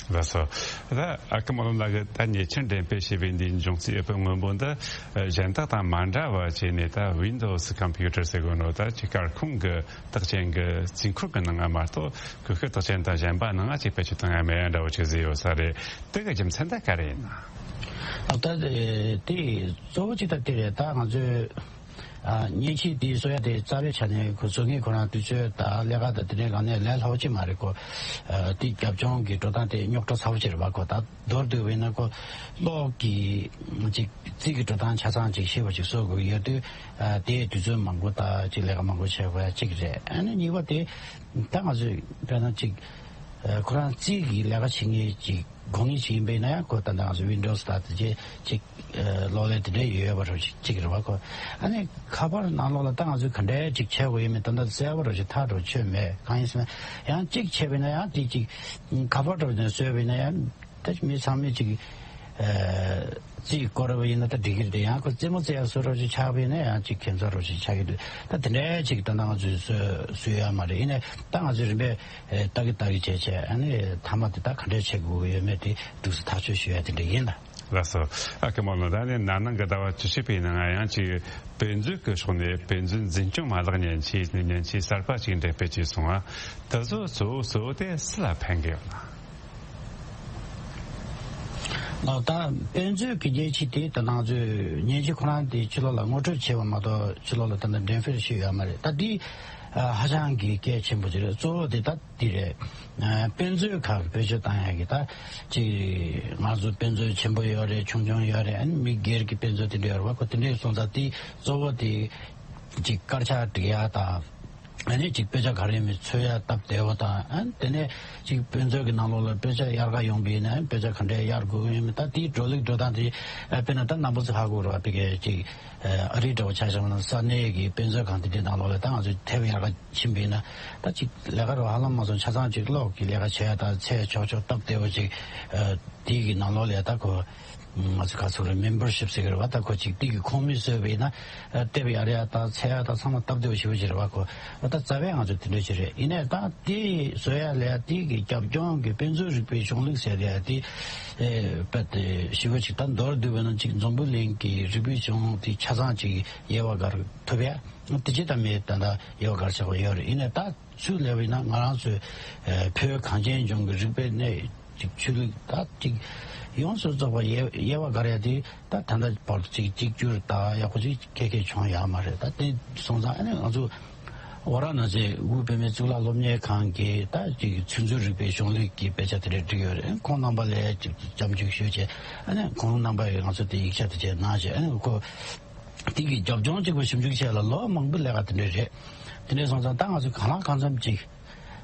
ལགས་སོ། ད་ཨ་ཁུ་སྨོན་ལམ་ལགས་ཀྱིས་ད་ཉེ་ཆར་འགྲེམས་སྤེལ་བྱས་པའི་འདིའི་འབྱུང་རྩིས་ཡོད་པའི་དངོས་པོ་འདི་ཨ་གཞན་དག་དང་མ་འདྲ་བ་བྱས་ནས་ད་Windows computer ཟེར་དགོས་ནོ། ད་ཅིག་སྐར་ཁུང་གི་རྟགས་ཅན་གྱི་རྩིས་འཁོར་གྱི་ནང་ང་མ་གཏོགས་གོས་དཀར་རྟགས་ཅན་དང་གཞན་པ་ནང་ང་ཅིག་བེད་སྤྱོད་གཏོང་ཡ་མེད་ཡ་འདྲ་བོ་ཅིག་བཟོས་ཡོད་ས་རེད། དེ་གི་རྒྱུ་མཚན་ད་ག་རེ་ཡིན་ན། ཨ་ད་དེ་དེ་གཙོ་བོ་ཅིག་ད་དེ་རེད། ད་ང་ཚོས་ཨ་མཉེན་ཆས་དེ་བཟོ་ཡ་དེ་རྩ་བའི་ཆ་ནས་ཁོ་བཟོ་མཁན་ཁོ་རང་དུས་ཚོད་དང་ལས་ཀ་དང་དེ་འདྲའི་སྒང་ནས་ལས་སླ་པོ་ཅིག་མ་རེད། ཁོ་ཨ་དེ་རྒྱབ་ལྗོངས་ཀྱི་འགྲོ་སྟངས་དེ་རྙོག་དྲ་ཚ་པོ་ཅིག་རེད་པ། ཁོ་ད་མདོར་བསྡུས་པ་ཡིན་ན་ཁོ་གློག་གི་ཅིག་རྩིས་ཀྱི་འགྲོ་སྟངས་ཆ་ཚང་ཅིག་ཤེས་པ་ཅིག་བཟོ་དགོས་ཀྱི་ཡོད་དུས། ཨ་དེ་དུས་ཚོད་མང་པོ་དང་ཅིག་ལས་ཀ་མང་པོ་བྱེད་དགོས་ཡ་གཅིག་རེད། ཨ་ནི་གཉིས་པ་དེ་ད་ང་ཚོས་དཔེར་ན་ཅིག་ཨ་ཁོ་རང་རྩིས་ཀྱི་ལས་ཀ་བྱེད་མཁན་ཅིག་དགོས་ངེས་ཅིག་ཡིན་པ་ཡིན་ན་ཡང་། ཁོ་ད་ལྟ་ང་ཚོ་Windows ད་དེ་རྗེས་ཅིག་ཨ་གློག་ཀླད་དེ་འདྲ་ཡོད་པ་རོ་ཅིག་ཅིག་རེད་བ། ཁོ་ཨ་ནི་ཁ་པར་ནང་ལོགས་ལ་ད་ང་ཚོས་ག་འདྲའི་ཅིག་བྱེད་དགོས་ཡོད་མེད་ད་ལྟ་གསལ་པོ་རོ་ཅིག་ཐག་རོ་ཆོད་མེད། གང་ཡིན་ཟེར་ན་ཡང་ཅིག་བྱས་པ་ཡིན་ན་ཡང་དེ་ཅིག་ཁ་པར་རོ་ཅིག་བཟོས་པ་ཡིན་ན་ཡང་། ད་མི་ཚང་མས་ཅིག་ཨ་རྩིས་སྐོར་བ་ཡིན་ན་ད་འགྲིག་གི་རེད། ཡང་ཁོ་རྩེད་མོ་རྩེ་ཡ་བཟོ་རོགས་ཅིག་ཆགས་པ་ཡིན་ན་ཡང་ཅིག་ཁྱད་མཚར་རོགས་ཅིག་ཆགས་ཀྱི་འདུག་ད་དེ་འདྲའི་ཅིག་ད་ང་ཚོས་བཟོ་བཟོ་ཡ་མ་རེད། ཡིན་ནའི་ད་ང་ཚོས་རིམ་པས་ཨ་ལྟ་གི་ལྟ་གི་བྱས་བྱས། ཨ་ནི་མཐའ་མ་དེ་ད་ག་འདྲས་བྱེད་དགོས་ཀྱི་ཡོད་མེད་དེ་འདུག་སེ་ཐག་གཅོད་ཞུ་ཡ་དེ་འདྲ་ཡིན་ད། ལགས་སོ། ཨ་ཁུ་སྨོན་ལམ། ད་ནི་ན་ནིང་གི་ཟླ་བ་བཅུ་གཅིག་པའི་ནང་ཡང་ཅིག་དཔེ་མཛོད་ཀྱི་ཕྱོགས་ནས་དཔེ་མཛོད་འཛིན་སྐྱོང་མ་ལག་མཉེན་ཆས་ནས་མཉེན་ཆས་གསར་པ་ཅིག་འགྲེམས་སྤེལ་བྱས་སོང་ང་། དེ་ཚོ་གཙོ་བོ་གཙོ་བོ་དེ་སུ་ལ་ཕན་གི་ཡོད་ན། ལགས། ད་དཔེ་མཛོད་ཀྱི་མཉེན་ཆས་དེ་ད་ང་ཚོས་མཉེན་ཆས་ཁོ་རང་དེ་ཕྱི་ལོགས་ལ་ངོ་སྤྲོད་བྱས་པ་མ་གཏོགས་ཕྱི་ལོགས་ལ་ད་ལྟ་འགྲེམས་སྤེལ་བྱས་ཡོད་མ་རེད། ད་འདི་ཨ་ཧ་ཅང་གི་གལ་ཆེན་པོ་ཅིག་རེད། གཙོ་བོ་དེ་ད་འདི་རེད། ཨ་དཔེ་མཛོད་ཁག་བེད་སྤྱོད་བཏང་ཡག་གི་ད་ཅིག་ང་ཚོ་དཔེ་མཛོད་ཆེན་པོ་ཡོད་རེད། ཆུང་ཆུང་ཡོད་རེད། ཨ་ནི་མི་སྒེར་གྱི་དཔེ་མཛོད་དེ་འདྲ་ཡོད་རེད་བ། ཁོ་དེ་འདྲའི་སོང་ཙང་དེ་གཙོ་བོ་དེ་ཅིག་དཀར་ཆག་སྒྲིག་ཡག་དང་། ཨ་ནི་ཅིག་དཔེ་ཆ་ག་རེ་མི་འཚོལ་ཡ་སྟབས་བདེ་བོ་དང་། ཨ་ནི་དེ་ནས་ཅིག་དཔེ་མཛོད་ཀྱི་ནང་ལོགས་ལ་དཔེ་ཆ་གཡར་ག་ཡོང་པ་ཡིན་ན་དཔེ་ཆ་ག་འདྲས་གཡར་དགོས་ཀྱི་ཡོད་མེད། ད་དེའི་འགྲོ་ལུགས་འགྲོ་སྟངས་དེ་ཨ་དཔེར་ན་ད་རྣམ་པ་ཚོ་ཧ་གོ་རེད་བ། ཕ་གིའི་ཅིག་ཨ་རི་འདྲ་བོ་ཆ་བཞག་ན་ས་གནས་ཀྱི་དཔེ་མཛོད་ཁང་དེ་འདྲའི་ནང་ལོགས་ལ་ད་ང་ཚོས་དེབ་གཡར་ག་ཕྱིན་པ་ཡིན་ན། ད་ཅིག་ལས་ཀ་རོ་ཧ་ལམ་མ་སོང་ཆ་ཚང་ཅིག་གློག་གི་ལས་ཀ་བྱེད་ཡ་ད་ཚད་ཆོག་ཆོག་སྟབས་བདེ་བོ་ཅིག་ཨ་དེའི་གི་ནང་ལོགས་ལ་ད་ཁོ་ང་ཚོ་ག་ཚོད་རེད། མེམ་བར་ཤིབ་ཟེར་གི་རེད་བ། ད་ཁོ་ཅིག་དེ་གི་ཁོངས་མི་བཟོས་པ་ཡིན་ན་ཨ་དེབ་གཡར་ཡ་དང་འཚོལ་ཡ་དང་ཚང་མ་སྟབས་བདེ་བོ་ཞེ་པོ་ཅིག་རེད་བ། ཁོ་ད་རྩ་བའི་ང་ཚོ་དེ་འདྲ་ཅིག་རེད། ཡིན་ནའི་ད་དེ་བཟོ་ཡ་ལས་ཡ་དེ་གི་རྒྱབ་ལྗོངས་ཀྱི་དཔེ་མཛོད་རིག་པའི་གཞུང་ལུགས་ཟེར་ཡ་དེ་ཨེ་དཔེ་དེ་ཞེ་པོ་ཅིག་ད་མདོར་བསྡུས་པ་ན་ཅིག་འཛམ་བུ་གླིང་གི་རིག་པའི་གཞུང་དེ་ཆ་ཚང་ཅིག་དབྱེ་བ་དགར་ཐུབ་ཡ། དེ་ཅི་ད་མེད་ད་ལྟ་དབྱེ་བ་དགར་ཆོག་པ་ཡོད་རེད། ཡིན་ནའི་ད་ཚུར་སླེབས་པ་ཡིན་ན་ང་རང་ཚོའི་ཨེ་བོད་གངས་ཅན་ལྗོངས་ཀྱི་རིག་པའི་གནས་ཅིག་ཆོས་ལུགས་ད་ཅིག་ཡོངས་སུ་རྫོགས་པ་དབྱེ་དབྱེ་བ་དགར་ཡ་དེ་ད་ད་ལྟ་བར་དུ་ཅིག་གཅིག་གྱུར་ད་ཡག་པོ་ཅིག་ཁེ་ཁེ་བྱུང་ཡོད་མ་རེད། ད་དེ་སོང་ཙང་ཨ་ནི་ང་ཚོ་ ཝ་ར་ཎ་སི་དབུས་བོད་མིའི་གཙུག་ལག་སློབ་གཉེར་ཁང་གི་ད་ཅིག་ཚིག་མཛོད་རིག་པའི་གཞུང་ལུགས་ཀྱི་དཔེ་ཆ་དེ་འདྲ་བསྒྲིགས་ཡོད་རེད། ཁོང་རྣམ་པ་ལ་ཅིག་སྐྱབས་འཇུག་ཞུས་བྱས། ཨ་ནི་ཁོང་རྣམ་པ་ཡིས་ང་ཚོ་དེ་ཡིག་ཆ་དེ་བྱས་གནང་བྱས། ཨ་ནི་ཁོ་དེ་གི་རྒྱབ་ལྗོངས་གཅིག་པོ་ཞིབ་འཇུག་བྱས་ལ་ལོ་མང་པོ་ལས་ཀ་དེ་འདྲ་རེད། དེ་འདྲ་སོང་ཙང་ད་ང་ཚོ་གང་ལ་གང་འཚམ་ཅིག་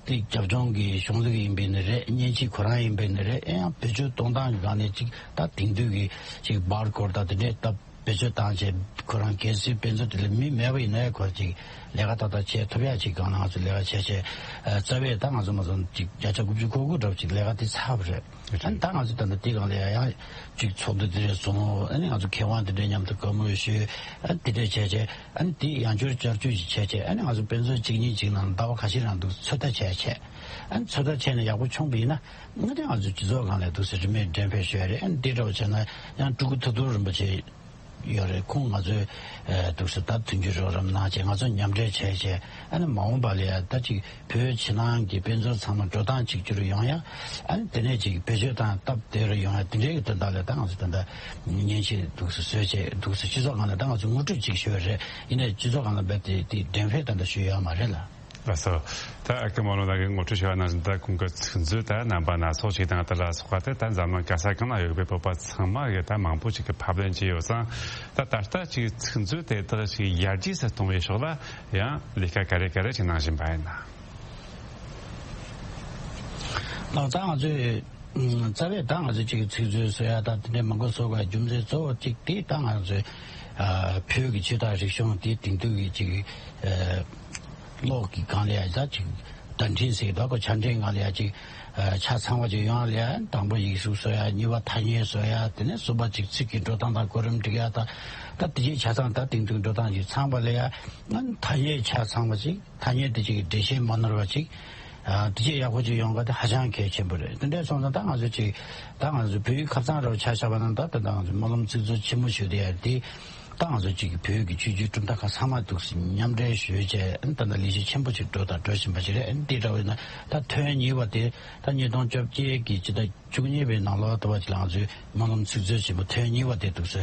དེ་རྒྱབ་ལྗོངས་ཀྱི་གཞུང་ལུགས་ཡིན་པའི་ནི་རེད། མཉེན་ཆས་ཁོ་རང་ཡིན་པའི་ནི་རེད། ཨེ་ཡང་བེད་སྤྱོད་གཏོང་སྟངས་ཀྱི་སྒང་ནས་ཅིག་ད་དེང་དུས་ཀྱི་ཅིག་བར་སྐོར་དང་དེ་འདྲའི་སྟབས་བེད་སྤྱོད་བཏང་བྱས། ཁོ་རང་གལ་སྲིད་དཔེ་མཛོད་དེ་ལ་མི་མེད་པ་ཡིན་ན་ཡང་ཁོ་ཅིག་ལས་ཀ་ཏག་ཏག་བྱེད་ཐུབ་ཡ་ཅིག་སྒང་ལ་ང་ཚོ་ལས་ཀ་བྱས་བྱས། ཨ་རྩ་བའི་ད་ང་ཚོ་མ་སོང་ཅིག་བརྒྱ་ཆ་དགུ་བཅུ་གོ་དགུ་འདྲ་པོ་ཅིག་ལས་ཀ་དེ་ཚར་བ་རེད། ཨ་ནི་ད་ང་ཚོ་ད་ལྟ་དེ་སྒང་ལ་ཡང་ཡང་ཅིག་ཚོགས་འདུ་དེ་འདྲ་བཟོ། ཨ་ནི་ང་ཚོ་མཁས་དབང་དེ་འདྲ་མཉམ་དུ་བཀའ་མོལ་ཞུས། ཨ་ནི་དེ་འདྲ་བྱས་བྱས། ཨ་ནི་དེ་ཡང་བསྐྱར་བསྐྱར་བཅོས་ཅིག་བྱས་བྱས། ཨ་ནི་ང་ཚོ་དཔེ་མཛོད་གཅིག་གཉིས་ཅིག་ནང་ཟླ་བ་ཁ་ཤས་རང་འདུག་ཚོད་ལྟ་བྱས་བྱས། ཨ་ནི་ཚོད་ལྟ་བྱས་ནས་ཡག་པོ་བྱུང་བ་ཡིན་ན། ཨ་ནི་ང་ཚོ་སྤྱི་ཚོགས་སྒང་ལ་འདུག་སེ་རིན་མེད་འགྲེམས་སྤེལ་ཞུ་ཡ་རེད། ཨ་ནི་དེ་འདྲ་བོ་བྱས་ན་ཡང་སྤྲུལ་སྐུ་ཐུབ་རྡོར་རིན་པོ་ཆེ་ཡོད་རེད། ཁོང་ང་ཚོའི་ཨ་འདུག་སེ་ད་མཐུན་འགྱུར་རོགས་རམ་གནང་བྱས། ང་ཚོ་མཉམ་འབྲེལ་བྱས་བྱས། ཨ་ནི་མ་འོངས་པ་ལ་ཡ་ད་ཅིག་བོད་ཕྱི་ནང་གི་དཔེ་མཛོད་ཚང་མ་འགྲོ་སྟངས་གཅིག་གྱུར་ཡོང་ཡ། ཨ་ནི་དེ་ནས་ཅིག་བེད་སྤྱོད་དང་སྟབས་བདེ་རུ་ཡོང་ཡ། དེ་འདྲའི་གི་དོན་དག་ལ་ད་ང་ཚོ་ད་ལྟ་མཉེན་ཆས་འདུག་སེ་བཟོས་བྱས། འདུག་སེ་སྤྱི་ཚོགས་སྒང་ལ་ད་ང་ཚོ་ངོ་སྤྲོད་ཅིག་ཞུ་ཡ་རེད། ཡིན་ནའི་སྤྱི་ཚོགས་སྒང་ལ་རྦད་དེ་དེ་འགྲེམས་སྤེལ་ད་ལྟ་ཞུས་ཡོད་མ་རེད་ལ། ལགས་སོ། ད་ཨ་ཁུ་རྨོ་ལོ་ལགས་ཀྱིས་ངོ་སྤྲོད་ཞུ་བ་ནང་བཞིན། ད་ཁོང་གི་ཚིག་མཛོད་ད་རྣམ་པ་སྣ་ཚོགས་ཤིག་དང་དེ་ལ་སོགས་པ་དེ་ད་འཛམ་གླིང་ག་ས་གང་ན་ཡོད་པའི་བོད་པ་ཚང་མ་གིས་ད་མང་པོ་ཞིག་གིས་ཕབ་ལེན་བྱས་ཡོད་ཙང་། ད་ད་ལྟ་ཅིག་ཚིག་མཛོད་དེ་དག་ཞིག་ཡར་རྒྱས་སུ་གཏོང་བའི་ཕྱོགས་ལ་ཡང་ལས་ཀ་ག་རེ་ག་རེ་ཞིག་གནང་བཞིན་པ་ཡིན་ན། ལགས། ད་ང་ཚོས་ཨ་རྩ་བའི་ད་ང་ཚོས་ཅིག་ཚིག་མཛོད་བཟོ་ཡ་དང་དེ་འདྲའི་མང་པོ་བཟོ་དགོས་རྒྱུ་མཚན་གཙོ་བོ་གཅིག་དེ་ད་ང་ཚོས་ཨ་བོད་ཀྱི་ཆོས་དང་རིག་གཞུང་དེ་དེང་དུས་ཀྱི་ཅིག་ཨ་ཀློག་གི་སྒང་ལ་ཡ་ད་ཅིག་བརྡ་འཕྲིན་ཟེར་གྱི་འདུག་གོ། ཆ་འཕྲིན་སྒང་ལ་ཡ་ཅིག་ཨ་ཆ་ཚང་བ་ཅིག་ཡོང་ཡ་ལ་ཡ། དང་པོ་ཡིག་གཟུགས་བཟོ་ཡ། གཉིས་པ་ཐ་སྙད་བཟོ་ཡ། དེ་ནས་གསུམ་པ་ཅིག་ཚིག་གི་འགྲོ་སྟངས་དང་གོ་རིམ་སྒྲིག་ཡ་དང་། ད་དེ་ཅིག་ཆ་ཚང་ད་དེང་དུས་འགྲོ་སྟངས་ཅིག་ཚང་བ་ལ་ཡ། ཨ་ཐ་སྙད་ཆ་ཚང་བ་ཅིག་ཐ་སྙད་དེ་ཅིག་གི་འགྲེལ་བཤད་མ་ནོར་བ་ཅིག་ཨ་དེ་ཅིག་ཡག་པོ་ཅིག་ཡོང་ག་དེ་ཧ་ཅང་གལ་ཆེན་པོ་རེད། དེ་འདྲ་སོང་ཙང་ད་ང་ཚོ་ཅིག་ད་ང་ཚོ་བོད་ཡིག་ཁ་སང་རུ་ཆ་བཞག་པ་ན། ད་ད་ང་ཚོ་སྨོན་ལམ་ཚིག་མཛོད་ཆེན་མོ་ཞུ་བསྡད་ཡ་དེ། ད་ང་ཚོ་ཅིག་བོད་ཀྱི་ཆོས་བརྒྱུད་གྲུབ་མཐའ་ཁག་ཚང་མ་འདུག་སེ་མཉམ་འབྲེལ་ཞུས་བྱས། ཨ་ད་ལྟ་ལས་གཞི་ཆེན་པོ་ཅིག་འགྲོ་དང་འགྲོ་བཞིན་པ་ཅིག་རེད། ཨ་འདི་འདྲ་བས་ན་ད་ཐེངས་གཉིས་པ་དེ་ད་ཉིས་སྟོང་བཅོ་བརྒྱད་ཀྱི་ཕྱི་ཟླ་བཅུ་གཉིས་པའི་ནང་ལོགས་ལྟ་བུ་ཅིག་ལ་ང་ཚོའི་སྨོན་ལམ་ཚིག་མཛོད་ཆེན་པོ་ཐེངས་གཉིས་པ་དེ་འདུག་སེ་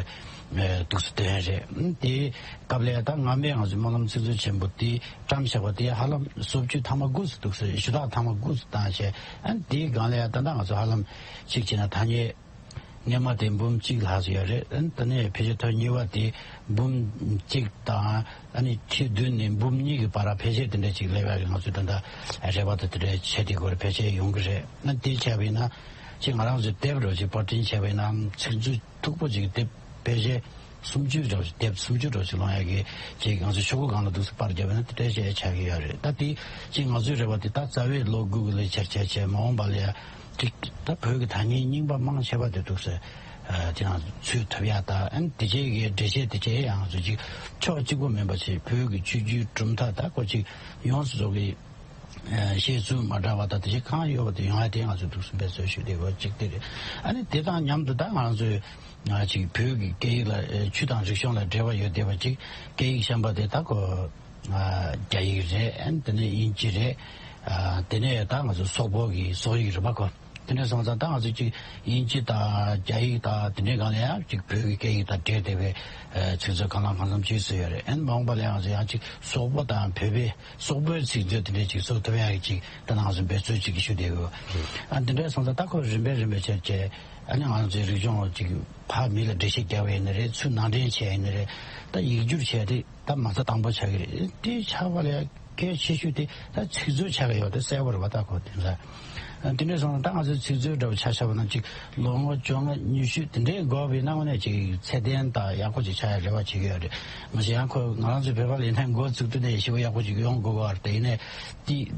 ཨེ་འདུག་སེ་བཏོན་རེད། ཨ་དེའི་སྐབས་ལ་ད་སྔ་མའི་ང་ཚོའི་སྨོན་ལམ་ཚིག་མཛོད་ཆེན་པོ་དེ་བཀྲམ་བཞག་པ་དེ་ཧ་ལམ་བཟོ་བཅོས་ཐེངས་མ་དགུ་ཙམ་འདུག་སེ་ཞུ་དག་ཐེངས་མ་དགུ་ཙམ་བཏང་བྱས། ཨ་དེའི་སྒང་ལ་ཡ་ད་ལྟ་ང་ཚོ་ཧ་ལམ་གཅིག་བྱས་ན་ཐ་སྙད་སྔོན་མ་དེ་འབུམ་གཅིག་ལྷག་ཙམ་ཡོད་རེད། ཨ་ནི་ད་ནས་ཕལ་ཆེར་ཐེངས་གཉིས་པ་དེ་འབུམ་གཅིག་དང་། ཨ་ནི་ཕྱི་བདུན་ནས་འབུམ་གཉིས་ཀྱི་བར་ལ་ཕལ་ཆེར་དེ་འདྲ་ཅིག་སླེབས་ཡག་གི་ང་ཚོས་ད་ལྟ་རེ་བ་དང་དེ་འདྲ་བྱས་དེ་སྐོར་ཕལ་ཆེར་ཡོང་གི་རེད། ཨ་དེ་བྱས་པ་ཡིན་ན་ཅིག་ང་རང་ཚོས་དེབ་འདྲ་ཅིག་པར་སྐྲུན་བྱས་པ་ཡིན་ན། ཚིག་མཛོད་མཐུག་པོ་ཅིག་དེབ་ཕལ་ཆེར་སུམ་ཅུ་འདྲ་ཅིག་དེབ་སུམ་ཅུ་འདྲ་ཅིག་ལོངས་ཡག་གི་ཅིག་ང་ཚོས་ཤོག་གུ་སྒང་ལ་འདུག་སེ་པར་བརྒྱབ་པ་ཡིན་ན་དེ་འདྲ་ཅིག་ཆགས་ཀྱི་ཡོད་རེད། ད་དེ་ཅིག་ང་ཚོའི་རེ་བ་དེ་ད་རྩ་བའི་ལོ་དགུ་གི་ལས་འཆར་བྱས་བྱས་མ་འོངས་པ་ལ་ཡ། ཅིག་ད་བོད་ཀྱི་ཐ་སྙད་རྙིང་པ་མང་ཆེ་བ་དེ་འདུག་སེ་ཨ་དེ་ཡང་འཚོལ་ཐུབ་ཡ་དང་། ཨ་ནི་དེ་བྱས་ཀྱི་འགྲེལ་བཤད་དེ་བྱས་ཡང་ཚོ་ཅིག་ཕྱོགས་གཅིག་པོ་མིན་པ་བྱས། བོད་ཀྱི་ཆོས་བརྒྱུད་གྲུབ་མཐའ་ད་ཁོ་ཅིག་ཡོངས་སུ་རྫོགས་ཀྱི་ཨ་བཤད་ཚུལ་མ་འདྲ་བ་དང་དེ་བྱས་གང་ཡོད་པ་དེ་ཡོང་ཡ་དེ་ང་ཚོས་འདུག་སེ་འབད་རྩོལ་ཞུ་བདེ་བ་ཅིག་དེ་རེད། ཨ་ནི་དེ་དང་མཉམ་དུ་ད་ང་ཚོས་ཨ་ཅིག་བོད་ཀྱི་སྐད་ཡིག་ལ་ཨ་ཆོས་དང་རིག་གཞུང་ལ་འབྲེལ་བ་ཡོད་བསྡད་པ་ཅིག་སྐད་ཡིག་གཞན་པ་དེ་ད་ཁོ། ཨ་རྒྱ་ཡིག་རེད། ཨ་ནི་དེ་ནས་དབྱིན་ཇི་རེད། ཨ་དེ་ནས་ད་ང་ཚོ་སོག་པོ་གི་སོག་ཡིག་རེད་པ་ཁོ། དེ་འདྲ་སོང་ཙང་ད་ང་ཚོ་ཅིག་དབྱིན་ཇི་དང་རྒྱ་ཡིག་དང་དེ་འདྲའི་སྒང་ལ་ཡང་ཅིག་བོད་ཀྱི་སྐད་ཡིག་དང་འབྲེལ་བསྡད་པའི་ཨ་ཚིག་མཛོད་གང་ལ་གང་འཚམ་ཅིག་བཟོས་ཡོད་རེད། ཨ་ནི་མ་འོངས་པ་ལ་ཡང་ང་ཚོ་ཡང་ཅིག་སོག་པོ་དང་བོད་པའི་སོག་པོའི་ཚིག་མཛོད་དེ་འདྲའི་ཅིག་བཟོ་ཐུབ་ཡག་གི་ཅིག་ད་ང་ཚོ་འབད་རྩོལ་ཅིག་ཞུ་བསྡད་ཡོད། ཨ་དེ་འདྲ་སོང་ཙང་ད་ཁོ་རིམ་པས་རིམ་པས་བྱས་བྱས། ཨ་ནི་ང་ཚོའི་རིག་གཞུང་ཅིག་ཕར་མི་ལ་འགྲེལ་བཤད་རྒྱག་པ་ཡིན་ན་རེད། ཚུར་ནང་འདྲེན་བྱས་ཡིན་ན་རེད། ད་ཡིག་སྒྱུར་བྱས་ཏེ། ད་མ་རྩ་དང་པོ་ཆགས་ཀྱི་རེད། དེ་ཆགས་པ་ལ་གལ་ཆེ་ཤོས་དེ་ད་ཚིག་མཛོད་ཆགས་ཀྱི་ཡོད་དེ་གསལ་པོ་རེད་པ། ད་ཁོ་དེ་འདྲ། དེ་འདྲ་སོང་ན་ད་ང་ཚོའི་ཚིག་མཛོད་འདྲ་པོ་ཆ་བཞག་པ་ན་ཅིག་ལོ་ངོ་བཅོ་ལྔ་ཉི་ཤུ་དེ་འདྲའི་འགོར་བའི་ནང་ནས་ཅིག་ཚད་ལྡན་དང་ཡག་པོ་ཅིག་ཆགས་ཡ་རེ་བ་བྱེད་ཀྱི་ཡོད་རེད། མ་གཞི་ཡང་ཁོ་ང་རང་ཚོའི་བོད་པ་ལ་ཡིན་ན་འགོ་བཙུགས་དུས་ནས་ཞེ་པོ་ཡག་པོ་ཅིག་ཡོང་དགོས་ཀྱི་ཡོད་རེད། དེ་ཡིན་ནའི་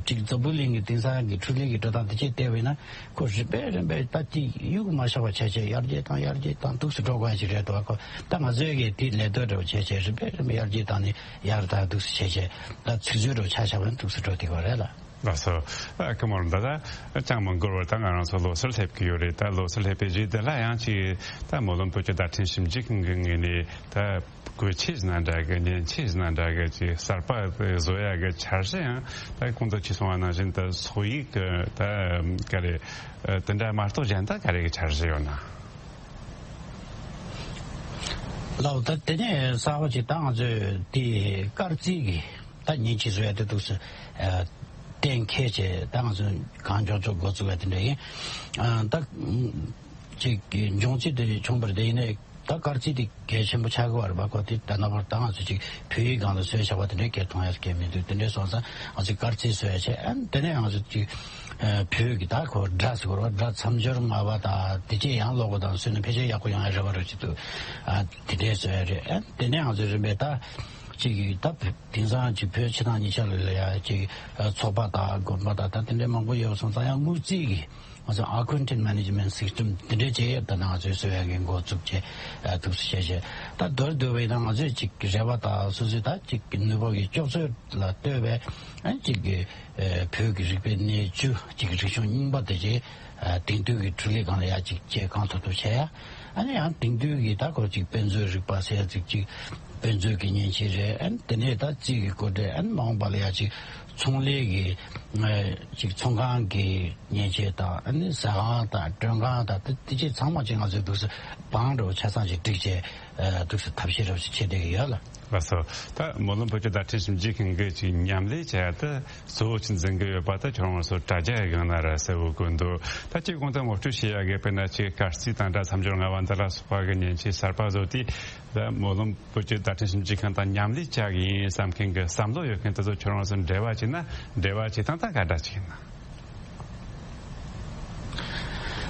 དེ་འཛམ་བུ་གླིང་གི་དེང་སང་གི་འཕྲུལ་རིག་གི་འགྲོ་སྟངས་དེ་ཅིག་བལྟས་པ་ཡིན་ན། ཁོ་རིམ་པས་རིམ་པས་ད་ཅིག་གཡུག་མ་བཞག་པ་བྱས་བྱས་ཡར་རྒྱས་བཏང་ཡར་རྒྱས་བཏང་འདུག་སེ་འགྲོ་དགོས་ཡ་ཅིག་རེད་འདུག་ཨ། ཁོ་ད་ང་ཚོའི་གི་དེ་ལས་དོན་འདྲ་བོ་བྱས་བྱས་རིམ་པས་རིམ་པས་ཡར་རྒྱས་བཏང་ནས་ཡར་ད་འདུག་སེ་བྱས་བྱས་ད་ཚིག་མཛོད་འདྲ་བོ་ཆ་བཞག་པ་ན་འདུག་སེ་འགྲོ་བསྡད་ཀྱི་ཡོད་རེད་ལ། ལགས་སོ། ཨ་ཁུ་མོ་ལགས། ད་ད་ཅང་མ་འགོར་བར་ད་ང་རང་ཚོ་ལོ་གསར་སླེབས་ཀྱི་ཡོད་རེད། ད་ལོ་གསར་སླེབས་པའི་རྗེས་འདི་ལ་ཡང་ཅིག་ད་སྨོན་ལམ་བོད་ཀྱི་བརྡ་འཕྲིན་ཞིབ་འཇུག་ཁང་གི་ངོས་ནས་ད། བཀོལ་ཆས་ཟེར་ན་འདྲ་གི། མཉེན་ཆས་ཟེར་ན་འདྲ་གི། ཅིག་གསར་པ་བཟོ་ཡ་གི་འཆར་གཞི་ཡང་ད་གོང་དུ་ཅིག་གསུངས་པ་ནང་བཞིན་ད་སོག་ཡིག་གི་ད་ག་རེ་དེ་འདྲ་མ་གཏོགས་གཞན་དག་ག་རེ་གི་འཆར་གཞི་ཡོད་ན། ལགས། ད་དེ་ནས་གསར་པ་ཅིག་ད་ང་ཚོས་དེ་སྐར་རྩིས་ཀྱི་ ད་ཉིན་གཅིག་བཟོ་ཡ་དེ་འདུག་སེ་གཏན་འཁེལ་བྱས། ད་ང་ཚོ་གང་མགྱོགས་མགྱོགས་འགོ་བཙུགས་ཡ་དེ་འདྲ་ཡིན། ཨ་ད་ཅིག་གི་འབྱུང་རྩིས་དེ་བྱུང་བར་དེ་ཡིན་ནའི་ད་དཀར་རྩིས་དེ་གལ་ཆེན་པོ་ཆགས་ཀྱི་བ་རེད་པ། ཁོ་དེ་ད་ནང་པར་ད་ང་ཚོ་ཅིག་བོད་ཡིག་སྒང་ལ་བཟོས་བཞག་པ་དེ་འདྲའི་སྐད་གཏོང་ཡ་སྐད་མི་འདུག་དེ་འདྲའི་སོང་ཙང་ང་ཚོས་དཀར་རྩིས་བཟོས་ཡ་བྱས། ཨ་དེ་ནས་ང་ཚོ་ཅིག་བོད་ཀྱི་ད་ཁོ་སྒྲ་ཟེར་དགོས་རེད་པ། སྒྲ་མཚམས་སྦྱོར་ལྔ་པ་དང་དེ་བཅས་ཡང་ཀློག་པ་དང་བཟོས་ནས་ཕལ་ཆེར་ཡག་པོ་ཡོང་ཡ་རེད་པ་རེད་ཅིག་འདུག་ཨ་དེ་འདྲའི་བཟོས་ཡ་རེད། ཨ་དེ་ནས་ང་ཚོས་རིམ་པས་ད་ཅིག་ད་དེང་སང་ཅིག་བོད་སྤྱི་བཏང་ཉིན་ཞག་ལ་ལ་ཡ་ཅིག་ཚོགས་པ་དང་དགོན་པ་དང་ད་དེ་འདྲའི་མང་པོ་ཡོད་སོང་ཙང་ཡང་དངུལ་རྩིས་ཀྱི་ང་ཚོ་Accounting Management System དེ་འདྲའི་བྱས་ཡོད། ད་ནང་ང་ཚོས་བཟོ་ཡ་གི་འགོ་བཙུགས་བྱས་ཨ་ཐུགས་སུ་བཞེས་བྱས། ད་མདོར་བསྡུས་པ་ཡིན་ན་ང་ཚོས་ཅིག་རེ་བ་དང་སོ་སོའི་ད་ཅིག་ནུས་པ་གི་ལྕོགས་ཚོད་ལ་ལྟོས་པའི་ཨ་ཅིག་གི་ཨ་བོད་ཀྱི་རིག་པའི་གནས་བཅུ་ཅིག་རིག་གཞུང་རྙིང་པ་དེ་བྱས་ཨ་དེང་དུས་ཀྱི་འཕྲུལ་ལས་སྒང་ལ་ཡ་ཅིག་བྱས་གང་ཐུབ་ཐུབ་བྱས་ཡ། ཨ་ནི་ཡང་དེང་དུས་ཀྱི་ད་ཁོ་ཅིག་དཔེ་མཛོད་རིག་པ་ཟེར་ཡ་ཅིག་ཅིག་དཔེ་མཛོད་ཀྱི་མཉེན་ཆས་རེད། ཨ་ནི་དེ་ནས་ད་རྩིས་ཀྱི་སྐོར་རེད། ཨ་ནི་མ་འོངས་པ་ལ་ཡ་ཅིག་ཚོང་ལས་ཀྱི་ཨ་ཅིག་ཚོང་ཁང་གི་མཉེན་ཆས་དང་ཨ་ནི་ཟ་ཁང་དང་མགྲོན་ཁང་དང་དེ་དེ་ཅིག་ཚང་མ་ཅིག་ང་ཚོས་འདུག་སེ་བང་འགྲོ་ཆ་ཚང་ཅིག་བསྒྲིགས་བྱས་ཨ་འདུག་སེ་ཐབས་ཤེས་རབ་ཅིག་བྱེད་བསྡད་ཀྱི་ཡོད་ལ། ལགས་སོ། ད་སྨོན་ལམ་བོད་ཀྱི་བརྡ་འཕྲིན་ཞིབ་འཇུག་ཁང་གིས་ཅིག་མཉམ་ལས་བྱས་ཏེ་གཙོ་བོ་ཅིག་འཛིན་གྱི་ཡོད་པ་ད་ཁྱོད་རང་ཚོ་དྲ་རྒྱ་སྒང་ན་ར་གསལ་བོ་དགོས་འདུག་ད་ཅིག་གོང་དུ་ངོ་སྤྲོད་བྱེད་ཡ་གི་དཔེར་ན་ཅིག་དཀར་རྩིས་དང་སྒྲ་མཚམས་སྦྱོར་ལྔ་པ་འདི་ལ་སོགས་པ་གི་མཉེན་ཆས་གསར་པ་བཟོ་དུས་ད་སྨོན་ལམ་བོད་ཀྱི་བརྡ་འཕྲིན་ཞིབ་འཇུག་ཁང་དང་མཉམ་ལས་བྱ་གི་ཡིན་བསམ་མཁན་གྱི་བསམ་བློ་ཡོད་མཁན་དེ་ཚོ་ཁྱོད་རང་ཚོ་འབྲེལ་བ་བྱས་ན་འབྲེལ་བ་བྱེད་སྟངས་ད་ག་འདྲ་ཅིག་ཡིན་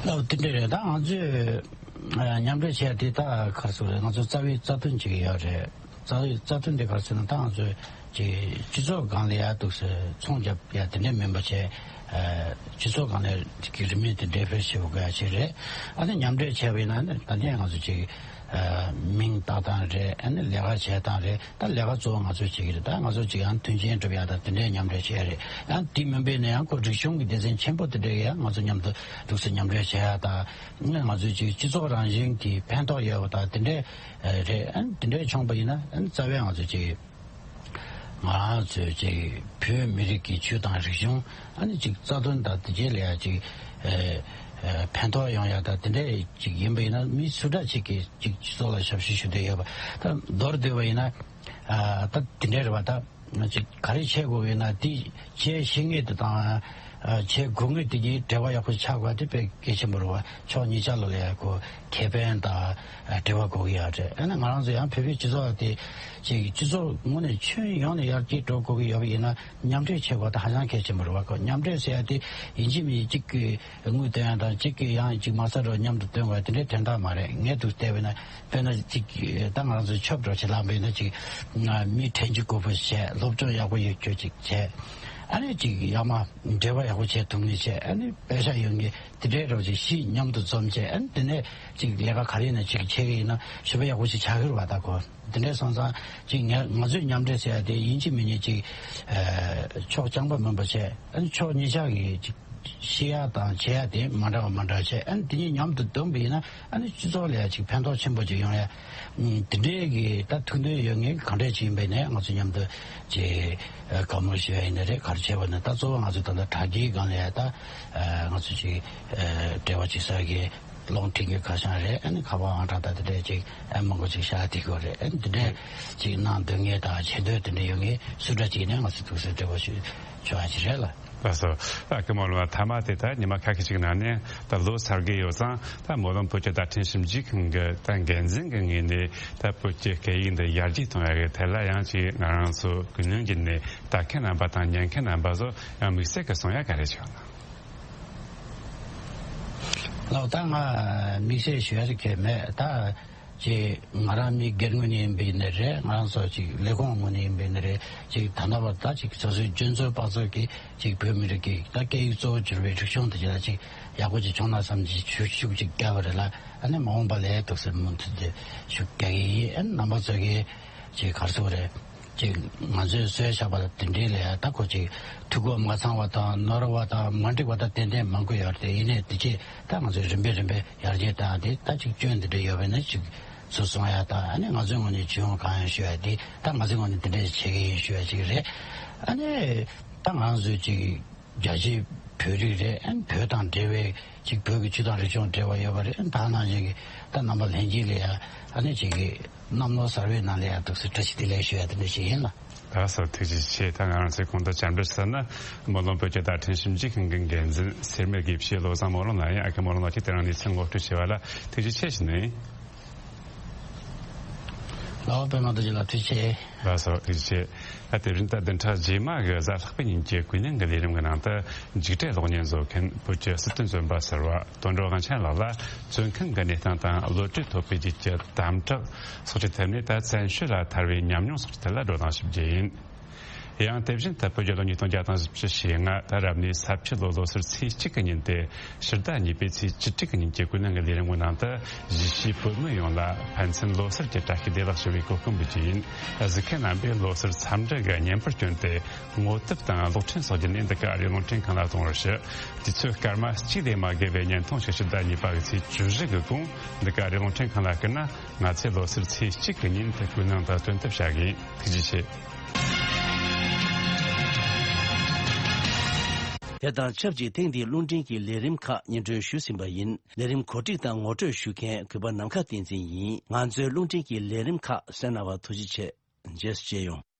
ན། ལགས་དེ་འདྲ་རེད། ད་ང་ཚོས་མཉམ་འབྲེལ་བྱས་དེ་ད་ག་རེ་ཟེར་དགོས་རེད། ང་ཚོ་རྩ་བའི་རྩ་དོན་ཅིག་ཡོད་རེད། རྩ་བའི་རྩ་དོན་དེ་ག་རེ་ཟེར་ན་ད་ང་ཚོས་ཀྱི་སྤྱི་ཚོགས་སྒང་ལ་ཡ་འདུག་སེ་ཚོང་རྒྱབ་ཡ་དེ་འདྲ་མིན་པ་བྱས། ཨ་སྤྱི་ཚོགས་སྒང་ལ་གི་རིན་མེད་དེ་འདྲ་འཕེལ་བྱེད་དགོས་ཡ་ཞིག་རེད། ཨ་ནི་མཉམ་འབྲེལ་བྱས་པ་ཡིན་ན་ནི་ད་ནས་ང་ཚོ་ཅིག་ཨ་མིང་བཏགས་སྟངས་རེད། ཨ་ནི་ལས་ཀ་བྱེད་སྟངས་རེད། ད་ལས་ཀ་གཙོ་བོ་ང་ཚོས་བྱེད་ཀྱི་རེད། ད་ང་ཚོ་ཅིག་ཡང་མཐུན་རྐྱེན་སྒྲུབ་ཡ་ད་དེ་འདྲའི་མཉམ་འབྲེལ་བྱེད་ཡ་རེད། ཡང་དེ་མིན་པའི་ནས་ཡང་ཁོ་རིག་གཞུང་གི་སྡེ་ཚན་ཆེན་པོ་དེ་འདྲའི་ཡང་ང་ཚོ་མཉམ་དུ་འདུག་སེ་མཉམ་འབྲེལ་བྱེད་ཡ་ད་ང་ཚོས་ཅིག་སྤྱི་ཚོགས་རང་བཞིན་གྱི་ཕན་ཐོགས་ཡོད་པ་ད་དེ་འདྲའི་རེད། ཨ་ནི་དེ་འདྲའི་བྱུང་བ་ཡིན་ན་ཨ་ནི་རྩ་བའི་ང་ཚོ་ཅིག་ང་ཚོས་ཅིག་བོད་མི་རིགས་ཀྱི་ཆོས་དང་རིག་གཞུང་ཨ་ནི་ཅིག་རྩ་དོན་དང་དེ་རྗེས་ལ་ཡ་ཅིག་ཨ་ཨ་ཕན་ཐོགས་ཡོང་ཡ་ད་དེ་འདྲའི་ཅིག་ཡིན་པ་ཡིན་ན་མི་སུ་འདྲ་ཅིག་གིས་ཅིག་སྤྱི་ཚོགས་ལ་ཞབས་ཞུ་ཞུ་འདོད་ཡོད་པ་ད་མདོར་བསྡུས་པ་ཡིན་ན་ཨ་ད་དེ་འདྲའི་རེད་པ། ད་ང་ཅིག་ག་རེ་བྱེད་དགོས་ཡོད་ན་དེ་བྱེད་ཤེས་ངེས་དེ་དང་ཨ་བྱེད་དགོས་ངེས་དེ་གཉིས་འབྲེལ་བ་ཡག་པོ་ཆགས་དགོས་དེ་དཔེ་གལ་ཆེན་པོ་རེད་པ། ཕྱོགས་གཉིས་ཆ་ལ་ལ་ཡ་ཁོ་ཁེ་ཕན་དང་ཨ་འབྲེལ་བ་དགོས་ཀྱི་ཡོད་རེད། ཨ་ནི་ང་རང་ཚོ་ཡང་བོད་པའི་སྤྱི་ཚོགས་དེ་ཅིག་སྤྱི་ཚོགས་ངོས་ནས་ཁྱོན་ཡོངས་ནས་ཡར་རྒྱས་འགྲོ་དགོས་ཀྱི་ཡོད་པ་ཡིན་ན་མཉམ་འབྲེལ་བྱེད་དགོས་ད་ཧ་ཅང་གལ་ཆེན་པོ་རེད་པ། ཁོ་མཉམ་འབྲེལ་ཟེར་ཡ་དེ་ཡིན་གཅིག་མིན་གཅིག་གི་དངུལ་བཏོན་ཡ་དང་གཅིག་གི་ཡང་གཅིག་མ་རྩ་འགྲོ་མཉམ་དུ་བཏོན་དགོས་དེ་འདྲའི་དོན་དག་མ་རེད། ངས་འདུག་བལྟས་པས་ན་དཔེར་ན་གཅིག་ད་ང་རང་ཚོ་ཆོབ་འགྲོ་བྱེད་ལམ་པས་ན་གཅིག་མི་ཕྲན་གྱི་དགོས་པ་བྱས་སློབ་སྦྱོང་ཡག་པོ་ཡོད་རྒྱུ་གཅིག་བྱས་ཨ་ནི་གཅིག་ཡག་མ་འབྲེལ་བ་ཡག་པོ་བྱས་ཐུབ་ངེས་བྱས་ཨ་ནི་པེ་ཤ་ཡོད་ངེས་དེ་འདྲའི་རོགས་གཅིག་གཞི་མཉམ་དུ་འཛོམས་བྱས་ཨ་ནི་དེ་ནས་གཅིག་ལས་ཀ་ག་རེ་ཡིན་ན་གཅིག་བྱེད་ཀྱི་ཡིན་ན་ཞུ་བ་ཡག་པོ་ཞིག་ཆགས་ཀྱི་རེད་པ། ད་གོ་དེ་འདྲའི་སོང་ཙང་གཅིག་ང་ང་ཚོས་མཉམ་འབྲེལ་ཟེར་ཡ་དེ་ཡིན་གཅིག་མིན་གཅིག་གཅིག་ཕྱོགས་རྐྱང་པ་མིན་པ་བྱས་ཨ་ནི་ཕྱོགས་གཉིས་ཆ་གི་གཅིག་ཤེས་ཡ་དང་བྱེད་ཡ་དེ་མ་འདྲ་བ་མ་འདྲ་བ་བྱས་ཨ་ནི་དེ་གཉིས་མཉམ་དུ་བསྡོམས་པ་ཡིན་ན་ཨ་ནི་སྤྱི་ཚོགས་ལ་ཡ་ཅིག་ཕན་ཐོགས་ཆེན་པོ་ཅིག་ཡོང་ཡ། ཨུམ། དེ་འདྲའི་གི་ད་ཐུགས་འདུན་ཡོད་ངེས་གང་འདྲ་ཅིག་ཡིན་པའི་ནས་ང་ཚོ་མཉམ་དུ་ཅིག་བཀའ་མོལ་ཞུ་ཡ་ཡིན་ནི་རེད། ག་རེ་བྱས་པ་ནི་ད་གཙོ་བོ་ང་ཚོ་ད་ལྟ་དྲ་རྒྱའི་སྒང་ལ་ཡ་ད་ང་ཚོ་ཅིག་འབྲེལ་བ་བྱེད་ས་གི་རླུང་འཕྲིན་གྱི་ཁ་བྱང་རེད། ཨ་ནི་ཁ་པར་ཨང་གྲངས་ད་དེ་འདྲའི་ཅིག་ཨ་མང་པོ་ཅིག་བཞག་བསྡད་ཀྱི་ཡོད་རེད། ཨ་ནི་དེ་འདྲའི་ཅིག་གནང་འདོད་ངེས་དང་བྱེད་འདོད་དེ་འདྲ་ཡོད་ངེས་སུ་འདྲ་ཅིག་ནས་ང་ཚོ་ཐུགས་སེམས་འབྲེལ་བ་ཞུ་ཆོག་ཡ་ཅིག་རེད་ལ། ལགས་སོ། ཨ་ཀི་མོལ་བ་ཐ་མ་དེ་ད་ཉི་མ་ཁ་ཤས་ཤིག་ནང་ནས་ད་ལོ་གསར་གི་ཡོད་ཙང་ད་སྨོན་ལམ་བོད་ཀྱི་བརྡ་འཕྲིན་ཞིབ་འཇུག་ཁང་གི་ད་འགན་འཛིན་གྱི་ངོས་ནས་ད་བོད་ཀྱི་སྐད་ཡིག་འདི་ཡར་རྒྱས་གཏོང་ཡ་གི་ཐད་ལ་ཡང་ཅིག་ང་རང་ཚོ་ཀུན་སློང་གི་ནས་ལྟ་མཁན་རྣམ་པ་དང་ཉན་མཁན་རྣམ་པ་ཚོ་ཡང་དམིགས་བསལ་གྱི་གསུང་ཡ་ག་རེ་ཅིག་ཡོད་ན། ལགས་ད་ང་དམིགས་བསལ་ཞུ་ཡ་ཞིག་གལ་མེད་ད། ཅིག་ང་རང་མི་སྒེར་ངོས་ནས་ཡིན་པའི་ནི་རེད། ང་རང་ཚོ་ཅིག་ལས་ཁུངས་ངོས་ནས་ཡིན་པའི་ནི་རེད། ཅིག་ད་ལྟ་བར་ད་ཅིག་སོ་སོའི་འཇོན་ཚོད་དཔག་ཚོད་ཀྱིས་ཅིག་བོད་མི་རིགས་ཀྱི་ད་སྐད་ཡིག་གཙོ་བོ་གྱུར་པའི་རིག་གཞུང་དེ་ཅིག་ལ་ཅིག་ཡག་པོ་ཅིག་བྱུང་ན་བསམ་གྱི་ཤུགས་ཤུགས་ཅིག་བརྒྱབ་པ་རེད་ལ། ཨ་ནི་མ་འོངས་པ་ལ་ཐུགས་སེམས་མུ་མཐུད་དེ་ཤུགས་རྒྱག་གི་ཡིན། ཨ་ནི་རྣམ་པ་ཚོ་གིས་ཅིག་ག་རེ་ཟེར་དགོས་རེད། ཅིག་ང་ཚོས་བཟོས་བཞག་པ་དང་དེ་འདྲའི་ལ་ཡ་ད་ཁོ་ཅིག་འཐུས་སྒོ་མ་ཚང་བ་དང་ནོར་བ་དང་མ་འགྲིག་པ་དང་ཏན་ཏན་མང་པོ་ཡོད་རེད། དེ་ཡིན་ནའི་དེ་ཅིག་ད་ང་ཚོས་རིམ་པས་རིམ་པས་ཡར་རྒྱས་བཏང་སྟེ་ད་ཅིག་སྐྱོན་འདི་འདྲ་ཡོད་པ་ཡིན་ན་ཅིག་ཚུར་གསུང་ཡ་དང་ཨ་ནི་ང་ཚོའི་ངོས་ནས་ཇུས་ཡོང་གང་ཡང་ཞུ་ཡ་དེ་ད་ང་ཚོའི་ངོས་ནས་འདི་འདྲ་བྱེད་ཀྱི་ཡིན་ཞུ་ཡ་ཅིག་རེད། ཨ་ནི་ད་ང་ཚོས་ཅིག་རྒྱལ་སྤྱིའི་བོད་རིགས་རེད། ཨ་ནི་བོད་དང་འབྲེལ་བའི་ཅིག་བོད་ཀྱི་ཆོས་དང་རིག་གཞུང་འབྲེལ་བ་ཡོད་པ་རེད། ཨ་ནི་ད་ནང་བཞིན་གྱི་ད་རྣམ་པ་ལྷན་རྒྱས་ལ་ཡ་ཨ་ནི་ཅིག་གི་གནམ་ལོ་གསར་བའི་ནང་ལ་ཡ་ཐུགས་སུ་བཀྲ་ཤིས་བདེ་ལེགས་ཞུ་ཡ་དེ་འདྲ་ཞིག་ཡིན་ལ། ད་སོ་ཐུགས་རྗེ་ཆེ། ད་ང་རང་ཚོའི་གོང་དུ་བཅར་འདྲི་ཟེར་ན། སྨོན་ལམ་བོད་ཀྱི་བརྡ་འཕྲིན་ཞིབ་འཇུག་ཁང་གི་འགན་འཛིན་སེར་སྨད་དགེ་བཤེས་བློ་བཟང་སྨོན་ལམ་ལགས་ཡིན། ཨ་ཁུ་སྨོན་ལམ་ལགས་ཀྱིས་དེ་རིང་གནས་ཚུལ་ངོ་སྤྲོད་བྱས་པ་ལ་ཐུགས་རྗེ་ཆེ་ཞུ་ནི་ཡིན། ལགས་པད་མ་རྡོ་རྗེ་ལགས་ཐུགས་རྗེ་ཆེ། ལགས་སོ་ཐུགས་རྗེ་ཆེ། ད་དེ་བཞིན་ད་བདུན་ཕྲག་རྗེས་མ་གི་གཟའ་ལྷག་པའི་ཉིན་གྱི་ཀུན་གླེང་གི་ལས་རིམ་གྱི་ནང་དུ་འཇིགས་བྲལ་གློག་བརྙན་བཟོ་མཁན་བོད་ཀྱི་སྲིད་དོན་བཙོན་པ་ཟུར་པ་དོན་གྲུབ་དབང་ཆེན་ལགས་ལ་བཙོན་ཁང་གི་གནས་སྟངས་དང་གློད་གྲོལ་ཐོབ་པའི་རྗེས་ཀྱི་དམ་དྲག་སོགས་ཀྱི་ཐད་ནས་ད་བཙན་བྱོལ་ལ་ཐར་བའི་ཉམས་མྱོང་སོགས་ཀྱི་ཐད་ལ་བགྲོ་གླེང་ཞུ་རྒྱུ་ཡིན། ཡང་དེ་བཞིན་ད་བོད་རྒྱལ་ལོ་ཉིས་སྟོང་བརྒྱ་དང་བཞི་བཅུ་ཞེ་ལྔ་ད་རབ་གནས་ས་ཕྱི་ལོ་ལོ་སར་ཚེས་གཅིག་གི་ཉིན་ཏེ་ཕྱི་ཟླ་གཉིས་པའི་ཚེས་བཅུ་དྲུག་གི་ཉིན་གྱི་ཀུན་གླེང་གི་ལས་རིམ་གྱི་ནང་དུ་གཞིས་བྱེས་བོད་མི་ཡོངས་ལ་ཕན་ཚུན་ལོ་སར་གྱི་བཀྲ་ཤིས་བདེ་ལེགས་ཞུ་བའི་གོ་སྐབས་འབུལ་རྒྱུ་ཡིན། གཟིགས་མཁན་རྣམ་པས་ལོ་སར་འཚམས་འདྲི་གི་བརྙན་པར་བསྐྱོན་ཏེ་ངོ་དེབ་དང་གློག་འཕྲིན་སོགས་ཀྱི་ནས་འདི་ག་རེ་རླུང་འཕྲིན་ཁང་ལ་གཏོང་བར་ཞུ། དུས་ཚོད་སྐར་མ་གཅིག་ལས་མ་བརྒལ་བའི་བརྙན་ཐུང་ཞིག་ཕྱི་ཟླ་གཉིས་པ་གི་ཚེས་བཅུ་བཞི་གི་གོང་འདི་ག་རེ་རླུང་འཕྲིན་ཁང་ལ་བསྐུར་ན། ང་ཚོས་ལོ་སར་ཚེས་གཅིག་གི་ཉིན་དེ་ཀུན་གླེང་དང་སྟོན་ཐབས་བྱ་གི་ཡིན། ཐུགས་རྗེ་ཆེ། དེ་དང་ཆབས་ཅིག་ཐེངས་འདིའི་རླུང་འཕྲིན་གྱི་ལས་རིམ་ཁག་སྙན་སྒྲོན་ཞུས་ཟིན་པ་ཡིན། ལས་རིམ་གོ་སྒྲིག་དང་ངོ་སྤྲོད་ཞུ་མཁན་གུས་པ་ནམ་མཁའ་བསྟན་འཛིན་ཡིན། ང་ཚོའི་རླུང་འཕྲིན་གྱི་ལས་རིམ་ཁག་གསན་གནང་བར་ཐུགས་རྗེ་ཆེ། རྗེས་སུ་མཇལ་ཡོང་།